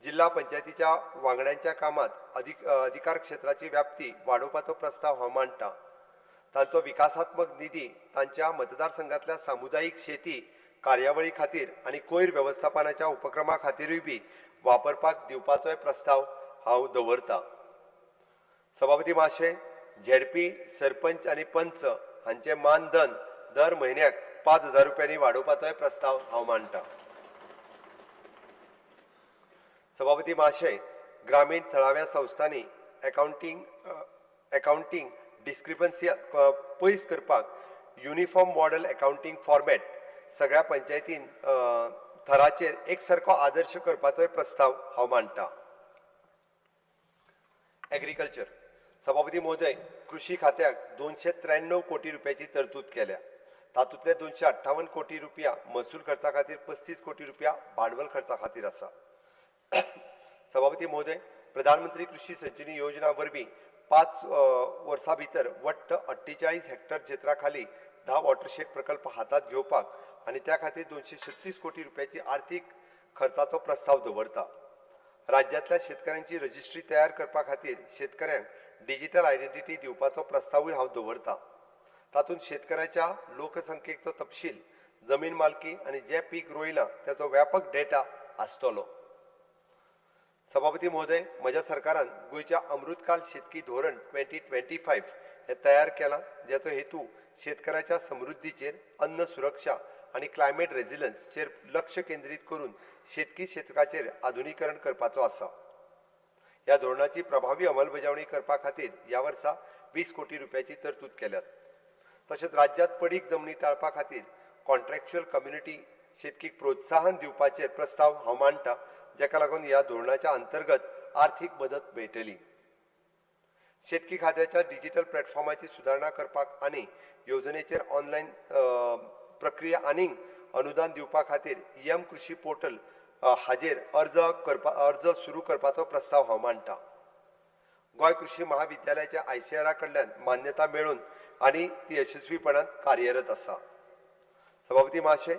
जिल्हा पंचायतीच्या वांगड्यांच्या कामात अधिकार क्षेत्राची व्याप्ती वाडोवपाचो प्रस्ताव हांव मांडटा. तांचो विकासात्मक निधी तांच्या मतदारसंघातल्या सामुदायीक शेती कार्यावळी खातीर आनी कोयर वेवस्थापनाच्या उपक्रमा खातीरूय बी वापरपाक दिवपाचोय प्रस्ताव हांव दवरता. सभापती महाशय, झेडपी, सरपंच आनी पंच हांचे मानधन दर म्हयन्याक 5,000 रुपयांनी वाडोवपाचोय प्रस्ताव हांव मांडटा. सभापती महाशय, ग्रामीण थळाव्या संस्थांनी अकाउंटींग डिस्क्रिपन्सी पयस करपाक युनिफॉर्म मॉडल अकाउंटींग फॉर्मेट सगळ्या पंचायतीन थराचेर एक सारको आदर्श करपाचोय प्रस्ताव हांव मांडटा. एग्रीकल्चर. सभापती महोदय, कृषी खात्याक 293 कोटी रुपयाची तरतूद केल्या. तातूंतले 258 कोटी रुपया महसूल खर्चा खातीर, 35 कोटी रुपया भांडवल खर्चा खातीर आसा. सभापती महोदय, प्रधानमंत्री कृषी सिंचनी योजना वरवीं 5 वर्सां भितर वट्ट 48 हेक्टर क्षेत्रा खाली 10 वॉटरशेड प्रकल्प हातांत घेवपाक आनी त्या खातीर 236 कोटी रुपयाची आर्थीक खर्चाचो प्रस्ताव दवरता. राज्यांतल्या शेतकऱ्यांची रजिस्ट्री तयार करपा खातीर शेतकऱ्यांक डिजिटल आयडेंटिटी दिवपाचो प्रस्तावूय हांव दवरता. तातूंत शेतकऱ्याच्या लोकसंख्येचो तपशील, जमीन मालकी आनी जें पीक रोयलां ताचो व्यापक डेटा आसतलो. सभापती महोदय, म्हज्या सरकारान गोंयच्या अमृतकाल शेतकी धोरण 2025 हें तयार केलां, ज्याचो हेतू शेतकऱ्याच्या समृद्धीचेर, अन्न सुरक्षा आनी क्लायमेट रेजिलन्सचेर लक्ष केंद्रीत करून शेतकी क्षेत्राचेर आधुनीकरण करपाचो आसा. ह्या धोरणाची प्रभावी अंमलबजावणी करपा खातीर ह्या वर्सा 20 कोटी रुपयाची तरतूद केल्यात. तशेंच राज्यांत पडीक जमनी टाळपा खातीर कॉन्ट्रॅक्च्युअल कम्युनिटी शेतकीक प्रोत्साहन दिवपाचेर प्रस्ताव हांव मांडटा, जाका लागून ह्या धोरणाच्या अंतर्गत आर्थीक मदत मेळटली. शेतकी खात्याच्या डिजिटल प्लॅटफॉर्माची सुदारणा करपाक आनी येवजणेचेर ऑनलायन प्रक्रिया आनीक अनुदान दिवपा खातीर एम कृषी पोर्टल हाजेर अर्ज सुरू करपाचो प्रस्ताव हांव मांडटा. गोंय कृषी महाविद्यालयाच्या ICAR कडल्यान मान्यता मेळून आनी ती यशस्वीपणान कार्यरत आसा. सभापती महाशय,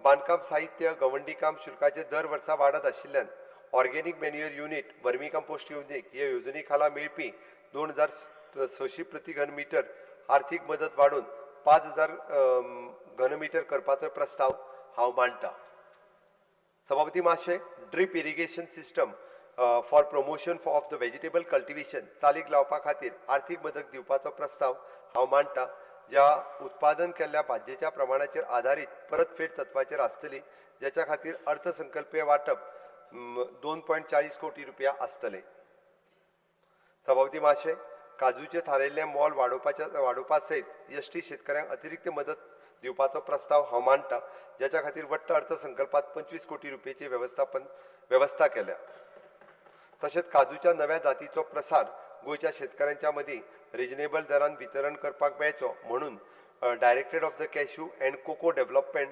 बांदकाम साहित्य, गवंडी काम शुल्काचे दर वर्सा वाडत आशिल्ल्यान organic manure unit, vermicompost unit हे येवजणे खाला मेळपी 2,600 प्रति घनमिटर आर्थीक मदत वाडून 5,000 घनमिटर करपाचो प्रस्ताव हांव मांडटा. सभापती महाशय, drip irrigation system for promotion of the vegetable cultivation चालीक लावपा खातीर आर्थीक मदत दिवपाचो प्रस्ताव हांव मांडटा, ज्या उत्पादन केल्ल्या भाजयेच्या प्रमाणाचेर आदारीत परतफेड तत्वाचेर आसतली, ज्याच्या खातीर अर्थसंकल्पीय वांटप 2.40 कोटी रुपया आसतले. सभापती महाशय, काजूचे थारायिल्लें मोल वाडोवपा सयत एसटी शेतकऱ्यांक अतिरिक्त मदत दिवपाचो प्रस्ताव हांव मांडटा, ज्याच्या खातीर वट्ट अर्थसंकल्पात 25 कोटी रुपयेची वेवस्था केल्या. तशेंच काजूच्या नव्या जातीचो प्रसार गोंयच्या शेतकऱ्यांच्या मदीं रिजनेबल दरान वितरण करपाक मेळचो म्हणून directorate of the cashew and cocoa development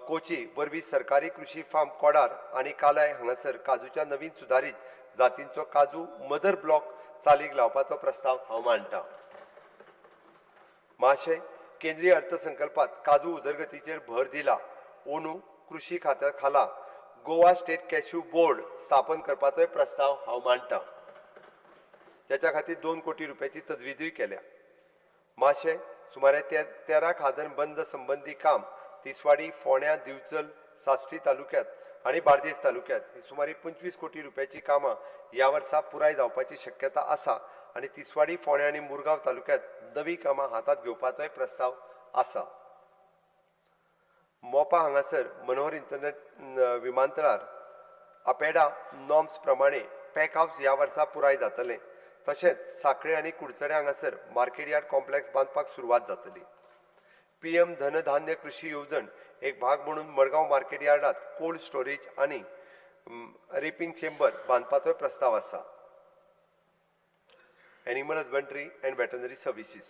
Kochi वरवीं सरकारी कृषी फार्म कोडार आनी कालाय हांगासर काजूच्या नवीन सुदारीत जातींचो काजू मदर ब्लॉक चालीक लावपाचो प्रस्ताव हांव मांडटा. महाशय, केंद्रीय अर्थसंकल्पात काजू उदरगतीचेर भर दिला. अंदू कृषी खात्या खाला गोवा स्टेट कॅश्यू बोर्ड स्थापन करपाचोय प्रस्ताव हांव मांडटा. त्याच्या खातीर 2 कोटी रुपयाची तजवीजूय केल्या. माशें सुमारे 13 खाजन बंद संबंदी काम तिसवाडी, फोंड्या, दिवचल, साश्टी तालुक्यात आनी बार्देस तालुक्यात ही सुमारे 25 कोटी रुपयाची कामां ह्या वर्सा पुराय जावपाची शक्यता आसा आनी तिसवाडी, फोंड्या आनी मुरगांव तालुक्यात नवी कामां हातांत घेवपाचोय प्रस्ताव आसा. मोपा हांगासर मनोहर इंटरनेट विमानतळार अपेडा नॉर्म्स प्रमाणे पॅक हावस ह्या वर्सा पुराय जातलें. तशेंच साखळे आनी कुडचडे हांगासर मार्केट यार्ड कॉम्प्लेक्स बांदपाक सुरवात जातली. PM धनधान्य कृषी येवजण एक भाग म्हणून मडगांव मार्केट यार्डात कोल्ड स्टोरेज आनी रेपिंग चेंबर बांदपाचोय प्रस्ताव आसा. Animal husbandry and veterinary services.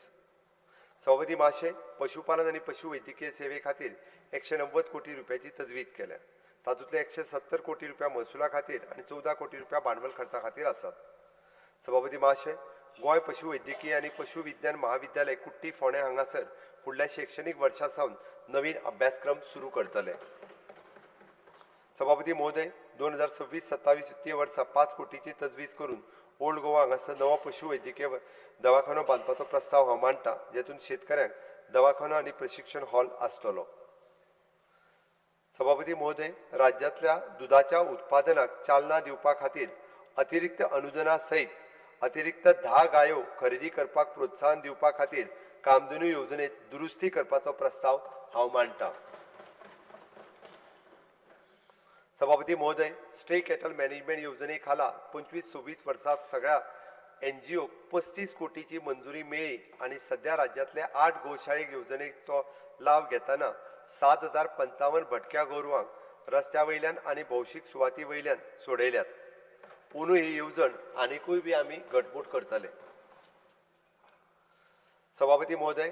सभापती महाशय, पशुपालन आनी पशुवैद्यकीय सेवे खातीर 190 कोटी रुपयाची तजवीज केल्या. तातूंतले 170 कोटी रुपया महसुला खातीर आनी 14 कोटी रुपया भांडवल खर्चा खातीर आसात. सभापती महाशय, गोंय पशुवैद्यकीय आनी पशुविज्ञान महाविद्यालय कुट्टी फोंडें हांगासर फुडल्या शैक्षणीक वर्सा सावन नवीन अभ्यासक्रम सुरू करतले. सभापती महोदय, 2026-27 वित्तीय वर्सा 5 कोटीची तजवीज करून ओल्ड गोवा हांगासर नवो पशुवैद्यकीय दवाखानो बांदपाचो प्रस्ताव हांव मांडटा, जेतून शेतकऱ्यांक दवाखानो आनी प्रशिक्षण हॉल आसतलो. सभापती महोदय, राज्यांतल्या दुदाच्या उत्पादनाक चालना दिवपा खातीर अतिरिक्त अनुदाना सयत अतिरिक्त 10 गायो खरेदी करपाक प्रोत्साहन दिवपा खातीर कामधेनू येवजणेंत दुरुस्ती करपाचो प्रस्ताव हांव मांडटा. सभापती महोदय, स्ट्रे कॅटल मॅनेजमेंट येवजणे खाला 25-26 वर्सां सगळ्या एनजीओक 35 कोटीची मंजुरी मेळ्ळी आनी सध्या राज्यांतल्या 8 गोशाळेक येवजणेचो लाव घेतना 7055 भटक्या गोरवांक रस्त्या वयल्यान आनी भौशीक सुवाती वयल्यान सोडयल्यात. अंदू ही येवजण आनिकूय बी आमी घटमूट करतले. सभापती महोदय,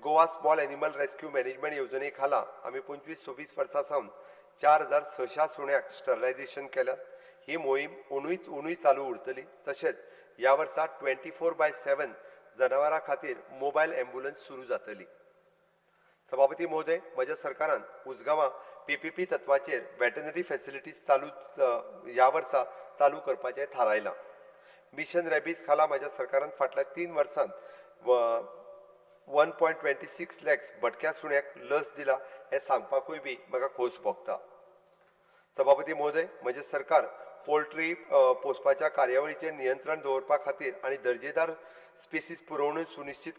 Goa small animal rescue management येवजणे खाला आमी 25-26 वर्सां सावन 4600 सुण्याक स्टरलायझेशन केल्यात. ही मोहीम अंदूय चालू उरतली. तशेंच ह्या वर्सा 24/7 जनावरां खातीर मोबायल ॲम्ब्युलन्स सुरू जातली. सभापती महोदय, म्हज्या सरकारान उजगांवां PPP तत्वाचेर वेटनरी फॅसिलिटीज चालू ह्या वर्सा चालू करपाचें थारायलां. मिशन रॅबीज खाला म्हज्या सरकारान फाटल्या 3 वर्सांत 1.26 लॅक्स भटक्या सुण्याक लस दिला हें सांगपाकूय बी म्हाका खोस भोगता. सभापती महोदय, म्हजें सरकार पोल्ट्री पोसपाच्या कार्यावळीचेर नियंत्रण दवरपा खातीर आनी दर्जेदार स्पेसीस पुरवण सुनिश्चित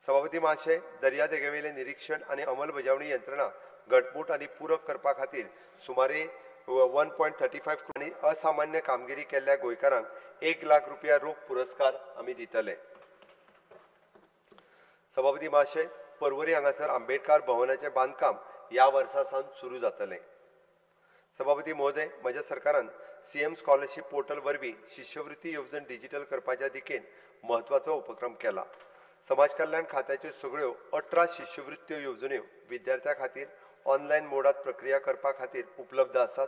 सभापती महाशय, दर्यादेगेवेलें निरीक्षण आनी अंमलबजावणी यंत्रणा घटमूट आनी पूरक करपा खातीर सुमारे 1.35 आनी असामान्य कामगिरी केल्ल्या गोंयकारांक 1 लाख रुपया रोख पुरस्कार आमी दितले. सभापती महाशय, परवरी हांगासर आंबेडकर भवनाचें बांदकाम ह्या वर्सा सावन सुरू जातलें. सभापती महोदय, म्हज्या सरकारान CM scholarship portal वरवीं शिश्यवृत्ती येवजण डिजिटल करपाच्या दिकेन म्हत्वाचो उपक्रम केला. समाज कल्याण खात्याच्यो सगळ्यो 18 शिश्यवृत्त्यो येवजण्यो विद्यार्थ्यां खातीर ऑनलायन मोडात प्रक्रिया करपा खातीर उपलब्ध आसात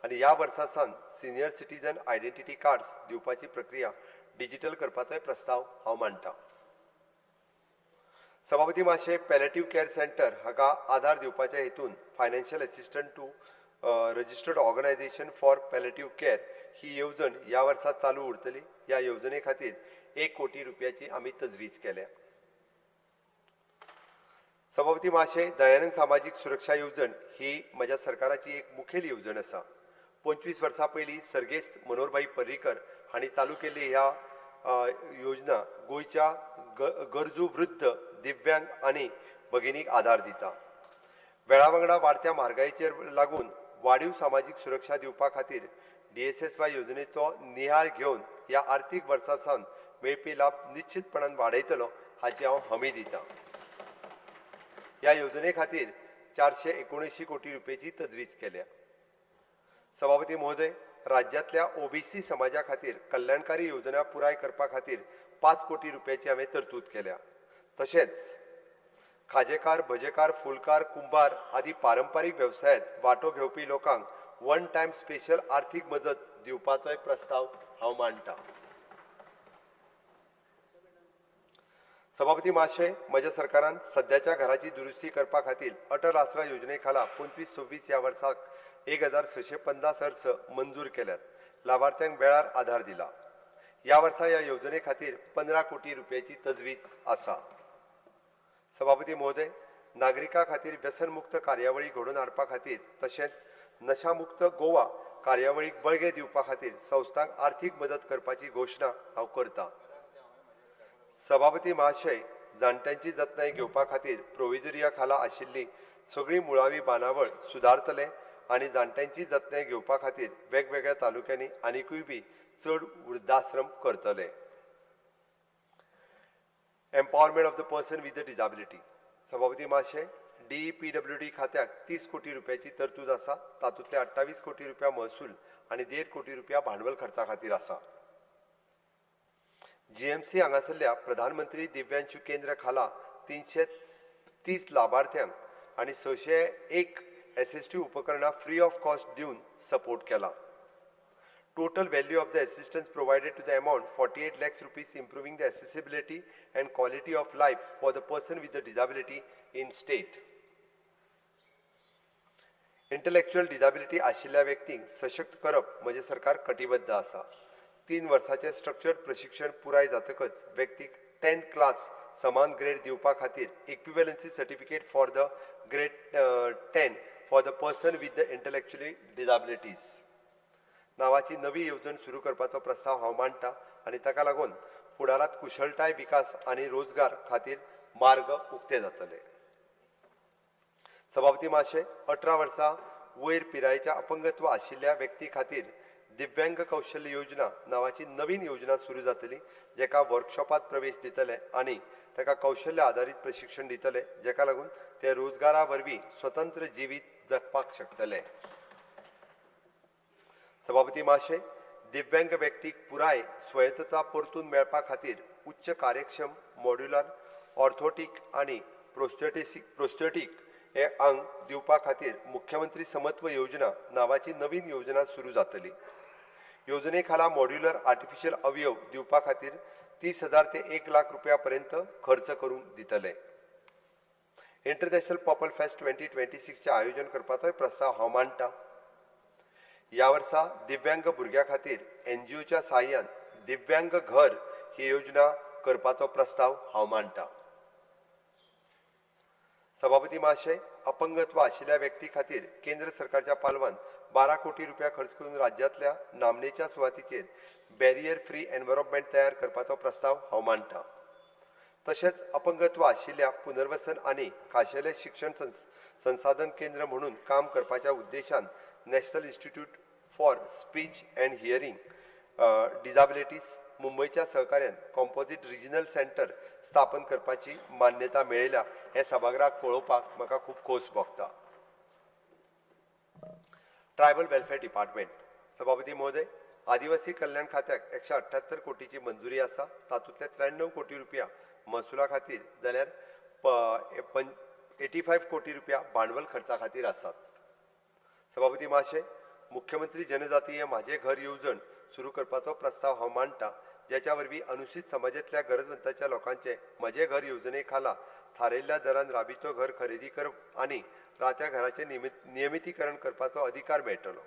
आनी ह्या वर्सा सावन सिनियर सिटीजन आयडेंटिटी कार्ड्स दिवपाची प्रक्रिया डिजिटल करपाचोय प्रस्ताव हांव मांडटा. सभापती महाशय, पॅलेटिव्ह केअर सेंटर हाका आधार दिवपाच्या हेतून financial assistant to registered organisation for palliative care ही येवजण ह्या वर्सा चालू उरतली. ह्या येवजणे खातीर 1 कोटी रुपयाची आमी तजवीज केल्या. सभापती महाशय, दयानंद सामाजीक सुरक्षा येवजण ही म्हज्या सरकाराची एक मुखेल येवजण आसा. 25 वर्सां पयलीं सर्गेस्त मनोहरभाई पर्रीकर हांणी चालू केल्ली ह्या योजना गोंयच्या गरजू वृद्ध, दिव्यांग आनी भगिनीक आदार दिता. वेळा वांगडा वाडत्या म्हारगायेचेर लागून वाडीव सामाजीक सुरक्षा दिवपा खातीर DSSY येवजणेचो निहाळ घेवन ह्या आर्थीक वर्सा सावन मेळपी लाभ निश्चितपणान वाडयतलो हाची हांव हमी दिता. ह्या येवजणे खातीर 479 कोटी रुपयाची तजवीज केल्या. सभापती महोदय, राज्यांतल्या ओबीसी समाजा खातीर कल्याणकारी योजना पुराय करपा खातीर 5 कोटी रुपयाची हांवें तरतूद केल्या. तशेंच खाजेकार, भजेकार, फुलकार, कुंभार आदी पारंपारीक वेवसायांत वांटो घेवपी लोकांक वन टायम स्पेशल आर्थीक मजत दिवपाचोय प्रस्ताव हांव मांडटा. सभापती महाशय, म्हज्या सरकारान सद्याच्या घराची दुरुस्ती करपा खातीर अटल आसरा योजने खाला 25-26 ह्या वर्साक 1650 अर्ज मंजूर केल्यात. लावार्थ्यांक वेळार आधार दिला. ह्या वर्सा ह्या योजने खातीर 15 कोटी रुपयाची तजवीज आसा. सभापती महोदय, नागरिकां खातीर व्यसनमुक्त कार्यावळी घडोवन हाडपा खातीर तशेंच नशामुक्त गोवा कार्यावळीक बळगें दिवपा खातीर संस्थांक आर्थीक मदत करपाची घोशणा हांव करतां. सभापती महाशय, जाणट्यांची जतनाय घेवपा खातीर प्रोविजोरिया खाला आशिल्ली सगळी मुळावी बांदावळ सुदारतले आनी जाणट्यांची जतनाय घेवपा खातीर वेगवेगळ्या तालुक्यांनी आनिकूय बी चड वृद्धाश्रम करतले. Empowerment of the person with the disability. सभापती महाशय, DEPWD खात्याक 30 कोटी रुपयाची तरतूद आसा. तातूंतले 28 कोटी रुपया महसूल आनी 1.5 कोटी रुपया भांडवल खर्चा खातीर आसा. GMC हांगासरल्या प्रधानमंत्री दिव्यांशु केंद्र खाला 330 लाभार्थ्यांक आनी 601 एसिस्टीव उपकरणां फ्री ऑफ कॉस्ट दिवन सपोर्ट केला. Total value of the assistance provided to the amount 48 lakhs rupees, improving the accessibility and quality of life for the person with the disability in state. Intellectual disability आशिल्ल्या व्यक्तींक सशक्त करप म्हजें सरकार कटिबद्ध आसा. 3 वर्साचें स्ट्रक्चर्ड प्रशिक्षण पुराय जातकच व्यक्तीक 10th class समान ग्रेड दिवपा खातीर equivalency certificate for the grade 10 for the person with the intellectually disabilities नावाची नवी येवजण सुरू करपाचो प्रस्ताव हांव मांडटा आनी ताका लागून फुडारांत कुशळटाय विकास आनी रोजगार खातीर मार्ग उक्ते जातले. सभापती महाशय, 18 वर्सां वयर पिरायेच्या अपंगत्व आशिल्ल्या व्यक्ती खातीर दिव्यांग कौशल्य योजना नावाची नवीन योजना सुरू जातली, जेका वर्कशॉपात प्रवेश दितले आनी ताका कौशल्य आदारीत प्रशिक्षण दितले, जेका लागून ते रोजगारा वरवीं स्वतंत्र जिवीत जगपाक शकतले. सभापती महाशय, दिव्यांग व्यक्तीक पुराय स्वायत्तता परतून मेळपा खातीर उच्च कार्यक्षम मॉड्युलर ऑर्थोटीक आनी प्रोस्थेटीक हे आंग दिवपा खातीर मुख्यमंत्री समत्व योजना नावाची नवीन योजना सुरू जातली. योजने खाला मॉड्युलर आर्टिफिशियल अवयव दिवपा खातीर 30,000 ते 1 लाख रुपया पर्यंत खर्च करून दितले. इंटरनॅशनल पर्पल फेस्ट 2026 आयोजन करपाचोय प्रस्ताव हांव मांडटा. ह्या वर्सा दिव्यांग भुरग्यां खातीर एनजीओच्या साहाय्यान दिव्यांग घर ही योजना करपाचो प्रस्ताव हांव मांडटा. सभापती महाशय, अपंगत्व आशिल्ल्या व्यक्ती खातीर केंद्र सरकारच्या पालवान 12 कोटी रुपया खर्च करून राज्यांतल्या नामनेच्या सुवातीचेर बॅरियर फ्री एनवायरमेंट तयार करपाचो प्रस्ताव हांव मांडटा. तशेंच अपंगत्व आशिल्ल्या पुनर्वसन आनी खाशेलें शिक्षण संसाधन केंद्र म्हणून काम करपाच्या उद्देशान National Institute for Speech and Hearing Disabilities मुंबयच्या सहकार्यान कॉम्पोजीट रिजनल सेंटर स्थापन करपाची मान्यता मेळयल्या हें सभागृहाक पळोवपाक म्हाका खूब खोस भोगता. Tribal welfare department. सभापती महोदय, आदिवासी कल्याण खात्याक 178 कोटीची मंजुरी आसा. तातूंतले 93 कोटी रुपया महसुला खातीर जाल्यार 85 कोटी रुपया भांडवल खर्चा खातीर आसात. सभापती महाशय, मुख्यमंत्री जनजातीय माझे घर येवजण सुरू करपाचो प्रस्ताव हांव मांडटा, ज्याच्या वरवीं अनुसूचित समाजांतल्या गरजवंताच्या लोकांचे म्हजें घर येवजणे खाला थारायिल्ल्या दरान राबितो घर खरेदी करप आनी राहत्या घराचें नियमितीकरण करपाचो अधिकार मेळटलो.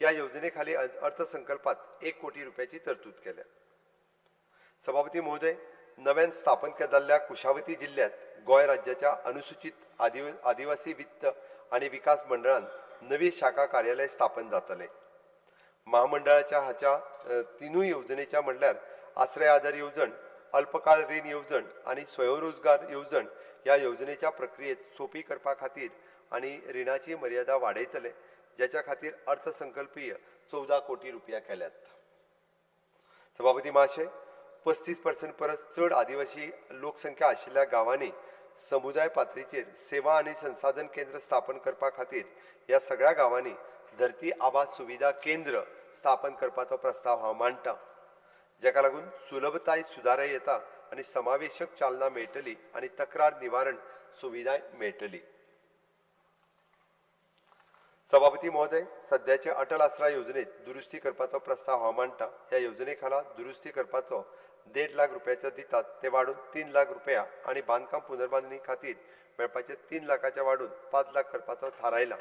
ह्या येवजणे खाली अर्थसंकल्पात 1 कोटी रुपयाची तरतूद केल्या. सभापती महोदय, नव्यान स्थापन जाल्ल्या कुशावती जिल्ल्यांत गोंय राज्याच्या अनुसूचित आदिवासी वित्त आनी विकास मंडळान नवी शाखा कार्यालय स्थापन जातलें. महामंडळाच्या हाच्या तिनूय येवजणेच्या म्हणल्यार आश्रय आधार येवजण, अल्पकाळ रीण येवजण आनी स्वयंरोजगार येवजण ह्या येवजणेच्या प्रक्रियेत सोंपी करपा खातीर आनी रिणाची मर्यादा वाडयतले, ज्याच्या खातीर अर्थसंकल्पीय 14 कोटी रुपया केल्यात. सभापती महाशय, 35% परस चड आदिवासी लोकसंख्या आशिल्ल्या गांवांनी समुदाय पातळीचेर सेवा आनी संसाधन केंद्र स्थापन करपा खातीर ह्या सगळ्या गांवांनी धरती आबा सुविधा केंद्र स्थापन करपाचो प्रस्ताव हांव मांडटा, जाका लागून सुलभताय सुदाराय येता आनी समावेशक चालना मेळटली आनी तक्रार निवारण सुविधाय मेळटली. सभापती महोदय, सद्याचे अटल आसरा योजनेत दुरुस्ती करपाचो प्रस्ताव हांव मांडटा. ह्या योजने खाला दुरुस्ती करपाचो 1.5 लाख रुपयाचे दितात ते वाडून 3 लाख रुपया आनी बांदकाम पुनर्बांदणी खातीर मेळपाचे 3 लाखाचे वाडून 5 लाख करपाचो थारायला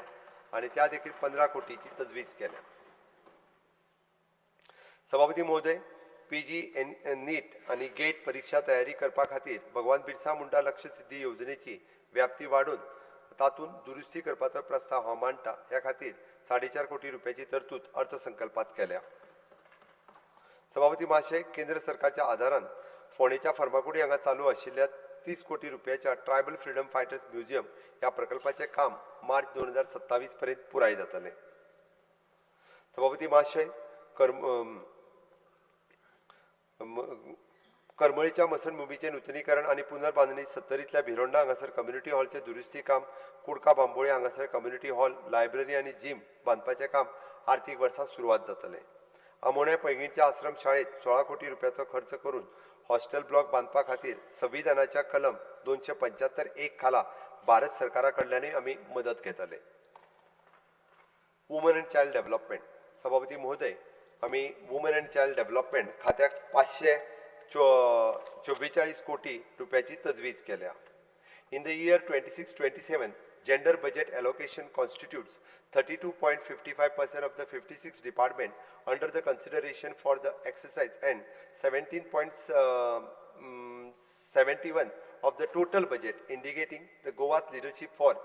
आनी त्या देखील 15 कोटीची तजवीज केल्या. सभापती महोदय, पीजी नीट आनी गेट परिक्षा तयारी करपा खातीर भगवान बिरसा मुंडा लक्ष्य सिद्धी योजनेची व्याप्ती वाडून तातूंत दुरुस्ती करपाचो प्रस्ताव हांव मांडटा. ह्या खातीर 4.5 कोटी रुपयाची तरतूद अर्थसंकल्पात केल्या. सभापती महाशय, केंद्र सरकारच्या आदारान फोंडेच्या फर्मागुडी हांगा चालू आशिल्ल्या 30 कोटी रुपयाच्या ट्रायबल फ्रीडम फायटर्स म्युझियम ह्या प्रकल्पाचें काम मार्च 2027 पर्यंत पुराय जातलें. सभापती महाशय, करमळीच्या मसणभूमीचें नुतनीकरण आनी पुनर्बांदणी, सत्तरींतल्या भिरोंडा हांगासर कम्युनिटी हॉलचें दुरुस्ती काम, कुडका बांबोळे हांगासर कम्युनिटी हॉल, लायब्ररी आनी जीम बांदपाचें काम आर्थीक वर्सा सुरवात जातलें. आमोण्या पैंगीणच्या आश्रम शाळेंत 16 कोटी रुपयाचो खर्च करून हॉस्टेल ब्लॉक बांदपा खातीर संविधानाच्या कलम 275(1) खाला भारत सरकारा कडल्यानूय आमी मदत घेतले. Woman and child development. सभापती महोदय, आमी वुमन एंड चायल्ड डेव्हलपमेंट खात्याक 544 कोटी रुपयाची तजवीज केल्या. In the year 26-27 gender budget allocation constitutes 32.55% of the 56 department under the consideration for the exercise and 17.71 of the total budget, indicating the Goa's leadership for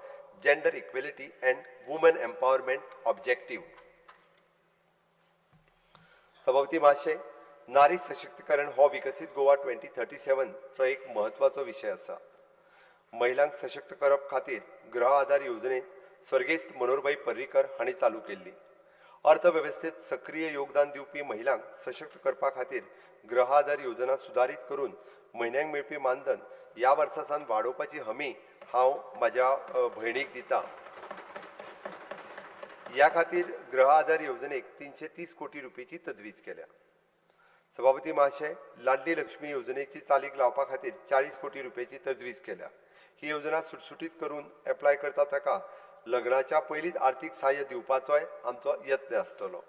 gender equality and women empowerment objective. सभापती महाशय, नारी सशक्तीकरण हो विकसीत गोवा 2037 चो एक म्हत्वाचो विशय आसा. महिलांक सशक्त करप खातीर गृह आधार योजनेत स्वर्गेस्त मनोहरभाई पर्रीकर हांणी चालू केल्ली. अर्थवेवस्थेत सक्रीय योगदान दिवपी महिलांक सशक्त करपा खातीर गृह आधार योजना सुदारीत करून म्हयन्याक मेळपी मानधन ह्या वर्सा सावन वाडोवपाची हमी हांव म्हाज्या भयणीक दिता. ह्या खातीर गृह आधार योजनेक 330 कोटी रुपयेची तजवीज केल्या. सभापती महाशय, लाडली लक्ष्मी योजनेची चालीक लावपा खातीर 40 कोटी रुपयेची तजवीज केल्या. ही योजना सुटसुटीत करून एप्लाय करता ताका लग्नाच्या पयलींच आर्थीक सहाय्य दिवपाचोय आमचो यत्न आसतलो.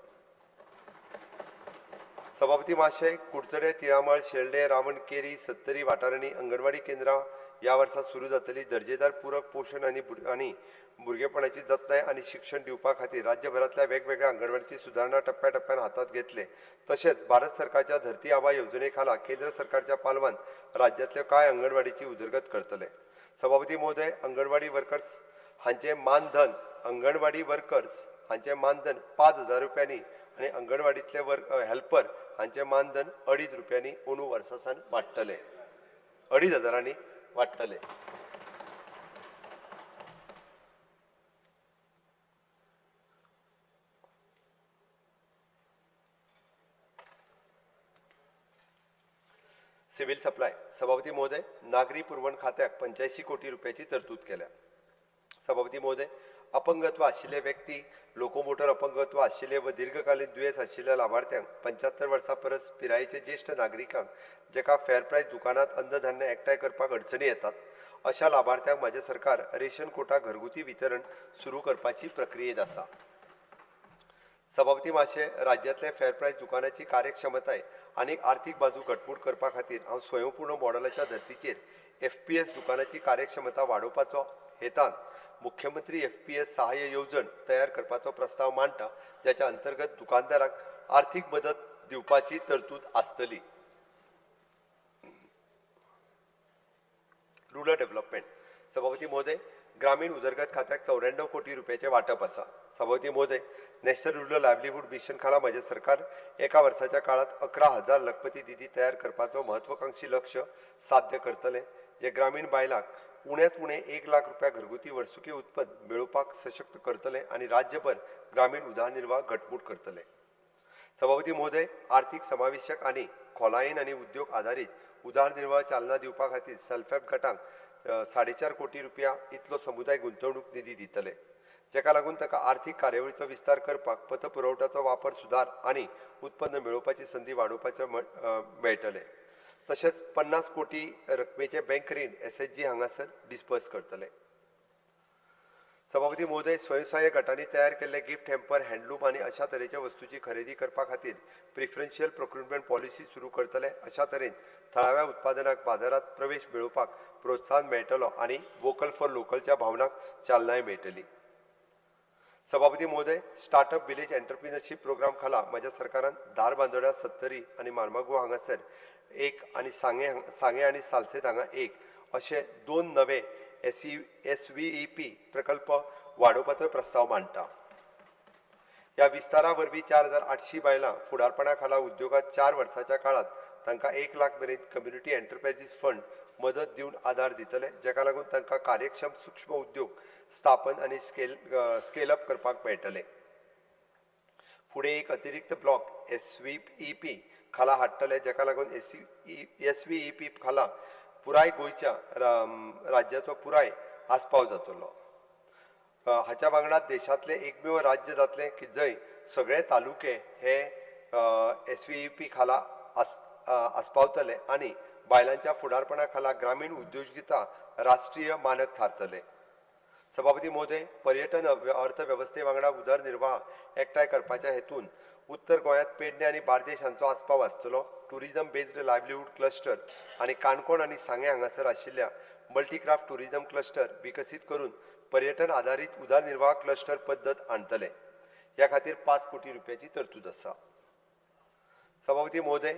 सभापती महाशय, कुडचडे, तिळामळ, शेल्डे, रावण, केरी, सत्तरी वाठारांनी अंगणवाडी केंद्रां ह्या वर्सा सुरू जातली. दर्जेदार पूरक पोशण आनी भुरगेपणाची जतनाय आनी शिक्षण दिवपा खातीर राज्यभरांतल्या वेगवेगळ्या अंगणवाडीची सुदारणा टप्प्याटप्प्यान हातांत घेतले. तशेंच भारत सरकारच्या धरती आबा योजने खाला केंद्र सरकारच्या पालवान राज्यांतल्या कांय अंगणवाडीची उदरगत करतले. सभापती महोदय, अंगणवाडी वर्कर्स हांचें मानधन 5,000 रुपयांनी आनी अंगणवाडींतले हेल्पर हांचें मानधन 2.5 रुपयांनी अंदू वर्सा सावन वाडटलें, 2,500 वाडटलें. Civil supply. सभापती महोदय, नागरी पुरवण खात्याक 85 कोटी रुपयाची तरतूद केल्या. सभापती महोदय, अपंगत्व आशिल्ले व्यक्ती, लोकोमोटर अपंगत्व आशिल्ले व दीर्घकालीन दुयेंस आशिल्ल्या लाभार्थ्यांक 75 वर्सां परस पिरायेचे ज्येश्ठ नागरिकांक जाका फेर प्रायस दुकानांत अन्नधान्य एकठांय करपाक अडचणी येतात अशा लाभार्थ्यांक म्हाजें सरकार रेशन कोटा घरगुती वितरण सुरू करपाची प्रक्रियेत आसा. सभापती महाशय, राज्यांतल्या फेर प्रायस दुकानाची कार्यक्षमताय आनी आर्थीक बाजू घटमूट करपा खातीर हांव स्वयंपूर्ण मॉडेलाच्या धर्तीचेर FPS दुकानाची कार्यक्षमता वाडोवपाचो हेतान मुख्यमंत्री FPS सहाय्य येवजण तयार करपाचो प्रस्ताव मांडटा, जाच्या अंतर्गत दुकानदारांक आर्थीक मदत दिवपाची तरतूद आसतली. Rural development. सभापती महोदय, ग्रामीण उदरगत खात्याक 94 कोटी रुपयाचें वांटप आसा. सभापती महोदय, नॅशनल रुरल लायवलीहूड मिशन खाला म्हजें सरकार एका वर्साच्या काळांत 11,000 लखपती दिदी तयार करपाचो म्हत्वाकांक्षी लक्ष साध्य करतलें, जे ग्रामीण बायलांक उण्यांत उणें 1 लाख रुपया घरगुती वर्सुकी उत्पन्न मेळोवपाक सशक्त करतले आनी राज्यभर ग्रामीण उदरनिर्वाह घटमूट करतले. सभापती महोदय, आर्थीक समावेशक आनी खोलायेन आनी उद्योग आदारीत उदरनिर्वाह चालना दिवपा खातीर सेल्फ हेल्प गटांक 4.5 कोटी रुपया इतलो समुदाय गुंतवणूक निधी दितले. जाका लागून ताका आर्थीक कार्यावळीचो विस्तार करपाक, पतपुरवठ्याचो वापर सुदार आनी उत्पन्न मेळोवपाची संदी वाडोवपाचें मेळटलें. तशेंच 50 कोटी रकमेचे बँक रीण SHG हांगासर डिस्पर्स करतले. सभापती महोदय, स्वयंसहाय्य गटांनी तयार केल्ले गिफ्ट हॅम्पर, हँडलूम आनी अशा तरेच्या वस्तूची खरेदी करपा खातीर प्रिफरन्शियल प्रोक्युरमेंट पॉलिसी सुरू करतले. अशा तरेन थळाव्या उत्पादनाक बाजारांत प्रवेश मेळोवपाक प्रोत्साहन मेळटलो आनी वोकल फॉर लोकलच्या भावनाक चालनाय मेळटली. सभापती महोदय, स्टार्टअप विलेज एंटरप्रिनरशीप प्रोग्राम खाला म्हज्या सरकारान धारबांदोड्या, सत्तरी आनी मार्मागो हांगासर 1 आनी सांगे आनी सालसेत हांगा 1 अशे 2 नवे SVEP प्रकल्प वाडोवपाचो प्रस्ताव मांडटा. ह्या विस्तारा वरवीं 4800 बायलां फुडारपणा खाला उद्योगांत 4 वर्सांच्या काळांत तांकां 1 लाख मेरेन कम्युनिटी एंटरप्रायझीस फंड मदत दिवन आदार दितले, जाका लागून तांकां कार्यक्षम सूक्ष्म उद्योग स्थापन आनी स्केल अप करपाक मेळटले. फुडें एक अतिरिक्त ब्लॉक SVEP खाला हाडटले, जाका लागून SVEP खाला पुराय गोंयच्या राज्याचो पुराय आस्पाव जातलो. हाच्या वांगडा देशांतलें एकमेव राज्य जातलें की जंय सगळे तालुके हे SVEP खाला आस्पावतले आनी बायलांच्या फुडारपणा खाला ग्रामीण उद्योजकता राष्ट्रीय मानक थारतले. सभापती महोदय, पर्यटन अर्थवेवस्थे वांगडा उदरनिर्वाह एकठांय करपाच्या हेतून उत्तर गोंयांत पेडणे आनी बार्देश हांचो आस्पाव आसतलो. टुरिजम बेस्ड लायवलीहूड क्लस्टर आनी काणकोण आनी सांगें हांगासर आशिल्ल्या मल्टीक्राफ्ट टुरिजम क्लस्टर विकसीत करून पर्यटन आदारीत उदरनिर्वाह क्लस्टर पद्दत आणतले. ह्या खातीर 5 कोटी रुपयाची तरतूद आसा. सभापती महोदय,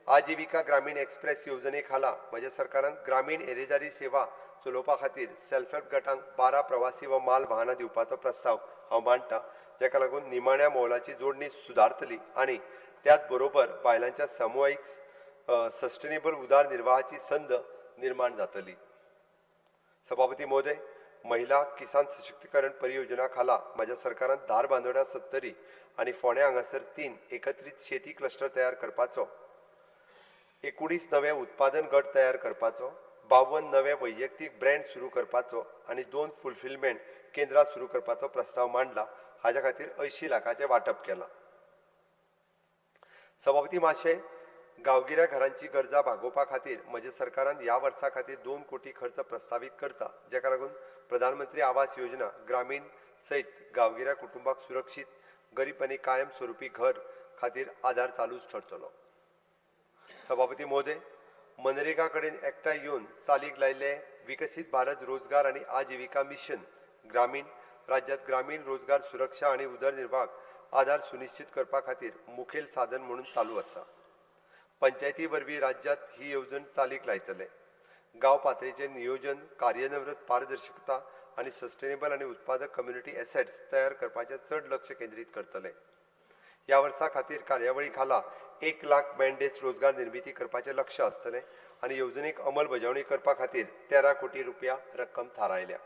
आजीविका ग्रामीण एक्सप्रेस येवजणे खाला म्हज्या सरकारान ग्रामीण येरादारी सेवा चलोवपा खातीर सेल्फ हेल्प गटांक 12 प्रवासी व माल वाहनां दिवपाचो प्रस्ताव हांव मांडटा, जाका लागून निमाण्या मोलाची जोडणी सुदारतली आनी त्याच बरोबर बायलांच्या सामुदायीक सस्टेनेबल उदरनिर्वाहाची संद निर्माण जातली. सभापती महोदय, महिला किसान सशक्तीकरण परियोजना खाला म्हज्या सरकारान धारबांदोड्या, सत्तरी आनी फोंड्या हांगासर 3 एकत्रीत शेती क्लस्टर तयार करपाचो, 19 नवे उत्पादन गट तयार करपाचो, 52 नवे वैयक्तीक ब्रँड सुरू करपाचो आनी 2 फुलफिलमेंट केंद्रां सुरू करपाचो प्रस्ताव मांडला. हाज्या खातीर 80 लाखाचें वांटप केलां. सभापती महाशय, गांवगिऱ्या घरांची गरजा भागोवपा खातीर म्हज्या सरकारान ह्या वर्सा खातीर 2 कोटी खर्च प्रस्तावीत करता, जाका लागून प्रधानमंत्री आवास योजना ग्रामीण सयत गांवगिऱ्या कुटुंबाक सुरक्षीत, गरीब आनी कायम स्वरुपी घर खातीर आदार चालूच ठरतलो. सभापती महोदय, मनरेगा कडेन एकठांय येवन चालीक लायिल्ले विकसीत भारत रोजगार आनी आजीविका मिशन ग्रामीण राज्यांत ग्रामीण रोजगार सुरक्षा आनी उदरनिर्वाहाक आदार सुनिश्चित करपा खातीर मुखेल साधन म्हणून चालू आसा. पंचायती वरवीं राज्यांत ही येवजण चालीक लायतले. गांव पातळेचें नियोजन, कार्यनिर्वत पारदर्शकता आनी सस्टेनेबल आनी उत्पादक कम्युनिटी एसेट्स तयार करपाचें चड लक्ष केंद्रीत करतले. ह्या वर्सा खातीर कार्यावळी खाला 1 लाख मॅन्डेट्स रोजगार निर्मिती करपाचें लक्ष आसतलें आनी येवजणेक अंमलबजावणी करपा खातीर 13 कोटी रुपया रक्कम थारायल्या.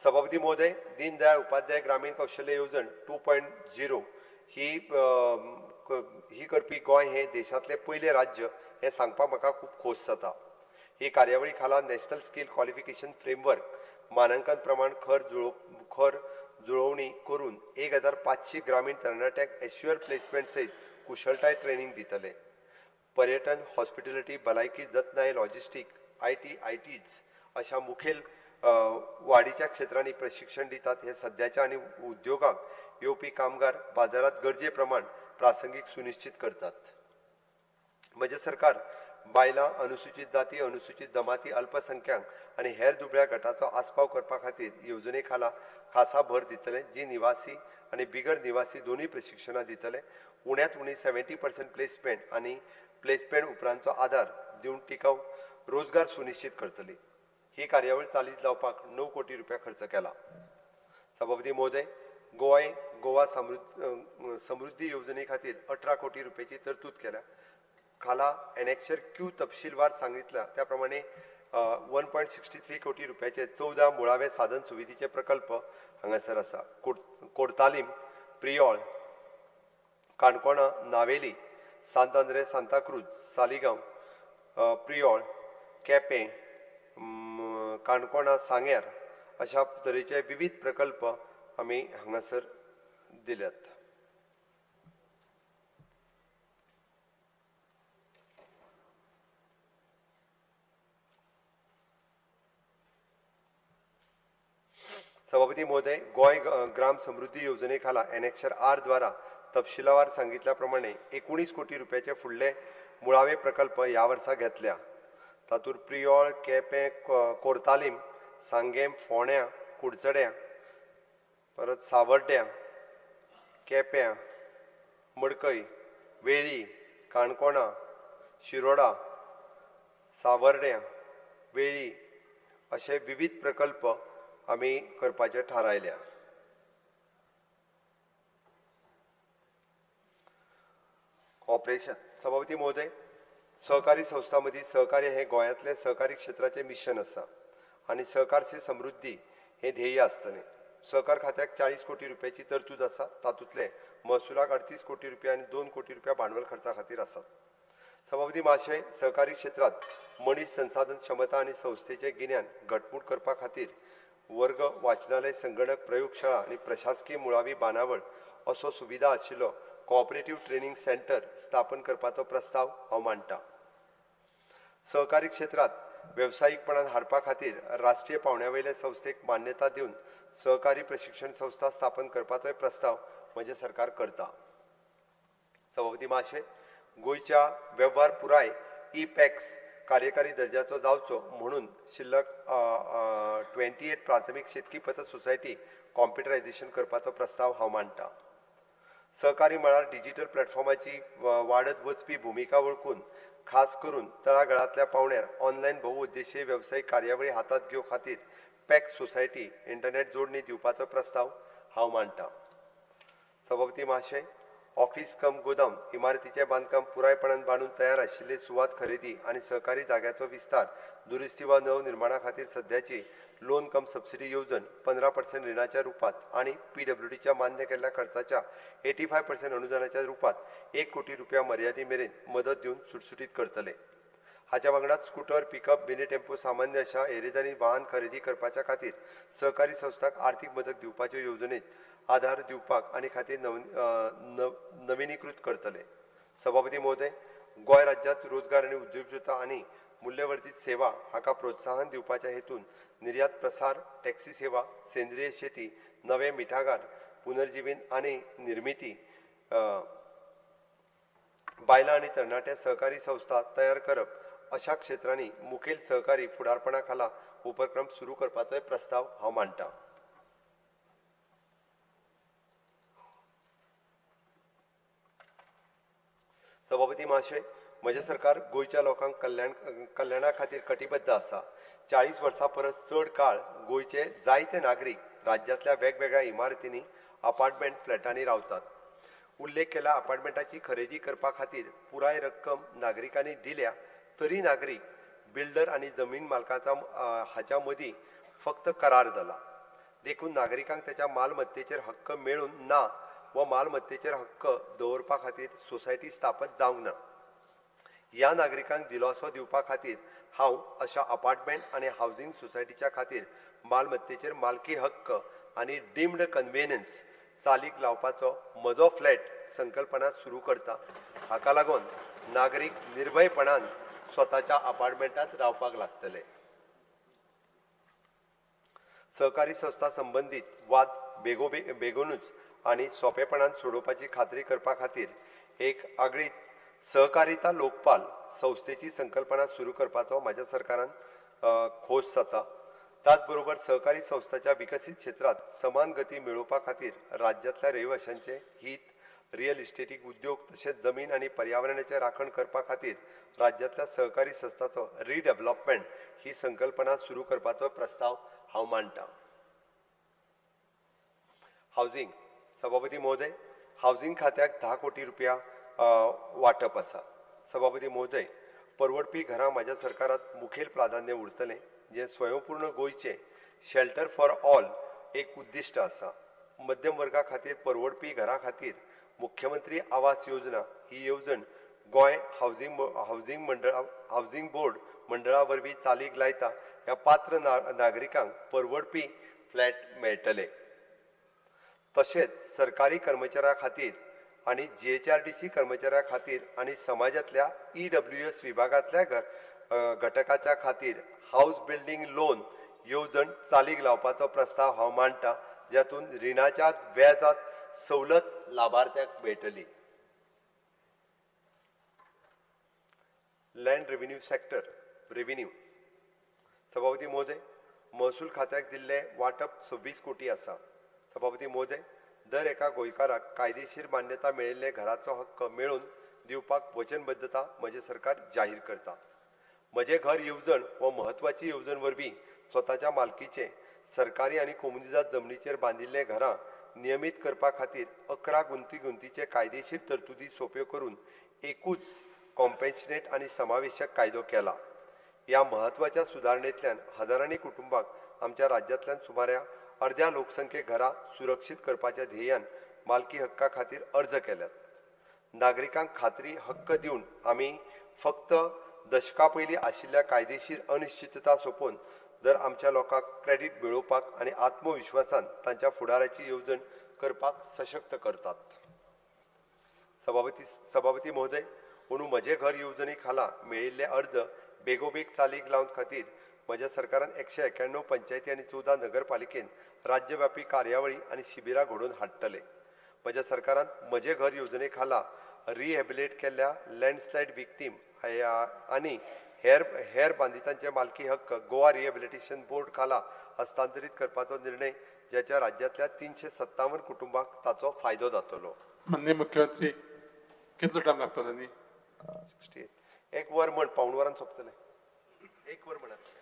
सभापती महोदय, दीनदयाळ उपाध्याय ग्रामीण कौशल्य येवजण 2.0 ही करपी गोंय हें देशांतलें पयलें राज्य हें सांगपाक म्हाका खूब खोस जाता. ही कार्यावळी खाला नॅशनल स्कील क्वॉलिफिकेशन फ्रेमवर्क मानांकन प्रमाण खर जुळोवणी करून 1500 ग्रामीण तरणाट्यांक एश्युअर प्लेसमेंट सयत कुशळटाय ट्रेनींग दितले. पर्यटन, हॉस्पिटॅलिटी, भलायकी जतनाय, लॉजिस्टीक, IT, आयटीज अशा मुखेल वाडीच्या क्षेत्रांनी प्रशिक्षण दितात. हे सद्याच्या आनी उद्योगांक येवपी कामगार बाजारांत गरजे प्रमाण प्रासंगीक सुनिश्चित करतात. म्हजें सरकार बायलां, अनुसूचित जाती, अनुसूचित जमाती, अल्पसंख्याक आनी हेर दुबळ्या गटाचो आस्पाव करपा खातीर येवजणे खाला खासा भर दितले, जी निवासी आनी बिगर निवासी दोनूय प्रशिक्षणां दितले. उण्यांत उणी 70% प्लेसमेंट आनी प्लेसमेंट उपरांतचो आदार दिवन टिकाऊ रोजगार सुनिश्चित करतली. ही कार्यावळ चालीक लावपाक 9 कोटी रुपया खर्च केला. सभापती महोदय, गोंय गोवा समृद्धी येवजणे खातीर 18 कोटी रुपयाची तरतूद केल्या. खाला एनेक्शर क्यू तपशीलवार सांगितला त्या प्रमाणे 1.63 कोटी रुपयाचे 14 मुळावे साधन सुविधेचे प्रकल्प हांगासर आसा. कोर्तालीम, प्रियोळ, काणकोणा, नावेली, सांत आंद्रे, सांताक्रूज, सालिगांव, प्रियोळ, केपें, काणकोणा, सांग्यार, अशा तरेचे विविध प्रकल्प आमी हांगासर दिल्यात. सभापती महोदय, गोंय ग्राम समृद्धी येवजणे खाला एनेक्शर आर द्वारा तपशिलावार सांगितल्या प्रमाणे 19 कोटी रुपयाचे फुडले मुळावे प्रकल्प ह्या वर्सा घेतल्या. तातूंत प्रियोळ, केपें, कोर्तालीम, सांगेम, फोंड्या, कुडचड्या, परत सावर्ड्या, केप्यां, मडकय, वेळी, काणकोणा, शिरोडा, सावर्ड्या, वेळी अशे विविध प्रकल्प आमी करपाचे थारायल्या. ऑपरेशन. सभापती महोदय, सहकारी संस्था मदीं सहकार्य हें गोंयांतलें सहकारी क्षेत्राचें मिशन आसा आनी सहकार से समृद्धी हें ध्येय आसतलें. सहकार खात्याक 40 कोटी रुपयाची तरतूद आसा. तातूंतले महसुलाक 38 कोटी रुपया आनी 2 कोटी रुपया भांडवल खर्चा खातीर आसात. सभापती महाशय, सहकारी क्षेत्रांत मनीस संसाधन क्षमता आनी संस्थेचें गिन्यान घटमूट करपा खातीर वर्ग वाचनालय, संगणक प्रयोगशाळा आनी प्रशासकीय मुळावी बांदावळ असो सुविधा आशिल्लो कोऑपरेटिव्ह ट्रेनिंग सेंटर स्थापन करपाचो प्रस्ताव हांव मांडटा. सहकारी क्षेत्रांत वेवसायीकपणान हाडपा खातीर राष्ट्रीय पावंड्या वयले संस्थेक मान्यता दिवन सहकारी प्रशिक्षण संस्था स्थापन करपाचोय प्रस्ताव म्हजें सरकार करता. सभापती महाशय, गोंयच्या वेव्हार पुराय ई पॅक्स कार्यकारी दर्जाचो जावचो म्हणून शिल्लक 28 प्राथमीक शेतकी पत सोसायटी कॉम्प्युटरायझेशन करपाचो प्रस्ताव हांव मांडटा. सहकारी मळार डिजिटल प्लॅटफॉर्माची वाडत वचपी भुमिका वळखून खास करून तळागाळांतल्या पावंड्यार ऑनलायन बहुउद्देशीय वेवसायीक कार्यावळी हातांत घेवपा खातीर पॅक्स सोसायटी इंटरनेट जोडणी दिवपाचो प्रस्ताव हांव मांडटा. सभापती महाशय, ऑफिस कम गोदाम इमारतीचें बांदकाम पुरायपणान बांदून तयार आशिल्ली सुवात खरेदी आनी सहकारी जाग्याचो विस्तार, दुरुस्ती वा नवनिर्माणा खातीर सद्याची लोन कम सबसिडी येवजण 15% रिणाच्या रुपांत आनी पीडब्ल्यूडीच्या मान्य केल्ल्या खर्चाच्या 85% अनुदानाच्या रुपांत 1 कोटी रुपया मर्यादे मेरेन मदत दिवन सुटसुटीत करतले. हाच्या वांगडाच स्कूटर, पिकअप, मिनी टेम्पो सामान्य अशा येरेदारी वाहन खरेदी करपाच्या खातीर सहकारी संस्थांक आर्थीक मदत दिवपाचे येवजणेंत आधार दिवपाक आनी खातीर नविनीकृत करतले. सभापती महोदय, गोंय राज्यांत रोजगार आनी उद्योजकता आनी मूल्यवर्धीत सेवा हाका प्रोत्साहन दिवपाच्या हेतून निर्यात प्रसार, टॅक्सी सेवा, सेंद्रीय शेती, नवे मिठागार पुनर्जीवन आनी निर्मिती, बायलां आनी तरणाटे सहकारी संस्था तयार करप अशा क्षेत्रांनी मुखेल सहकारी फुडारपणा खाला उपक्रम सुरू करपाचोय प्रस्ताव हांव मांडटा. सभापती महाशय, म्हजें सरकार गोंयच्या लोकांक कल्याणा खातीर कटिबद्ध आसा. 40 वर्सां परस चड काळ गोंयचे जायते नागरीक राज्यांतल्या वेगवेगळ्या इमारतींनी, अपार्टमेंट फ्लॅटांनी रावतात. उल्लेख केला अपार्टमेंटाची खरेदी करपा खातीर पुराय रक्कम नागरिकांनी दिल्या तरी नागरीक, बिल्डर आनी जमीन मालकाचा हाच्या मदीं फक्त करार जाला. देखून नागरिकांक ताच्या मालमत्तेचेर हक्क मेळून ना वा मालमत्तेचेर हक्क दवरपा खातीर सोसायटी स्थापन जावंक ना. ह्या नागरिकांक दिलासो दिवपा खातीर हांव अशा अपार्टमेंट आनी हावजींग सोसायटीच्या खातीर मालमत्तेचेर मालकी हक्क आनी डिम्ड कन्व्हेनन्स चालीक लावपाचो म्हजो फ्लॅट संकल्पना सुरू करता. हाका लागून नागरीक निर्भयपणान स्वताच्या अपार्टमेंटांत रावपाक लागतले. सहकारी संस्था संबंदीत वाद बेगोनूच आनी सोंपेपणान सोडोवपाची खात्री करपा खातीर एक आगळीच सहकारिता लोकपाल संस्थेची संकल्पना सुरू करपाचो म्हाज्या सरकारान खोस जाता. त्याचबरोबर सहकारी संस्थाच्या विकसीत क्षेत्रांत समान गती मेळोवपा खातीर राज्यांतल्या रहिवाशांचे हित, रियल इस्टेटीक उद्योग तशेंच जमीन आनी पर्यावरणाचें राखण करपा खातीर राज्यांतल्या सहकारी संस्थाचो रिडेव्हलपमेंट ही संकल्पना सुरू करपाचो प्रस्ताव हांव मांडटा. हावजींग. सभापती महोदय, हावजींग खात्याक 10 कोटी रुपया वांटप आसा. सभापती महोदय, परवडपी घरां म्हाज्या सरकारांत मुखेल प्राधान्य उरतलें, जें स्वयंपूर्ण गोंयचें शेल्टर फॉर ऑल एक उद्दिश्ट आसा. मध्यम वर्गा खातीर परवडपी घरां खातीर मुख्यमंत्री आवास योजना ही येवजण गोंय हावजींग मंडळा हावजींग बोर्ड मंडळा वरवीं चालीक लायता. ह्या पात्र नागरिकांक परवडपी फ्लॅट मेळटले. तशेंच सरकारी कर्मचाऱ्यां खातीर आनी GHRDC कर्मचाऱ्यां खातीर आनी समाजांतल्या EWS विभागांतल्या घटकाच्या खातीर हावज बिल्डींग लोन येवजण चालीक लावपाचो प्रस्ताव हांव मांडटा, जातूंत रिणाच्या व्याजांत सवलत लाभार्थ्याक मेळटली. Land revenue sector revenue. सभापती महोदय, महसूल खात्याक दिल्लें वांटप 26 कोटी आसा. सभापती महोदय, दर एका गोंयकाराक कायदेशीर मान्यता मेळिल्ले घराचो हक्क मेळोवन दिवपाक वचनबद्धता म्हजें सरकार जाहीर करता. म्हजें घर येवजण हो म्हत्वाची येवजण वरवीं स्वताच्या मालकीचे सरकारी आनी कोमुनिदाद जमनीचेर बांदिल्ले घरां नियमीत करपा खातीर 11 गुंतीगुंतीचे कायदेशीर तरतुदी सोंप्यो करून एकूच कॉम्पेन्शनेट आनी समावेशक कायदो केला. ह्या म्हत्वाच्या सुदारणेंतल्यान हजारांनी कुटुंबाक आमच्या राज्यांतल्यान सुमारे अर्द्या लोकसंख्ये घरां सुरक्षीत करपाच्या ध्येयान मालकी हक्का खातीर अर्ज केल्यात. नागरिकांक खात्री हक्क दिवन आमी फक्त दशकां पयलीं आशिल्ल्या कायदेशीर अनिश्चितता सोंपोवन जर आमच्या लोकांक क्रेडीट मेळोवपाक आनी आत्मविश्वासान तांच्या फुडाराची येवजण करपाक सशक्त करतात. सभापती महोदय, अंदू म्हजें घर येवजणे खाला मेळिल्ले अर्ज बेगोबेग चालीक लावन खातीर म्हज्या सरकारान 191 पंचायती आनी 14 नगरपालिकेन राज्यव्यापी कार्यावळी आनी शिबिरां घडोवन हाडटले. म्हज्या सरकारान म्हजें घर येवजणे खाला रिहेबिलेट केल्ल्या लँडस्लायड विक्टीम आनी हेर बांदितांचे मालकी हक्क गोवा रिहेबिलिटेशन बोर्ड खाला हस्तांतरीत करपाचो निर्णय, ज्याच्या राज्यांतल्या 357 कुटुंबांक ताचो फायदो जातलो. माननीय मुख्यमंत्री, कितलो टायम लागतलो न्ही? 68. एक वर म्हण, पाऊण वरान सोंपतलें. एक वर म्हणात.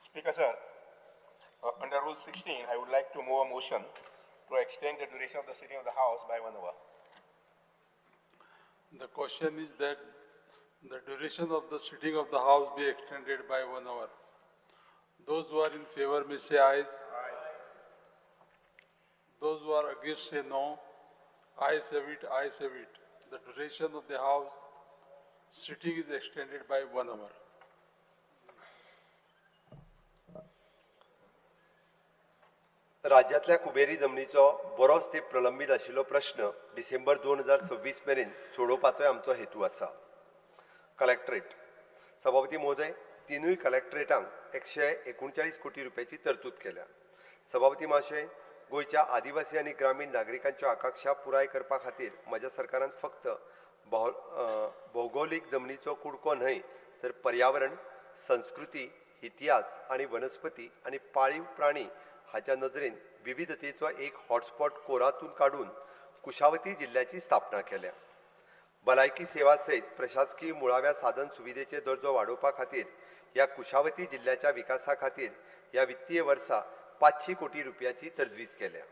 Speaker sir, under Rule 16, I would like to move a motion to extend the duration of the sitting of the House by 1 hour. The question is that the duration of the sitting of the House be extended by 1 hour. Those who are in favor may say ayes. Aye. Those who are against say no. Ayes have it, ayes have it. The duration of the House sitting is extended by 1 hour. राज्यांतल्या कुबेरी जमनीचो बरोच तेंप प्रलंबीत आशिल्लो प्रश्न डिसेंबर 2026 मेरेन सोडोवपाचोय आमचो हेतू आसा. कलेक्टरेट. सभापती महोदय, 3 कलेक्टरेटांक 139 कोटी रुपयाची तरतूद केल्या. सभापती महाशय, गोंयच्या आदिवासी आनी ग्रामीण नागरिकांच्यो आकांक्षा पुराय करपा खातीर म्हज्या सरकारान फक्त भौगोलीक जमनीचो कुडको न्हय तर पर्यावरण, संस्कृती, इतिहास आनी वनस्पती आनी पाळीव प्राणी हाच्या नदरेन विविधतेचो एक हॉटस्पॉट कोरातून काडून कुशावती जिल्ल्याची स्थापना केल्या. भलायकी सेवा सयत प्रशासकीय मुळाव्या साधन सुविधेचे दर्जो वाडोवपा खातीर ह्या कुशावती जिल्ल्याच्या विकासा खातीर ह्या वित्तीय वर्सा 500 कोटी रुपयाची तजवीज केल्या.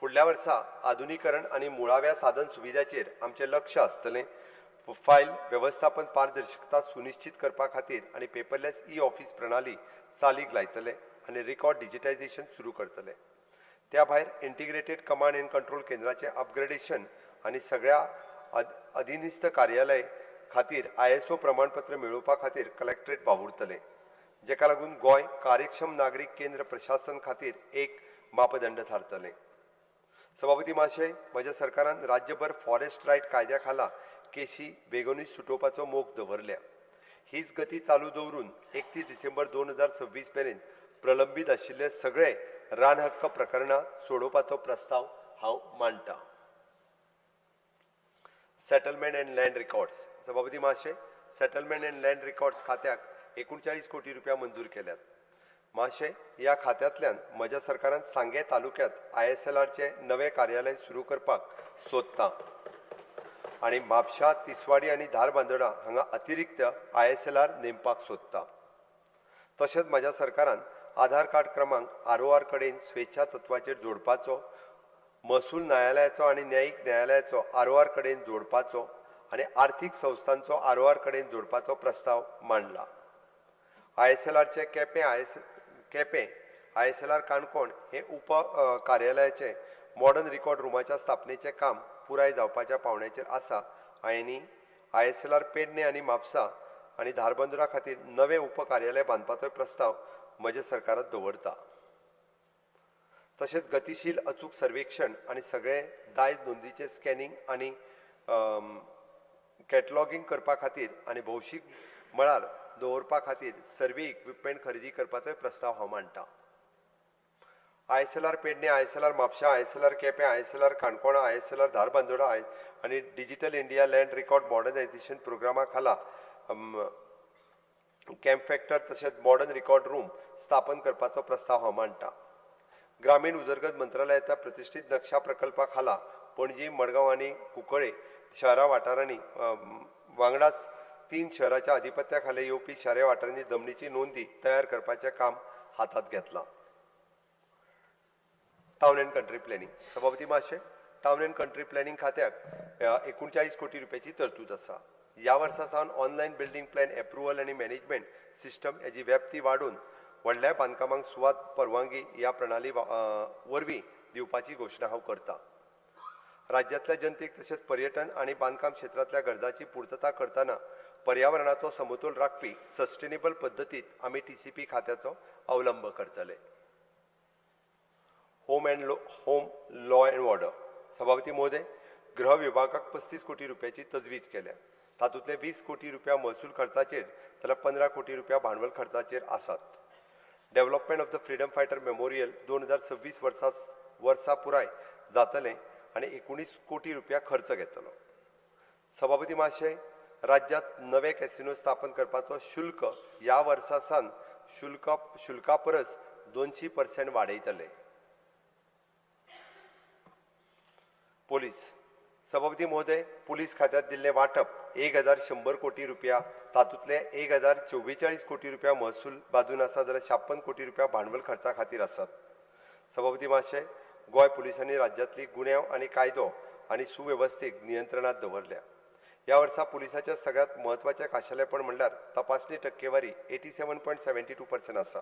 फुडल्या वर्सा आधुनिकरण आनी मुळाव्या साधन सुविधाचेर आमचें लक्ष आसतलें. फायल वेवस्थापन पारदर्शकता सुनिश्चित करपा खातीर आनी पेपरलेस ई ऑफिस प्रणाली चालीक लायतले आनी रिकॉर्ड डिजिटायझेशन सुरू करतले. त्या भायर इंटिग्रेटेड कमांड एंड कंट्रोल केंद्राचें अपग्रेडेशन आनी सगळ्या अधिनिस्त कार्यालय खातीर ISO प्रमाणपत्र मेळोवपा खातीर कलेक्टरेट वावुरतले, जेका लागून गोंय कार्यक्षम नागरीक केंद्र प्रशासन खातीर एक मापदंड थारतले. सभापती महाशय, म्हज्या सरकारान राज्यभर फॉरेस्ट रायट कायद्या खाला केशी बेगोनूय सुटोवपाचो मोख दवरल्या. हीच गती चालू दवरून 31 डिसेंबर 2026 मेरेन प्रलंबीत आशिल्ले सगळे रान हक्क प्रकरणां सोडोवपाचो प्रस्ताव हांव मांडटा. Settlement and land records. सभापती महाशय, सेटलमेंट अँड लँड रिकॉर्ड्स खात्याक 39 कोटी रुपया मंजूर केल्यात. महाशय, ह्या खात्यांतल्यान म्हज्या सरकारान सांगें तालुक्यांत ISLRचें नवें कार्यालय सुरू करपाक सोदता आनी म्हापशा, तिसवाडी आनी धारबांदोडा हांगा अतिरिक्त ISLR नेमपाक सोदता. तशेंच म्हज्या सरकारान आधार कार्ड क्रमांक ROR कडेन स्वेच्छा तत्वाचेर जोडपाचो, महसूल न्यायालयाचो आनी न्यायीक न्यायालयाचो ROR कडेन जोडपाचो आनी आर्थीक संस्थांचो ROR कडेन जोडपाचो प्रस्ताव मांडला. ISLRचे केपें ISLR Canacona हे उप कार्यालयाचे मॉडर्न रिकॉर्ड रुमाच्या स्थापनेचें काम पुराय जावपाच्या पावण्याचेर आसा आनी ISLR Pedne आनी म्हापसा आनी धारबंदोरा खातीर नवे उपकार्यालय बांदपाचो प्रस्ताव म्हज्या सरकारात दवरता. तशेंच गतिशील अचूक सर्वेक्षण आनी सगळे दायज नोंदीचें स्कॅनिंग आनी कॅटलॉगींग करपा खातीर आनी भौशीक मळार दवरपा खातीर सर्वे इक्विपमेंट खरेदी करपाचोय प्रस्ताव हांव मांडटा. ISLR Pedne, ISLR Mapusa, ISLR Quepem, ISLR Canacona, ISLR Dharbandora आनी digital India land record modernisation प्रोग्रामा खाला कॅम्प फॅक्टर तशेंच मॉडर्न रिकॉर्ड रूम स्थापन करपाचो प्रस्ताव हांव मांडटा. ग्रामीण उदरगत मंत्रालयाच्या प्रतिश्ठीत नक्षा प्रकल्पा खाला पणजी, मडगांव आनी कुंकळे शहरा वाठारांनी वांगडाच 3 शहराच्या आधिपत्या खाला येवपी शारी वाठारांनी जमनीची नोंदी तयार करपाचें काम हातांत घेतलां. Town and country planning. सभापती महाशय, टावन अँड कंट्री प्लॅनिंग खात्याक 39 कोटी रुपयाची तरतूद आसा. ह्या वर्सा सावन ऑनलायन बिल्डींग प्लॅन एप्रुवल आनी मॅनेजमेंट सिस्टम हेजी व्याप्ती वाडोवन व्हडल्या बांदकामांक सुवात परवानगी ह्या प्रणाली वरवीं दिवपाची घोशणा हांव करता. राज्यांतल्या जनतेक तशेंच पर्यटन आनी बांदकाम क्षेत्रांतल्या गरजांची पुर्तता करतना पर्यावरणाचो समतोल राखपी सस्टेनेबल पद्दतींत आमी TCP खात्याचो अवलंब करतले. Home law and order. सभापती महोदय, गृह विभागाक 35 कोटी रुपयाची तजवीज केल्या. तातूंतले 20 कोटी रुपया महसूल खर्चाचेर जाल्यार 15 कोटी रुपया भांडवल खर्चाचेर आसात. Development of the freedom fighter memorial 2026 वर्सा पुराय जातलें आनी 19 कोटी रुपया खर्च घेतलो. सभापती महाशय, राज्यांत नवे कॅसिनो स्थापन करपाचो शुल्क ह्या वर्सा सावन शुल्का परस 200% वाडयतले. पोलीस. सभापती महोदय, पुलीस खात्यात दिल्लें वांटप 1100 कोटी रुपया, तातूंतले 1044 कोटी रुपया महसूल बाजून आसा जाल्यार 56 कोटी रुपया भांडवल खर्चा खातीर आसात. सभापती महाशय, गोंय पुलिसांनी राज्यांतली गुन्यांव आनी कायदो आनी सुवेवस्थेक नियंत्रणांत दवरल्या. ह्या वर्सा पुलिसाच्या सगळ्यांत म्हत्वाचें खाशेलेपण म्हणल्यार तपासणी टक्केवारी 87.72% आसा.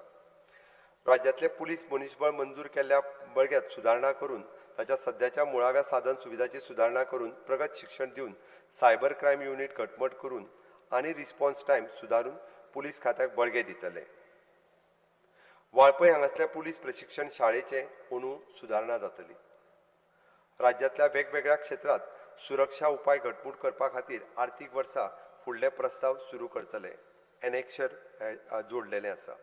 राज्यांतले पुलीस मनीसबळ मंजूर केल्ल्या बळग्यांत सुदारणा करून ताच्या सद्याच्या मुळाव्या साधन सुविधाची सुदारणा करून प्रगत शिक्षण दिवन सायबर क्रायम युनिट घटमट करून आनी रिस्पॉन्स टायम सुदारून पुलीस खात्याक बळगें दितले. वाळपय हांगासल्या पुलीस प्रशिक्षण शाळेचें अंदू सुदारणा जातली. राज्यांतल्या वेगवेगळ्या क्षेत्रांत सुरक्षा उपाय घटमूट करपा खातीर आर्थीक वर्सा फुडले प्रस्ताव सुरू करतले. एनेक्शर जोडलेलें आसा.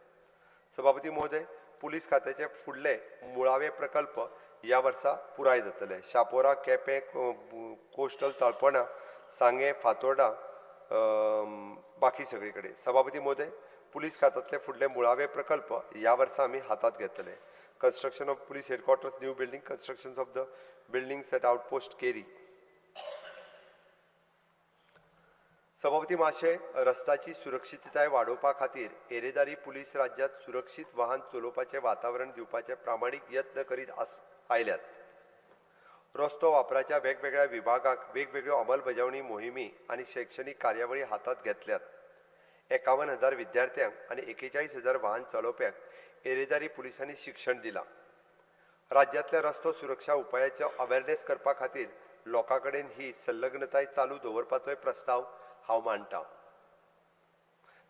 सभापती महोदय, पुलीस खात्याचे फुडले मुळावे प्रकल्प ह्या वर्सा पुराय जातले. शापोरा, केपें, कोस्टल तळपणा, सांगें, फातोर्डा, बाकी सगळे कडेन. सभापती महोदय, पुलीस खात्यांतले फुडले मुळावे प्रकल्प ह्या वर्सा आमी हातांत घेतले. Construction of police headquarters new building, construction of the buildings at outpost Keri. सभापती महाशय, रस्त्याची सुरक्षितताय वाडोवपा खातीर येरेदारी पुलीस राज्यांत सुरक्षीत वाहन चलोवपाचें वातावरण दिवपाचे प्रामाणीक यत्न करीत आयल्यात. रस्तो वापराच्या वेगवेगळ्या विभागांक वेगवेगळ्यो अंमलबजावणी मोहिमी आनी शैक्षणीक कार्यावळी हातांत घेतल्यात. 51,000 विद्यार्थ्यांक आनी 41,000 वाहन चलोवप्यांक येरेदारी पुलिसांनी शिक्षण दिलां. राज्यांतल्या रस्तो सुरक्षा उपायाचो अवेरनेस करपा खातीर लोकां कडेन ही संलग्नताय चालू दवरपाचोय प्रस्ताव हांव मांडटा.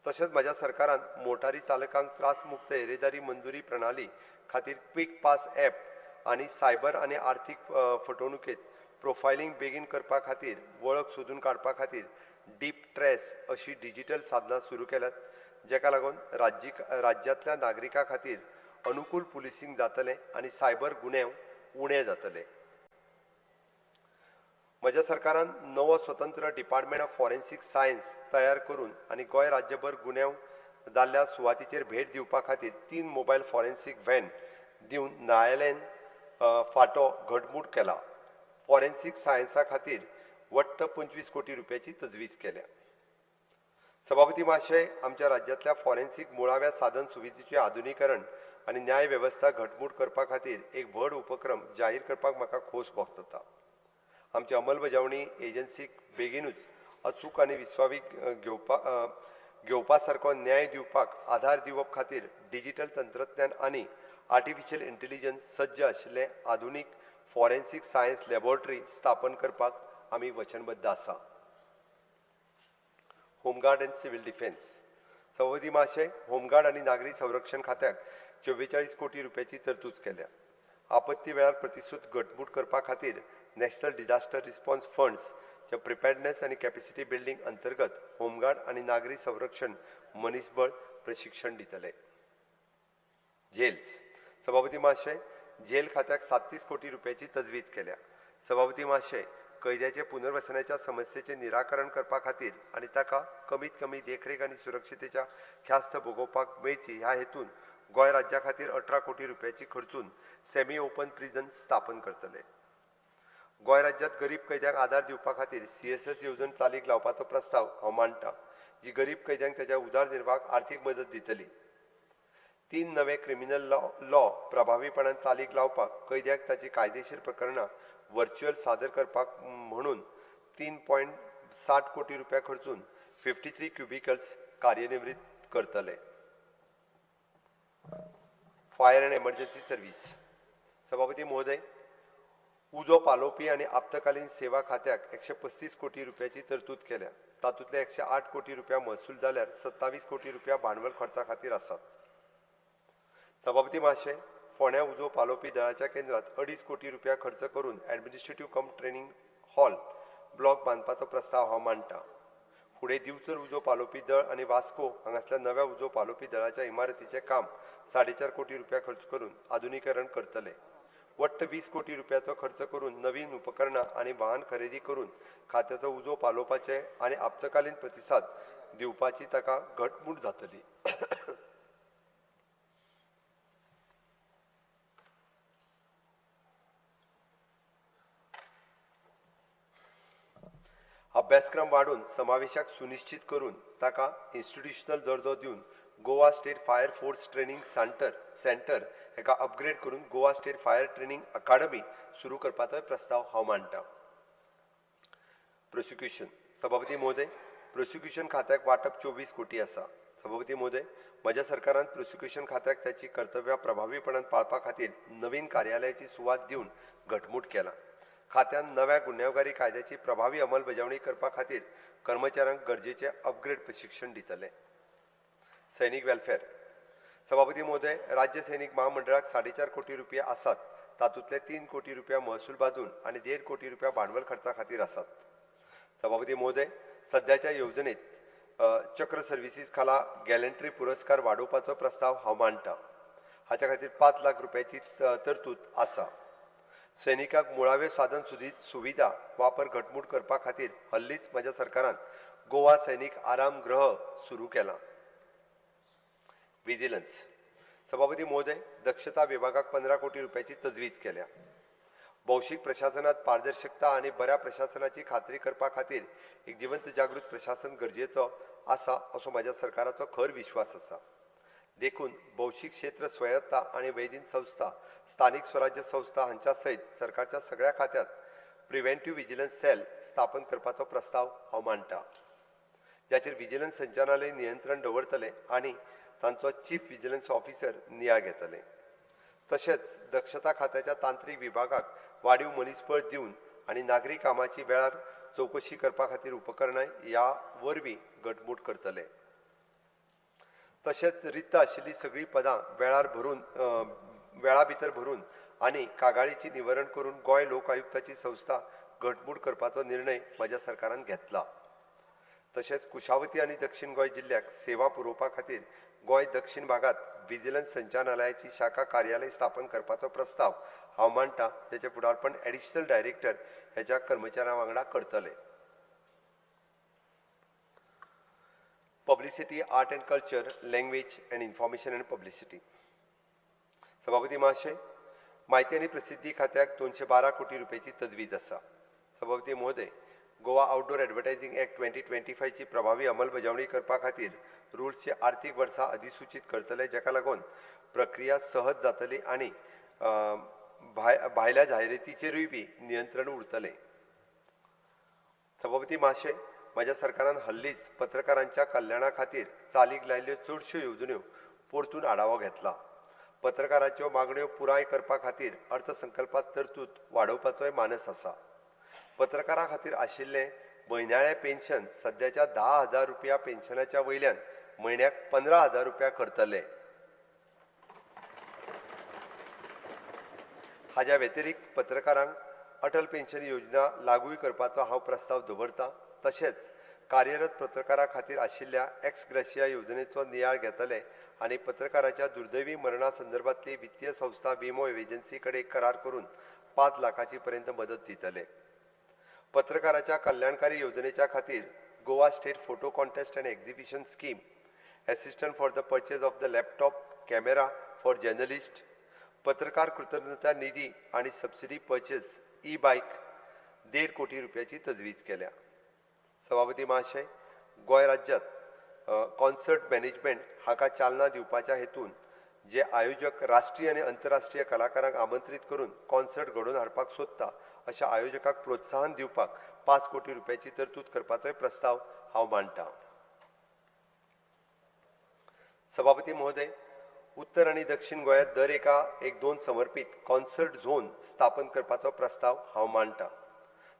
तशेंच म्हज्या सरकारान मोटारी चालकांक त्रासमुक्त येरेदारी मंजुरी प्रणाली खातीर क्विक पास ॲप आनी सायबर आनी आर्थीक फटवणुकेंत प्रोफायलिंग बेगीन करपा खातीर वळख सोदून काडपा खातीर डीप ट्रेस अशी डिजिटल साधनां सुरू केल्यात, जेका लागून राज्यांतल्या नागरिकां खातीर अनुकूल पुलिसींग जातलें आनी सायबर गुन्यांव उणे जातले. म्हज्या सरकारान नवो स्वतंत्र डिपार्टमेंट ऑफ फॉरेन्सीक सायन्स तयार करून आनी गोंय राज्यभर गुन्यांव जाल्ल्या सुवातीचेर भेट दिवपा खातीर 3 मोबायल फॉरेन्सीक व्हॅन दिवन न्यायालयीन फांटो घटमूट केला. फॉरेन्सीक सायन्सा खातीर वट्ट 25 कोटी रुपयाची तजवीज केल्या. सभापती महाशय, आमच्या राज्यांतल्या फॉरेन्सीक मुळाव्या साधन सुविधेचें आधुनीकरण आनी न्याय वेवस्था घटमूट करपा खातीर एक व्हड उपक्रम जाहीर करपाक म्हाका खोस भोगता. आमची अंमलबजावणी एजन्सीक बेगीनूच अचूक आनी विस्वावीक घेवपा सारको न्याय दिवपाक आधार दिवप खातीर डिजिटल तंत्रज्ञान आनी आर्टिफिशियल इंटेलिजन्स सज्ज आशिल्लें आधुनीक फॉरेन्सिक सायन्स लॅबोरेटरी स्थापन करपाक आमी वचनबद्ध आसा. Home guard and civil defence. सभापती महाशय, होमगार्ड आनी नागरी संरक्षण खात्याक 44 कोटी रुपयाची तरतूद केल्या. आपत्ती वेळार प्रतिसूद घटमूट करपा खातीर नॅशनल डिझास्टर रिस्पॉन्स फंड्सच्या प्रिपेर्डनेस आनी कॅपेसिटी बिल्डींग अंतर्गत होमगार्ड आनी नागरी संरक्षण मनीसबळ प्रशिक्षण दितले. जेल्स. सभापती महाशय, जेल खात्याक 37 कोटी रुपयाची तजवीज केल्या. सभापती महाशय, कैद्याचे पुनर्वसनाच्या समस्येचें निराकरण करपा खातीर आनी ताका कमीत कमी देखरेख आनी सुरक्षतेच्या ख्यास्त भोगोवपाक मेळची ह्या हेतून गोंय राज्या खातीर 18 कोटी रुपयाची खर्चून सेमी ओपन प्रिजन स्थापन करतले. गोंय राज्यांत गरीब कैद्यांक आदार दिवपा खातीर CSS येवजण चालीक लावपाचो प्रस्ताव हांव मांडटा, जी गरीब कैद्यांक ताच्या उदरनिर्वाहाक आर्थीक मदत दितली. 3 नवे क्रिमिनल लॉ प्रभावीपणान चालीक लावपाक कैद्यांक ताची कायदेशीर प्रकरणां व्हर्च्युअल सादर करपाक म्हणून 3.60 कोटी रुपया खर्चून 53 क्युबिकल्स कार्यनिवृत्त करतले. Fire and emergency service. सभापती महोदय, उजो पालोवपी आनी आपत्कालीन सेवा खात्याक 135 कोटी रुपयाची तरतूद केल्या. तातूंतले 108 कोटी रुपया महसूल जाल्यार 27 कोटी रुपया भांडवल खर्चा खातीर आसात. सभापती महाशय, फोंड्या उजो पालोवपी दळाच्या केंद्रात 2.5 कोटी रुपया खर्च करून administrative cum training hall block बांदपाचो प्रस्ताव हांव मांडटा. फुडें दिवचल उजो पालोवपी दळ आनी वास्को हांगासल्या नव्या उजो पालोवपी दळाच्या इमारतीचें काम 4.5 कोटी रुपया खर्च करून आधुनिकीकरण करतले. वट्ट 20 कोटी रुपयाचो खर्च करून नवीन उपकरणां आनी वाहन खरेदी करून खात्याचो उजो पालोवपाचे आनी आपत्कालीन प्रतिसाद दिवपाची ताका घटमूट जातली. अभ्यासक्रम वाडून समावेशाक सुनिश्चित करून ताका इन्स्टिट्युशनल दर्जो दिवन Goa state fire force training centre हेका अपग्रेड करून Goa state fire training academy सुरू करपाचोय प्रस्ताव हांव मांडटा. प्रोसिक्युशन. सभापती महोदय, प्रोसिक्युशन खात्याक वांटप 24 कोटी आसा. सभापती महोदय, म्हज्या सरकारान प्रोसिक्युशन खात्याक ताची कर्तव्यां प्रभावीपणान पाळपा खातीर नवीन कार्यालयाची सुवात दिवन घटमूट केला. खात्यान नव्या गुन्यांवकारी कायद्याची प्रभावी अंमलबजावणी करपा खातीर कर्मचाऱ्यांक गरजेचें अपग्रेड प्रशिक्षण दितले. सैनिक वेलफेअर. सभापती महोदय, राज्य सैनिक महामंडळाक 4.5 कोटी रुपया आसात. तातूंतले 3 कोटी रुपया महसूल बाजून आनी 1.5 कोटी रुपया भांडवल खर्चा खातीर आसात. सभापती महोदय, सद्याच्या येवजणेत चक्र सर्विसीस खाला गॅलंट्री पुरस्कार वाडोवपाचो प्रस्ताव हांव मांडटा. हाच्या खातीर 5 लाख रुपयाची तरतूद आसा. सैनिकांक मुळाव्यो साधन सुविधा वापर घटमूट करपा खातीर हल्लीच म्हज्या सरकारान गोवा सैनिक आरामगृह सुरू केलां. विजिलन्स. सभापती महोदय, दक्षता विभागाक 15 कोटी रुपयाची तजवीज केल्या. भौशीक प्रशासनात पारदर्शकता आनी बऱ्या प्रशासनाची खात्री करपा खातीर एक जिवंत जागृत प्रशासन गरजेचो आसा असो म्हज्या सरकाराचो खर विश्वास आसा. देखून भौशीक क्षेत्र स्वायत्ता आनी वैदीन संस्था, स्थानीक स्वराज्य संस्था हांच्या सयत सरकारच्या सगळ्या खात्यांत प्रिव्हेंटिव्ह विजिलन्स सेल स्थापन करपाचो प्रस्ताव हांव मांडटा, जाचेर विजिलन्स संचालनालय नियंत्रण दवरतले आनी तांचो चीफ विजिलन्स ऑफिसर नियाळ घेतले. तशेंच दक्षता खात्याच्या तांत्रीक विभागाक वाडीव मनीसबळ दिवन आनी नागरी कामाची वेळार चवकशी करपा खातीर उपकरणां ह्या वरवीं घटमूट करतले. तशेंच रिक्त आशिल्लीं सगळीं पदां वेळा भितर भरून आनी कागाळीची निवारण करून गोंय लोक आयुक्ताची संस्था घटमूट करपाचो निर्णय म्हज्या सरकारान घेतला. तशेंच कुशावती आनी दक्षिण गोंय जिल्ल्याक सेवा पुरोवपा खातीर गोंय दक्षिण भागांत विजिलन्स संचालनालयाची शाखा कार्यालय स्थापन करपाचो प्रस्ताव हांव मांडटा, जाचें फुडारपण एडिशनल डायरेक्टर हेच्या कर्मचाऱ्यां वांगडा करतले. Publicity, art and culture, language and information and publicity. सभापती महाशय, माहिती आनी प्रसिद्धी खात्याक 212 कोटी रुपयाची तजवीज आसा. सभापती महोदय, गोवा आउटडोर एडवर्टायझिंग एक्ट 2025ची प्रभावी अंमलबजावणी करपा खातीर रुल्सचे आर्थीक वर्सा अधिसूचीत करतले, जाका लागून प्रक्रिया सहज जातली आनी भायल्या जाहिरातीचेरूय बी नियंत्रण उरतलें. सभापती महाशय, म्हज्या सरकारान हल्लीच पत्रकारांच्या कल्याणा खातीर चालीक लायिल्ल्यो चडश्यो येवजण्यो परतून आढावो घेतला. पत्रकाराच्यो मागण्यो पुराय करपा खातीर अर्थसंकल्पात तरतूद वाडोवपाचोय मानस आसा. पत्रकारां खातीर आशिल्लें म्हयन्याळें पेन्शन सद्याच्या 10,000 रुपया पेन्शनाच्या वयल्यान म्हयन्याक 15,000 रुपया करतले. हाज्या व्यतिरिक्त पत्रकारांक अटल पेन्शन योजना लागूय करपाचो हांव प्रस्ताव दवरतां. तशेंच कार्यरत पत्रकारां खातीर आशिल्ल्या एक्स ग्रेशिया योजनेचो नियाळ घेतले आनी पत्रकाराच्या दुर्दैवी मरणा संदर्भातली वित्तीय संस्था विमो एजन्सी कडेन करार करून 5 लाखाची पर्यंत मदत दितले. पत्रकाराच्या कल्याणकारी योजनेच्या खातीर Goa state photo contest and exhibition scheme, assistant for the purchase of the laptop camera for journalist, पत्रकार कृतज्ञता निधी आनी सबसिडी पर्चेस ई बायक 1.5 कोटी रुपयाची तजवीज केल्या. सभापती महाशय, गोंय राज्यांत कॉन्सर्ट मॅनेजमेंट हाका चालना दिवपाच्या हेतून जे आयोजक राष्ट्रीय आनी अंतरराष्ट्रीय कलाकारांक आमंत्रीत करून कॉन्सर्ट घडोवन हाडपाक सोदता अशा आयोजकाक प्रोत्साहन दिवपाक 5 कोटी रुपयाची तरतूद करपाचोय प्रस्ताव हांव मांडटा. सभापती महोदय, उत्तर आनी दक्षिण गोंयांत दर एका 1-2 समर्पीत कॉन्सर्ट झोन स्थापन करपाचो प्रस्ताव हांव मांडटा.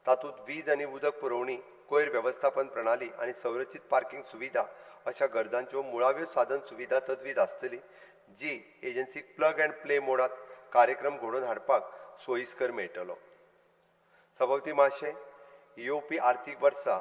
तातूंत वीज आनी उदक पुरवणी, कोयर वेवस्थापन प्रणाली आनी संरचीत पार्किंग सुविधा अशा गरजांच्यो मुळाव्यो साधन सुविधा तजवीज आसतली, जी एजन्सीक प्लग अँड प्ले मोडांत कार्यक्रम घडोवन हाडपाक सोयीस्कर मेळटलो. सभापती महाशय, येवपी आर्थीक वर्सा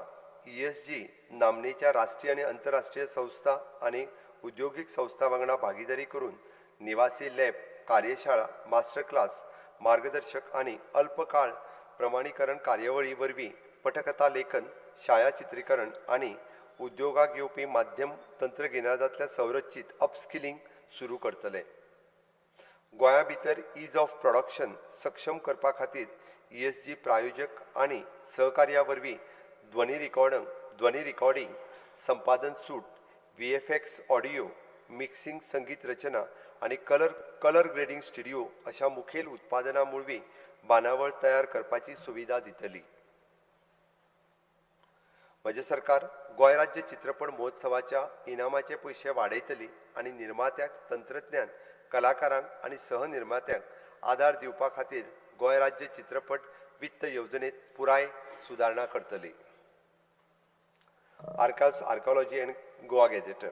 ESG नामनेच्या राष्ट्रीय आनी अंतरराष्ट्रीय संस्था आनी उद्योगीक संस्था वांगडा भागीदारी करून निवासी लॅब, कार्यशाळा, मास्टर क्लास, मार्गदर्शक आनी अल्पकाळ प्रमाणीकरण कार्यावळी वरवीं पटकथा लेखन, छायाचित्रीकरण आनी उद्योगाक येवपी माध्यम तंत्रगिन्यानांतल्या संरचीत अपस्किलिंग सुरू करतले. गोंया भितर is of production सक्षम करपा खातीर ESG प्रायोजक आनी सहकार्या वरवीं ध्वनी रिकॉर्डिंग, संपादन सूट, VFX audio mixing, संगीत रचना आनी कलर ग्रेडिंग स्टुडिओ अशा मुखेल उत्पादनां वरवीं बांदावळ तयार करपाची सुविधा दितली. म्हजें सरकार गोंय राज्य चित्रपट महोत्सवाच्या इनामाचे पयशे वाडयतली आनी निर्मात्याक, तंत्रज्ञान, कलाकारांक आनी सहनिर्मात्यांक आदार दिवपा खातीर गोंय राज्य चित्रपट वित्त येवजणेंत पुराय सुदारणा करतली. Archives, archaeology and Goa gazetteer.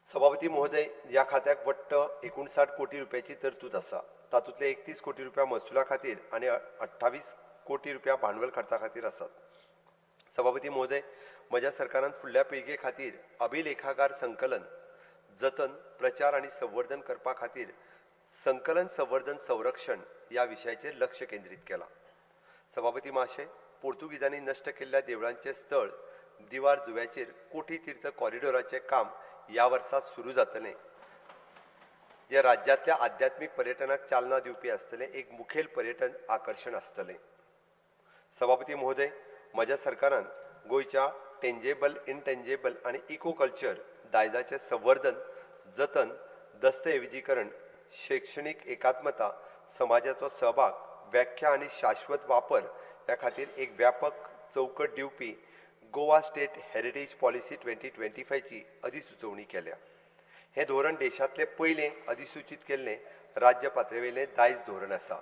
सभापती महोदय, ह्या खात्याक वट्ट 59 कोटी रुपयाची तरतूद आसा. तातूंतले 31 कोटी रुपया महसुला खातीर आनी 28 कोटी रुपया भांडवल खर्चा खातीर आसात. सभापती महोदय, म्हज्या सरकारान फुडल्या पिळगे खातीर अभिलेखागार संकलन, जतन, प्रचार आनी संवर्धन करपा खातीर संकलन, संवर्धन, संरक्षण ह्या विशयाचेर लक्ष केंद्रीत केलां. सभापती महाशय, पोर्तुगीजांनी नश्ट केल्ल्या देवळांचें स्थळ दिवार जुव्याचेर कोटी तीर्थ कॉरिडॉराचें काम ह्या वर्सा सुरू जातलें, जें राज्यांतल्या आध्यात्मीक पर्यटनाक चालना दिवपी आसतलें, एक मुखेल पर्यटन आकर्शण आसतलें. सभापती महोदय, म्हज्या सरकारान गोंयच्या टेंजेबल, इनटेंजेबल आनी इको कल्चर दायजाचें संवर्धन, जतन, दस्तऐवजीकरण, शैक्षणीक एकात्मता, समाजाचो सहभाग, व्याख्या आनी शाश्वत वापर ह्या खातीर एक व्यापक चौकट दिवपी गोवा स्टेट हेरिटेज पॉलिसी 2025ची अधिसुचोवणी केल्या. हें धोरण देशांतलें पयलें अधिसूचीत केल्लें राज्य पातळेवेलें दायज धोरण आसा.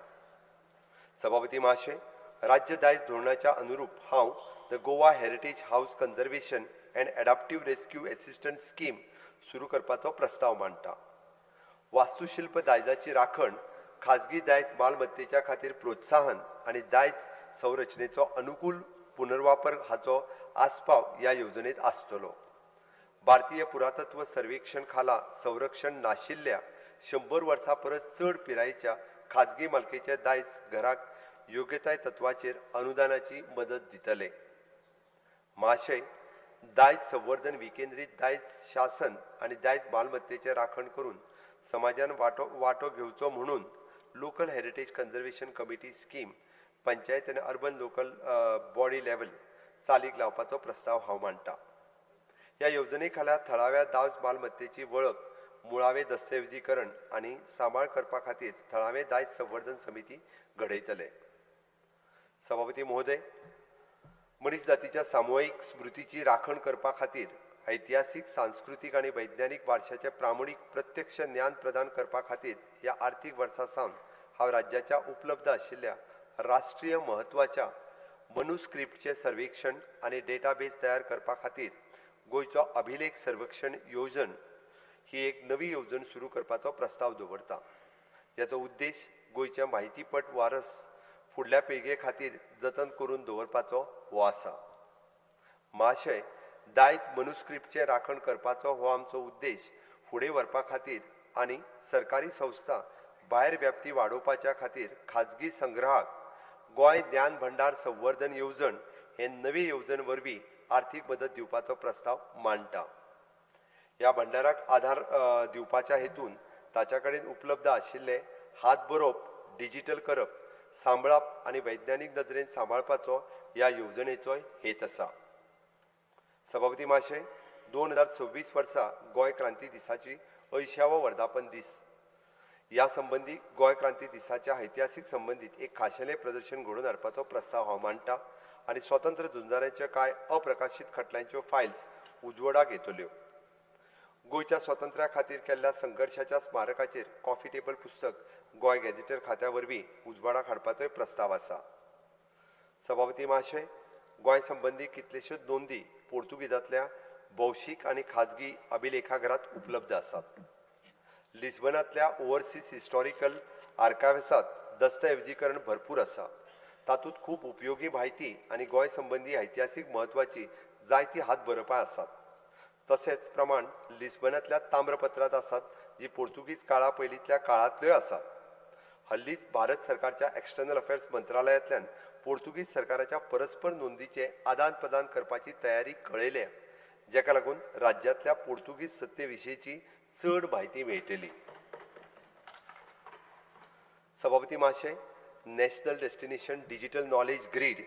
सभापती महाशय, राज्य दायज धोरणाच्या अनुरूप हांव the Goa heritage house conservation and adaptive rescue assistant scheme सुरू करपाचो प्रस्ताव मांडटा. वास्तुशिल्प दायजाची राखण, खाजगी दायज मालमत्तेच्या खातीर प्रोत्साहन आनी दायज संरचनेचो अनुकूल पुनर्वापर हाचो आस्पाव ह्या येवजणेंत आसतलो. भारतीय पुरातत्व सर्वेक्षण खाला संरक्षण नाशिल्ल्या 100 वर्सां परस चड पिरायेच्या खाजगी मालकेच्या दायज घराक योग्यताय तत्वाचेर अनुदानाची मदत दितले. महाशय, दायज संवर्धन विकेंद्रीत दायज शासन आनी दायज मालमत्तेचें राखण करून समाजान वांटो घेवचो म्हणून local heritage conservation committee scheme panchayat आनी अर्बन लोकल बॉडी लेवल चालीक लावपाचो प्रस्ताव हांव मांडटा. ह्या येवजणे खाला थळाव्या दायज मालमत्तेची वळख, मुळावें दस्तऐवजीकरण आनी सांबाळ करपा खातीर थळावें दायज संवर्धन समिती घडयतले. सभापती महोदय, मनीस जातीच्या सामुहीक स्मृतीची राखण करपा खातीर ऐतिहासीक, सांस्कृतीक आनी वैज्ञानीक वारशाचें प्रामाणीक प्रत्यक्ष ज्ञान प्रदान करपा खातीर ह्या आर्थीक वर्सा सावन हांव राज्याच्या उपलब्ध आशिल्ल्या राष्ट्रीय म्हत्वाच्या मनुस्क्रिप्टचें सर्वेक्षण आनी डेटाबेस तयार करपा खातीर गोंयचो अभिलेख सर्वेक्षण येवजण ही एक नवी येवजण सुरू करपाचो प्रस्ताव दवरता, ज्याचो उद्देश गोंयचे म्हायतीपट वारस फुडल्या पिळगे खातीर जतन करून दवरपाचो हो आसा. महाशय, दायज मनुस्क्रिप्टचें राखण करपाचो हो आमचो उद्देश फुडें व्हरपा खातीर आनी सरकारी संस्था भायर व्याप्ती वाडोवपाच्या खातीर खाजगी संग्रहाक गोंय ज्ञान भंडार संवर्धन येवजण हे नवे येवजण वरवीं आर्थीक मदत दिवपाचो प्रस्ताव मांडटा. ह्या भंडाराक आधार दिवपाच्या हेतून ताच्या कडेन उपलब्ध आशिल्ले हात बरोवप डिजिटल करप, सांबाळप आनी वैज्ञानीक नदरेन सांबाळपाचो ह्या येवजणेचोय हेत आसा. सभापती महाशय, 2026 वर्सा गोंय क्रांती दिसाची 80वो वर्धापन दीस. ह्या संबंदी गोंय क्रांती दिसाच्या ऐतिहासीक संबंदीत एक खाशेलें प्रदर्शन घडोवन हाडपाचो प्रस्ताव हांव मांडटा आनी स्वतंत्र झुंजाऱ्यांच्या कांय अप्रकाशीत खटल्यांच्यो फायल्स उजवाडाक येतल्यो. गोंयच्या स्वातंत्र्या खातीर केल्ल्या संघर्शाच्या स्मारकाचेर कॉफी टेबल पुस्तक गोंय गॅझेटर खात्या वरवीं उजवाडाक हाडपाचोय प्रस्ताव आसा. सभापती महाशय, गोंय संबंदी कितलेश्योच नोंदी पोर्तुगीजांतल्या भौशीक आनी खाजगी अभिलेखाघरांत उपलब्ध आसात. लिस्बनांतल्या ओवरसीज हिस्टॉरिकल आर्कायव्सांत दस्तऐवजीकरण भरपूर आसा. तातूंत खूब उपयोगी म्हायती आनी गोंय संबंदी ऐतिहासीक म्हत्वाची जायतीं हात बरोवपां आसात. तशेंच प्रमाण लिस्बनांतल्या ताम्रपत्रांत आसात, जी पोर्तुगीज काळा पयलींतल्या काळांतल्योय आसात. हल्लीच भारत सरकारच्या एक्सटर्नल अफेर्स मंत्रालयांतल्यान पोर्तुगीज सरकाराच्या परस्पर नोंदीचें आदान प्रदान करपाची तयारी कळयल्या, जाका लागून राज्यांतल्या पोर्तुगीज सत्ते विशींची चड म्हायती मेळटली. सभापती महाशय, National Destination Digital Knowledge Grid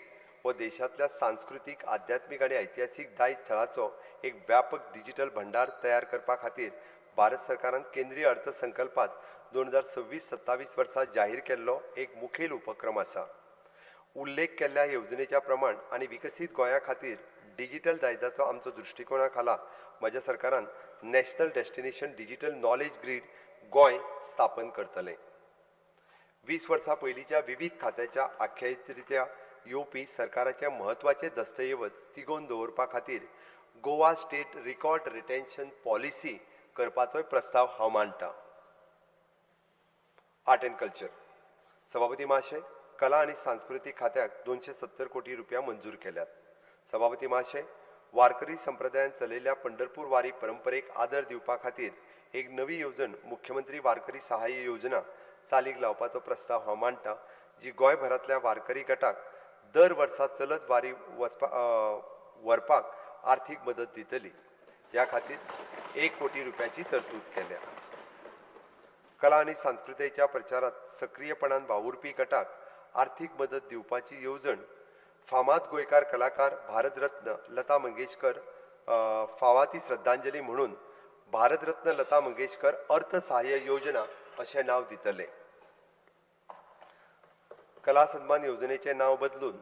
हो देशांतल्या सांस्कृतीक, आध्यात्मीक आनी ऐतिहासीक दायज थळाचो एक व्यापक डिजिटल भंडार तयार करपा खातीर भारत सरकारान केंद्रीय अर्थसंकल्पांत 2026-27 वर्सा जाहीर केल्लो एक मुखेल उपक्रम आसा. उल्लेख केल्ल्या येवजणेच्या प्रमाण आनी विकसीत गोंया खातीर डिजिटल दायजाचो आमचो दृश्टिकोणा खाला म्हज्या सरकारान National Destination Digital Knowledge Grid Goa स्थापन करतले. 20 वर्सां पयलींच्या विवीध खात्याच्या आख्यायित्या येवपी सरकाराचे म्हत्वाचे दस्तऐवज तिगोवन दवरपा खातीर Goa state record retention policy करपाचोय प्रस्ताव हांव मांडटा. Art and culture. सभापती महाशय, कला आनी सांस्कृतीक खात्याक 270 कोटी रुपया मंजूर केल्यात. सभापती महाशय, वारकरी संप्रदायान चलयल्ल्या पंढरपूर वारी परंपरेक आदर दिवपा खातीर एक नवी येवजण मुख्यमंत्री वारकरी सहाय्य योजना चालीक लावपाचो प्रस्ताव हांव मांडटा, जी गोंयभरांतल्या वारकरी गटाक दर वर्सा चलत वारी वचपा व्हरपाक आर्थीक मदत दितली. ह्या खातीर 1 कोटी रुपयाची तरतूद केल्या. कला आनी सांस्कृतीच्या प्रचारांत सक्रीयपणान वावुरपी गटाक आर्थीक मदत दिवपाची येवजण फामाद गोंयकार कलाकार भारतरत्न लता मंगेशकर फावा ती श्रद्धांजली म्हणून भारतरत्न लता मंगेशकर अर्थसहाय्य योजना अशें नांव दितले. कला सन्मान येवजणेचें नांव बदलून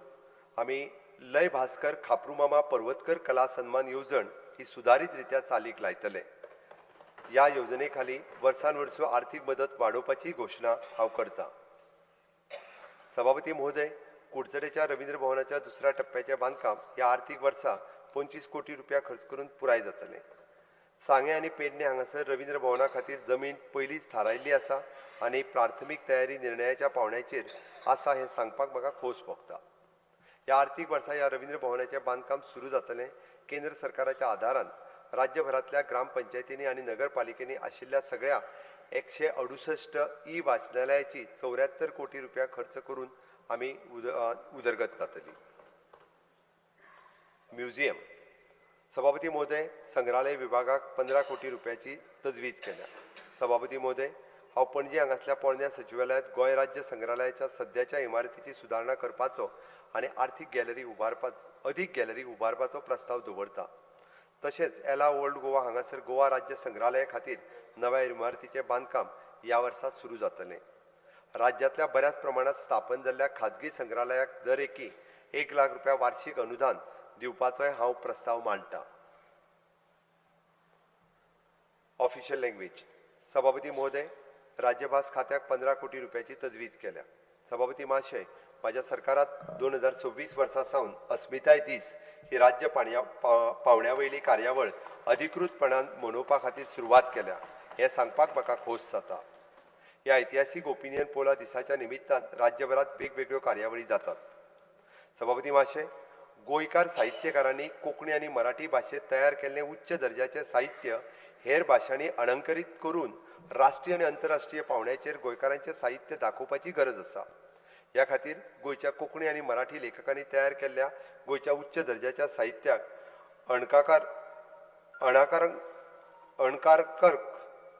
आमी लय भास्कर खाप्रुमामा पर्वतकर कला सन्मान येवजण ही सुदारीत रित्या चालीक लायतले. ह्या येवजणे खाली वर्सान वर्स आर्थीक मदत वाडोवपाची घोशणा हांव करता. सभापती महोदय, कुडचडेच्या रवींद्र भवनाच्या दुसऱ्या टप्प्याचें बांदकाम ह्या आर्थीक वर्सा 25 कोटी रुपया खर्च करून पुराय जातलें. सांगें आनी पेडणे हांगासर रवींद्र भवना खातीर जमीन पयलींच थारायिल्ली आसा आनी प्राथमीक तयारी निर्णयाच्या पावंड्याचेर आसा हें सांगपाक म्हाका खोस भोगता. ह्या आर्थीक वर्सा ह्या रवींद्र भवनाचें बांदकाम सुरू जातलें. केंद्र सरकाराच्या आदारान राज्यभरांतल्या ग्रामपंचायतींनी आनी नगरपालिकेंनी आशिल्ल्या सगळ्या 168 ई वाचनालयाची 74 कोटी रुपया खर्च करून आमी उदरगत जातली. म्युझियम. सभापती महोदय, संग्रहालय विभागाक 15 कोटी रुपयाची तजवीज केल्या. सभापती महोदय, हांव पणजी हांगासल्या पोरण्या सचिवालयांत गोंय राज्य संग्रहालयाच्या सद्याच्या इमारतीची सुदारणा करपाचो आनी आर्थीक गॅलरी अदीक गॅलरी उबारपाचो प्रस्ताव दवरता. तशेंच एला ओल्ड गोवा हांगासर गोवा राज्य संग्रहालया खातीर नव्या इमारतीचें बांदकाम ह्या वर्सा सुरू जातलें. राज्यांतल्या बऱ्याच प्रमाणांत स्थापन जाल्ल्या खाजगी संग्रहालयाक दर एकी 1 लाख रुपया वार्षिक अनुदान दिवपाचोय हांव प्रस्ताव मांडटा. Official language. सभापती महोदय, राज्यभास खात्याक 15 कोटी रुपयाची तजवीज केल्या. सभापती महाशय, म्हाज्या सरकारात 2026 वर्सा सावन अस्मिताय दीस ही राज्य पावण्या वयली कार्यावळ अधिकृतपणान मनोवपा खातीर सुरवात केल्या हें सांगपाक म्हाका खोस जाता. ह्या ऐतिहासीक ओपिनियन पोला दिसाच्या निमित्तान राज्यभरात वेगवेगळ्यो कार्यावळी जातात. सभापती महाशय, गोंयकार साहित्यकारांनी कोंकणी आनी मराठी भाशेंत तयार केल्लें उच्च दर्जाचें साहित्य हेर भाशांनी अणंकरीत करून राष्ट्रीय आनी अंतरराष्ट्रीय पावंड्याचेर गोंयकारांचें साहित्य दाखोवपाची गरज आसा. ह्या खातीर गोंयच्या कोंकणी आनी मराठी लेखकांनी तयार केल्ल्या गोंयच्या उच्च दर्जाच्या साहित्याक अणकारकर्क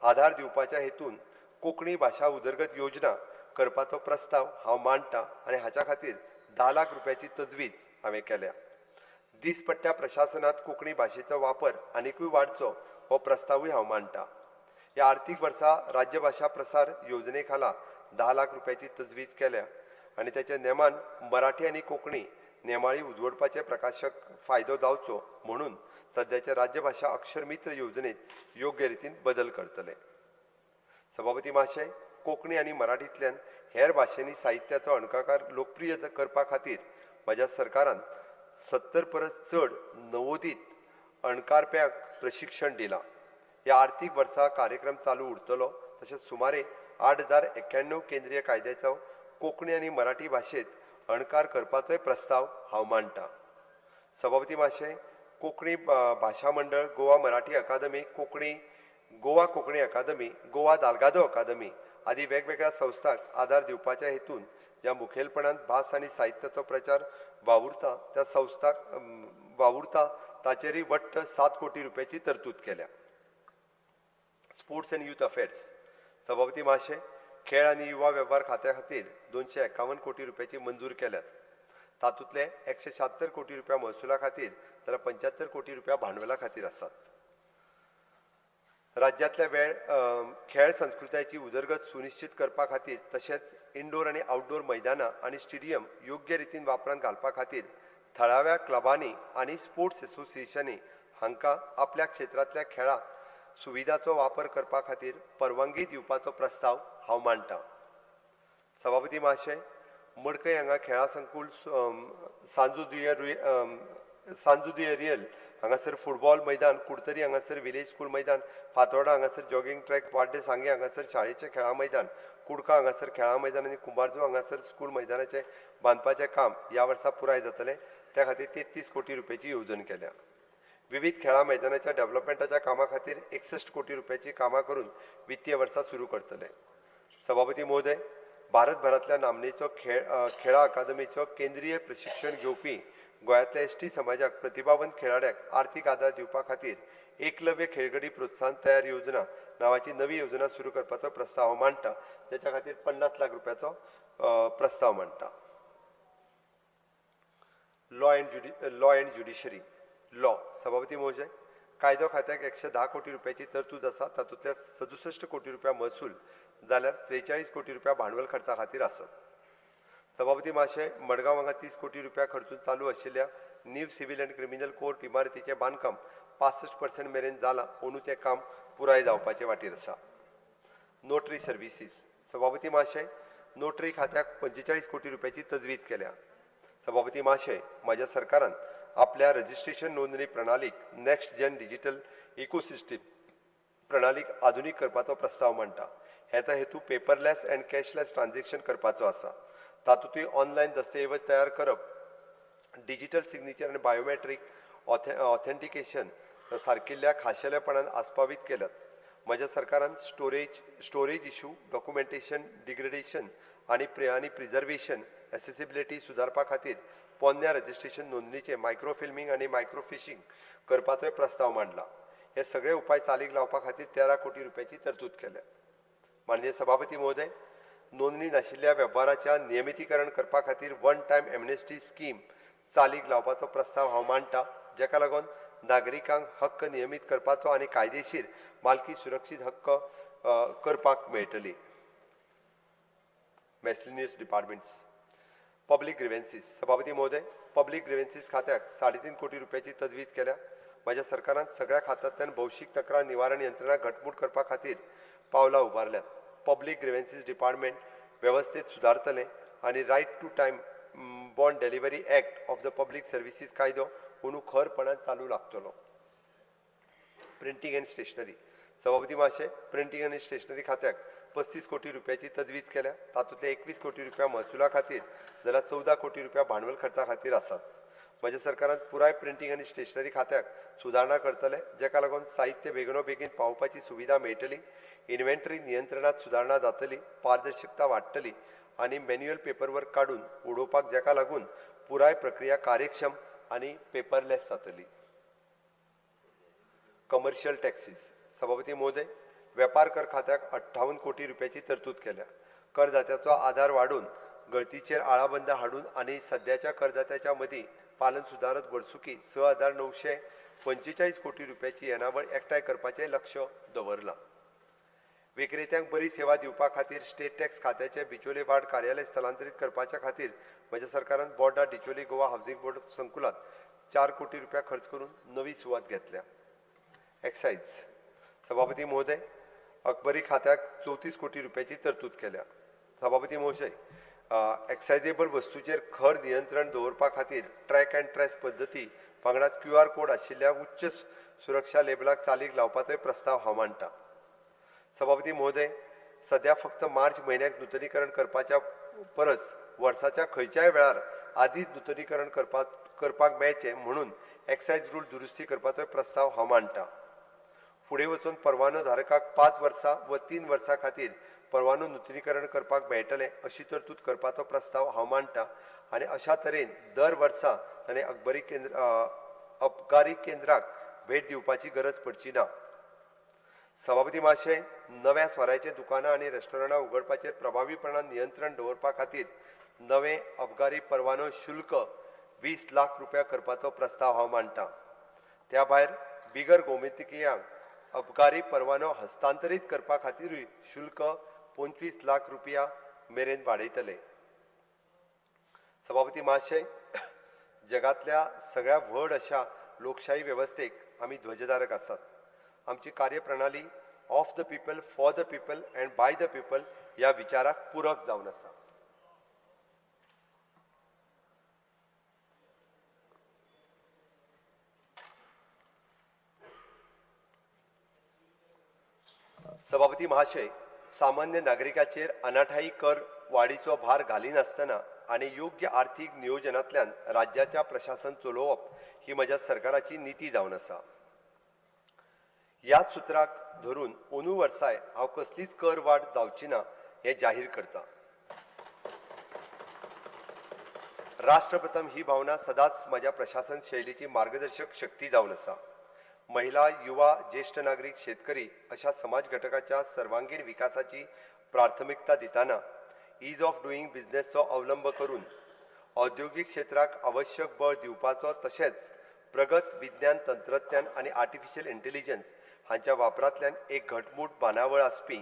आधार दिवपाच्या हेतून कोंकणी भाशा उदरगत योजना करपाचो प्रस्ताव हांव मांडटा आनी हाच्या खातीर 10 लाख रुपयाची तजवीज हांवें केल्या. दिसपट्ट्या प्रशासनांत कोंकणी भाशेचो वापर आनिकूय वाडचो हो प्रस्तावूय हांव मांडटा. ह्या आर्थीक वर्सा राज्यभाशा प्रसार योजने खाला 10 लाख रुपयाची तजवीज केल्या आनी ताच्या नेमान मराठी आनी कोंकणी नेमाळी उजवडपाचे प्रकाशक फायदो जावचो म्हणून सद्याच्या राज्यभाशा अक्षरमित्र योजनेत योग्य रितीन बदल करतले. सभापती महाशय, कोंकणी आनी मराठींतल्यान हेर भाशेंनी साहित्याचो अणकार लोकप्रिय करपा खातीर म्हज्या सरकारान 70 परस चड नवोदीत अणकारप्यांक प्रशिक्षण दिलां. ह्या आर्थीक वर्सा कार्यक्रम चालू उरतलो. तशेंच सुमारे 8091 केंद्रीय कायद्याचो कोंकणी आनी मराठी भाशेंत अणकार करपाचोय प्रस्ताव हांव मांडटा. सभापती महाशय, कोंकणी भाशा मंडळ, गोवा मराठी अकादमी, कोंकणी गोवा कोंकणी अकादमी, गोवा दालगादो अकादमी आदी वेगवेगळ्या संस्थांक आदार दिवपाच्या हेतून ज्या मुखेलपणान भास आनी साहित्याचो प्रचार वावुरता त्या संस्थांक वावुरता ताचेरय वट्ट 7 कोटी रुपयाची तरतूद केल्या. Sports and youth affairs. सभापती महाशय, खेळ आनी युवा वेव्हार खात्या खातीर 251 कोटी रुपयाची मंजूर केल्यात. तातूंतले 176 कोटी रुपया महसुला खातीर जाल्यार 75 कोटी रुपया भांडवला खातीर आसात. राज्यांतल्या वेळ खेळ संस्कृतायेची उदरगत सुनिश्चित करपा खातीर तशेंच इनडोर आनी आउटडोर मैदानां आनी स्टेडियम योग्य रितीन वापरांत घालपा खातीर थळाव्या क्लबांनी आनी स्पोर्ट्स एसोसिएशनांनी हांकां आपल्या क्षेत्रांतल्या खेळां सुविधाचो वापर करपा खातीर परवानगी दिवपाचो प्रस्ताव हांव मांडटा. सभापती महाशय, मडकय हांगा खेळां संकुल सांजू दुयें रियल हांगासर फुटबॉल मैदान, कुडतरी हांगासर विलेज स्कूल मैदान, फातोर्डा हांगासर जॉगिंग ट्रॅक, वाड्डे सांगे हांगासर शाळेचें खेळां मैदान, कुडका हांगासर खेळां मैदान आनी कुंभारजुंव हांगासर स्कूल मैदानाचें बांदपाचें काम ह्या वर्सा पुराय जातलें. त्या खातीर 33 कोटी रुपयाची येवजण केल्या. विविध खेळां मैदानाच्या डेव्हलपमेंटाच्या कामा खातीर 61 कोटी रुपयाची कामां करून वित्तीय वर्सा सुरू करतले. सभापती महोदय, भारतभरांतल्या नामनेचो खेळां अकादमीचो केंद्रीय प्रशिक्षण घेवपी गोंयांतल्या एसटी समाजाक प्रतिभावंत खेळाड्यांक आर्थीक आदार दिवपा खातीर एकलव्य खेळगडी प्रोत्साहन तयार योजना नांवाची नवी योजना सुरू करपाचो प्रस्ताव मांडटा. ताच्या खातीर 50 लाख रुपयाचो प्रस्ताव मांडटा. Law and judiciary. Law. सभापती महोदय, कायदो खात्याक 110 कोटी रुपयाची तरतूद आसा. तातूंतल्या 67 कोटी रुपया महसूल जाल्यार 43 कोटी रुपया भांडवल खर्चा खातीर आसत. सभापती महाशय, मडगांव हांगा 30 कोटी रुपया खर्चून चालू आशिल्ल्या new civil and criminal court इमारतीचें बांदकाम 65% मेरेन जालां. अंदू तें काम पुराय जावपाचे वाटेर आसा. Notary services. सभापती महाशय, नोटरी खात्याक 45 कोटी रुपयाची तजवीज केल्या. सभापती महाशय, म्हाज्या सरकारान आपल्या रजिस्ट्रेशन नोंदणी प्रणालीक नेक्स्ट जेन डिजिटल इकोसिस्टीम प्रणालीक आधुनीक करपाचो प्रस्ताव मांडटा. हेचो हेतू पेपरलेस अँड कॅशलेस ट्रान्झॅक्शन करपाचो आसा. तातूंतय ऑनलायन दस्तऐवज तयार करप, डिजिटल सिग्नेचर आनी बायोमॅट्रीक ऑथेंटिकेशन सारकिल्ल्या खाशेलेपणान आस्पावीत केल्यात. म्हज्या सरकारान स्टोरेज इशू, डॉक्युमेंटेशन डिग्रेडेशन आनी प्रिजर्वेशन एसेसिबिलिटी सुदारपा खातीर पोन्न्या रजिस्ट्रेशन नोंदणीचें मायक्रोफिल्मींग आनी मायक्रोफिशींग करपाचोय प्रस्ताव मांडला. हे सगळे उपाय चालीक लावपा खातीर 13 कोटी रुपयाची तरतूद केल्या. माननीय सभापती महोदय, नोंदणी नाशिल्ल्या वेव्हाराच्या नियमितीकरण करपा खातीर वन टायम एमनेस्टी स्कीम चालीक लावपाचो प्रस्ताव हांव मांडटा, जाका लागून नागरिकांक हक्क नियमीत करपाचो आनी कायदेशीर मालकी सुरक्षीत हक्क करपाक मेळटली. Miscellaneous departments. पब्लीक ग्रिव्हन्सीस. सभापती महोदय, पब्लीक ग्रिव्हन्सीस खात्याक 3.5 कोटी रुपयाची तजवीज केल्या. म्हज्या सरकारान सगळ्या खात्यांतल्यान भौशीक तक्रार निवारण यंत्रणा घटमूट करपा खातीर पावलां उबारल्यात. पब्लीक ग्रिव्हन्सीस डिपार्टमेंट वेवस्थेत सुदारतलें आनी right to time bond delivery act of the public services कायदो अंदू खरपणान चालू लागतलो. Printing and stationery. सभापती महाशय, प्रिंटींग आनी स्टेशनरी खात्याक 35 कोटी रुपयाची तजवीज केल्या. तातूंतले 21 कोटी रुपया महसुला खातीर जाल्यार 14 कोटी रुपया भांडवल खर्चा खातीर आसात. म्हज्या सरकारान पुराय प्रिंटींग आनी स्टेशनरी खात्याक सुदारणा करतले, जाका लागून साहित्य बेगीनो बेगीन पावोवपाची सुविधा मेळटली, इन्व्हेंटरी नियंत्रणांत सुदारणा जातली, पारदर्शकता वाडटली आनी मॅन्युअल पेपरवर्क काडून उडोवपाक, जाका लागून पुराय प्रक्रिया कार्यक्षम आनी पेपरलेस जातली. Commercial taxes. सभापती महोदय, वेपार कर खात्याक 58 कोटी रुपयाची तरतूद केल्या. करदात्याचो आधार वाडोवन, गळतीचेर आळाबंद हाडून आनी सद्याच्या करदात्याच्या मदीं पालन सुदारत वर्सुकी 6,945 कोटी रुपयाची येणावळ एकठांय करपाचें लक्ष दवरलां. विक्रेत्यांक बरी सेवा दिवपा खातीर स्टेट टॅक्स खात्याचें बिचोले वाड कार्यालय स्थलांतरीत करपाच्या खातीर म्हज्या सरकारान बोर्डा डिचोली गोवा हावजींग बोर्ड संकुलांत 4 कोटी रुपया खर्च करून नवी सुवात घेतल्या. एक्सायज. सभापती महोदय, अकबरी खात्याक 34 कोटी रुपयाची तरतूद केल्या. सभापती महोदय, एक्सायजेबल वस्तूचेर खर नियंत्रण दवरपा खातीर ट्रॅक अँड ट्रेस पद्दती वांगडाच QR code आशिल्ल्या उच्च सुरक्षा लेबलाक चालीक लावपाचोय प्रस्ताव हांव मांडटा. सभापती महोदय, सद्या फक्त मार्च म्हयन्याक नुतनीकरण करपाच्या परस वर्साच्या खंयच्याय वेळार आदींच नुतनीकरण करपाक मेळचें म्हणून एक्सायज रूल दुरुस्ती करपाचोय प्रस्ताव हांव मांडटा. फुडें वचून परवानो धारकाक 5 वर्सां व 3 वर्सां खातीर परवानो नुतनीकरण करपाक मेळटलें अशी तरतूद करपाचो प्रस्ताव हांव मांडटा आनी अशा तरेन दर वर्सा ताणें अबकारी केंद्राक भेट दिवपाची गरज पडची ना. सभापती महाशय, नव्या सोऱ्याचे दुकानां आनी रेस्टॉरंटां उगडपाचेर प्रभावीपणान नियंत्रण दवरपा खातीर नवे अबकारी परवानो शुल्क 20 लाख रुपया करपाचो प्रस्ताव हांव मांडटा. त्या भायर बिगर गोमेंतकियांक अबकारी परवानो हस्तांतरीत करपा खातीरूय शुल्क 25 लाख रुपया मेरेन वाडयतले. सभापती महाशय, जगांतल्या सगळ्या व्हड अशा लोकशाही वेवस्थेक आमी ध्वजधारक आसात. आमची कार्यप्रणाली of the people, for the people and by the people ह्या विचाराक पूरक जावन आसा. सभापती महाशय, सामान्य नागरिकाचेर अनाठाई कर वाडीचो भार घालिनासतना आनी योग्य आर्थीक नियोजनांतल्यान राज्याच्या प्रशासन चलोवप ही म्हज्या सरकाराची निती जावन आसा. ह्याच सुत्राक धरून अंदू वर्साय हांव कसलीच कर वाड जावची ना हें जाहीर करता. राष्ट्रप्रथम ही भावना सदांच म्हज्या प्रशासन शैलीची मार्गदर्शक शक्ती जावन आसा. महिला, युवा, ज्येष्ठ नागरीक, शेतकरी अशा समाज घटकाच्या सर्वांगीण विकासाची प्राथमिकता दितना is of doing बिझनेसचो अवलंब करून औद्योगिक क्षेत्राक आवश्यक बळ दिवपाचो तशेंच प्रगत विज्ञान, तंत्रज्ञान आनी आर्टिफिशियल इंटेलिजन्स हांच्या वापरांतल्यान एक घटमूट बांदावळ आसपी,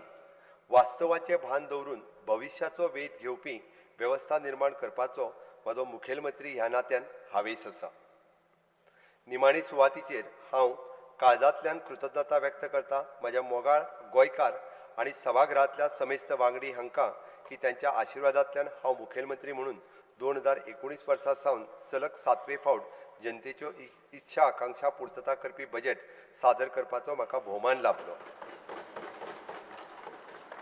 वास्तवाचें भान दवरून भविश्याचो वेध घेवपी वेवस्था निर्माण करपाचो म्हजो मुखेलमंत्री ह्या नात्यान हावेस आसा. निमाणी सुवातीचेर हांव काळजांतल्यान कृतज्ञता व्यक्त करता म्हज्या मोगाळ गोंयकार आनी सभागृहांतल्या समेस्त वांगडी हांकां की त्यांच्या आशिर्वादांतल्यान हांव मुखेलमंत्री म्हणून 2019 वर्सा सावन सलग 7वे फावट जनतेच्यो इच्छा आकांक्षा पूर्तता करपी बजेट सादर करपाचो म्हाका भोवमान लाभलो.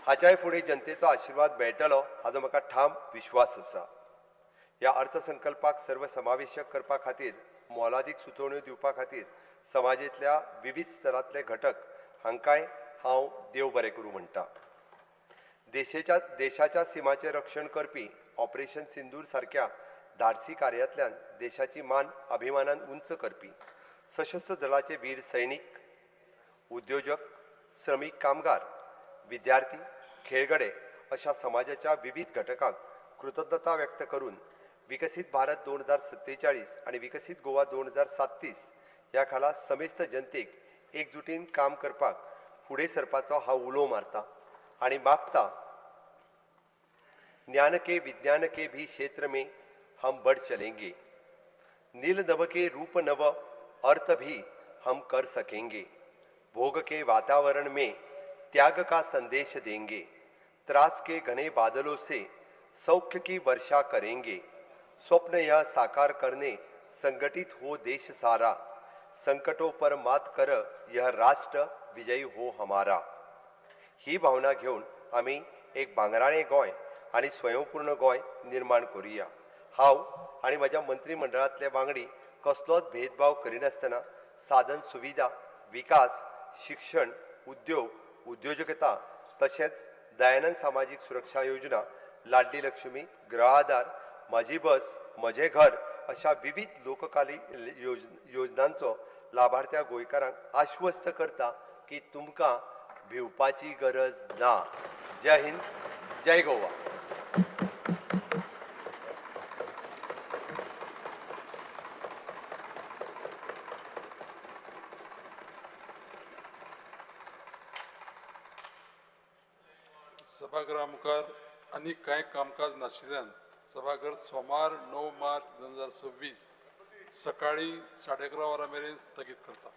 हाच्याय फुडें जनतेचो आशिर्वाद मेळटलो हाचो म्हाका ठाम विश्वास आसा. ह्या अर्थसंकल्पाक सर्वसमावेशक करपा खातीर मोलादीक सुचोवण्यो दिवपा खातीर समाजांतल्या विविध स्तरांतले घटक हांकांय हांव देव बरें करूं म्हणटा. देशाच्या सीमाचें रक्षण करपी ऑपरेशन सिंदूर सारक्या धाडसी कार्यांतल्यान देशाची मान अभिमानान उंच करपी सशस्त्र दलाचे वीर सैनिक, उद्योजक, श्रमीक कामगार, विद्यार्थी, खेळगडे अशा समाजाच्या विविध घटकांक कृतज्ञता व्यक्त करून विकसीत भारत 2047 आनी विकसीत गोवा 2037 ह्या खाला समेस्त जनतेक एकजुटीन काम करपाक फुडें सरपाचो हांव उलो मारता आनी मागता. ज्ञान के विज्ञान के भी क्षेत्र में हम बढ़ चलेंगे। नील नभ के रूप नव अर्थ भी हम कर सकेंगे। भोग के वातावरण में त्याग का संदेश देंगे। त्रास के घने बादलों से सौख्य की वर्षा करेंगे। स्वप्न यह साकार करने संगठित हो देश सारा। संकटों पर मात कर यह राष्ट्र विजयी हो हमारा। ही भावना घेवन आमी एक भांगराळें गोंय आनी स्वयंपूर्ण गोंय निर्माण करुया। हांव आनी म्हज्या मंत्रीमंडळांतले वांगडी कसलोच भेदभाव करिनासतना साधन सुविधा, विकास, शिक्षण, उद्योग, उद्योजकता तशेंच दयानंद सामाजीक सुरक्षा योजना, लाडली लक्ष्मी, गृह आधार, म्हजी बस म्हजें घर अशा विविध लोककाली योजनांचो लाभार्थ्या गोंयकारांक आश्वस्त करता की तुमकां भिवपाची गरज ना। जय हिंद, जय गोवा। सभागृहा मुखार आनी कांय कामकाज नाशिल्ल्यान सभाघर सोमार 9 मार्च 2026 सकाळी 11:30 वरां मेरेन स्थगीत करता।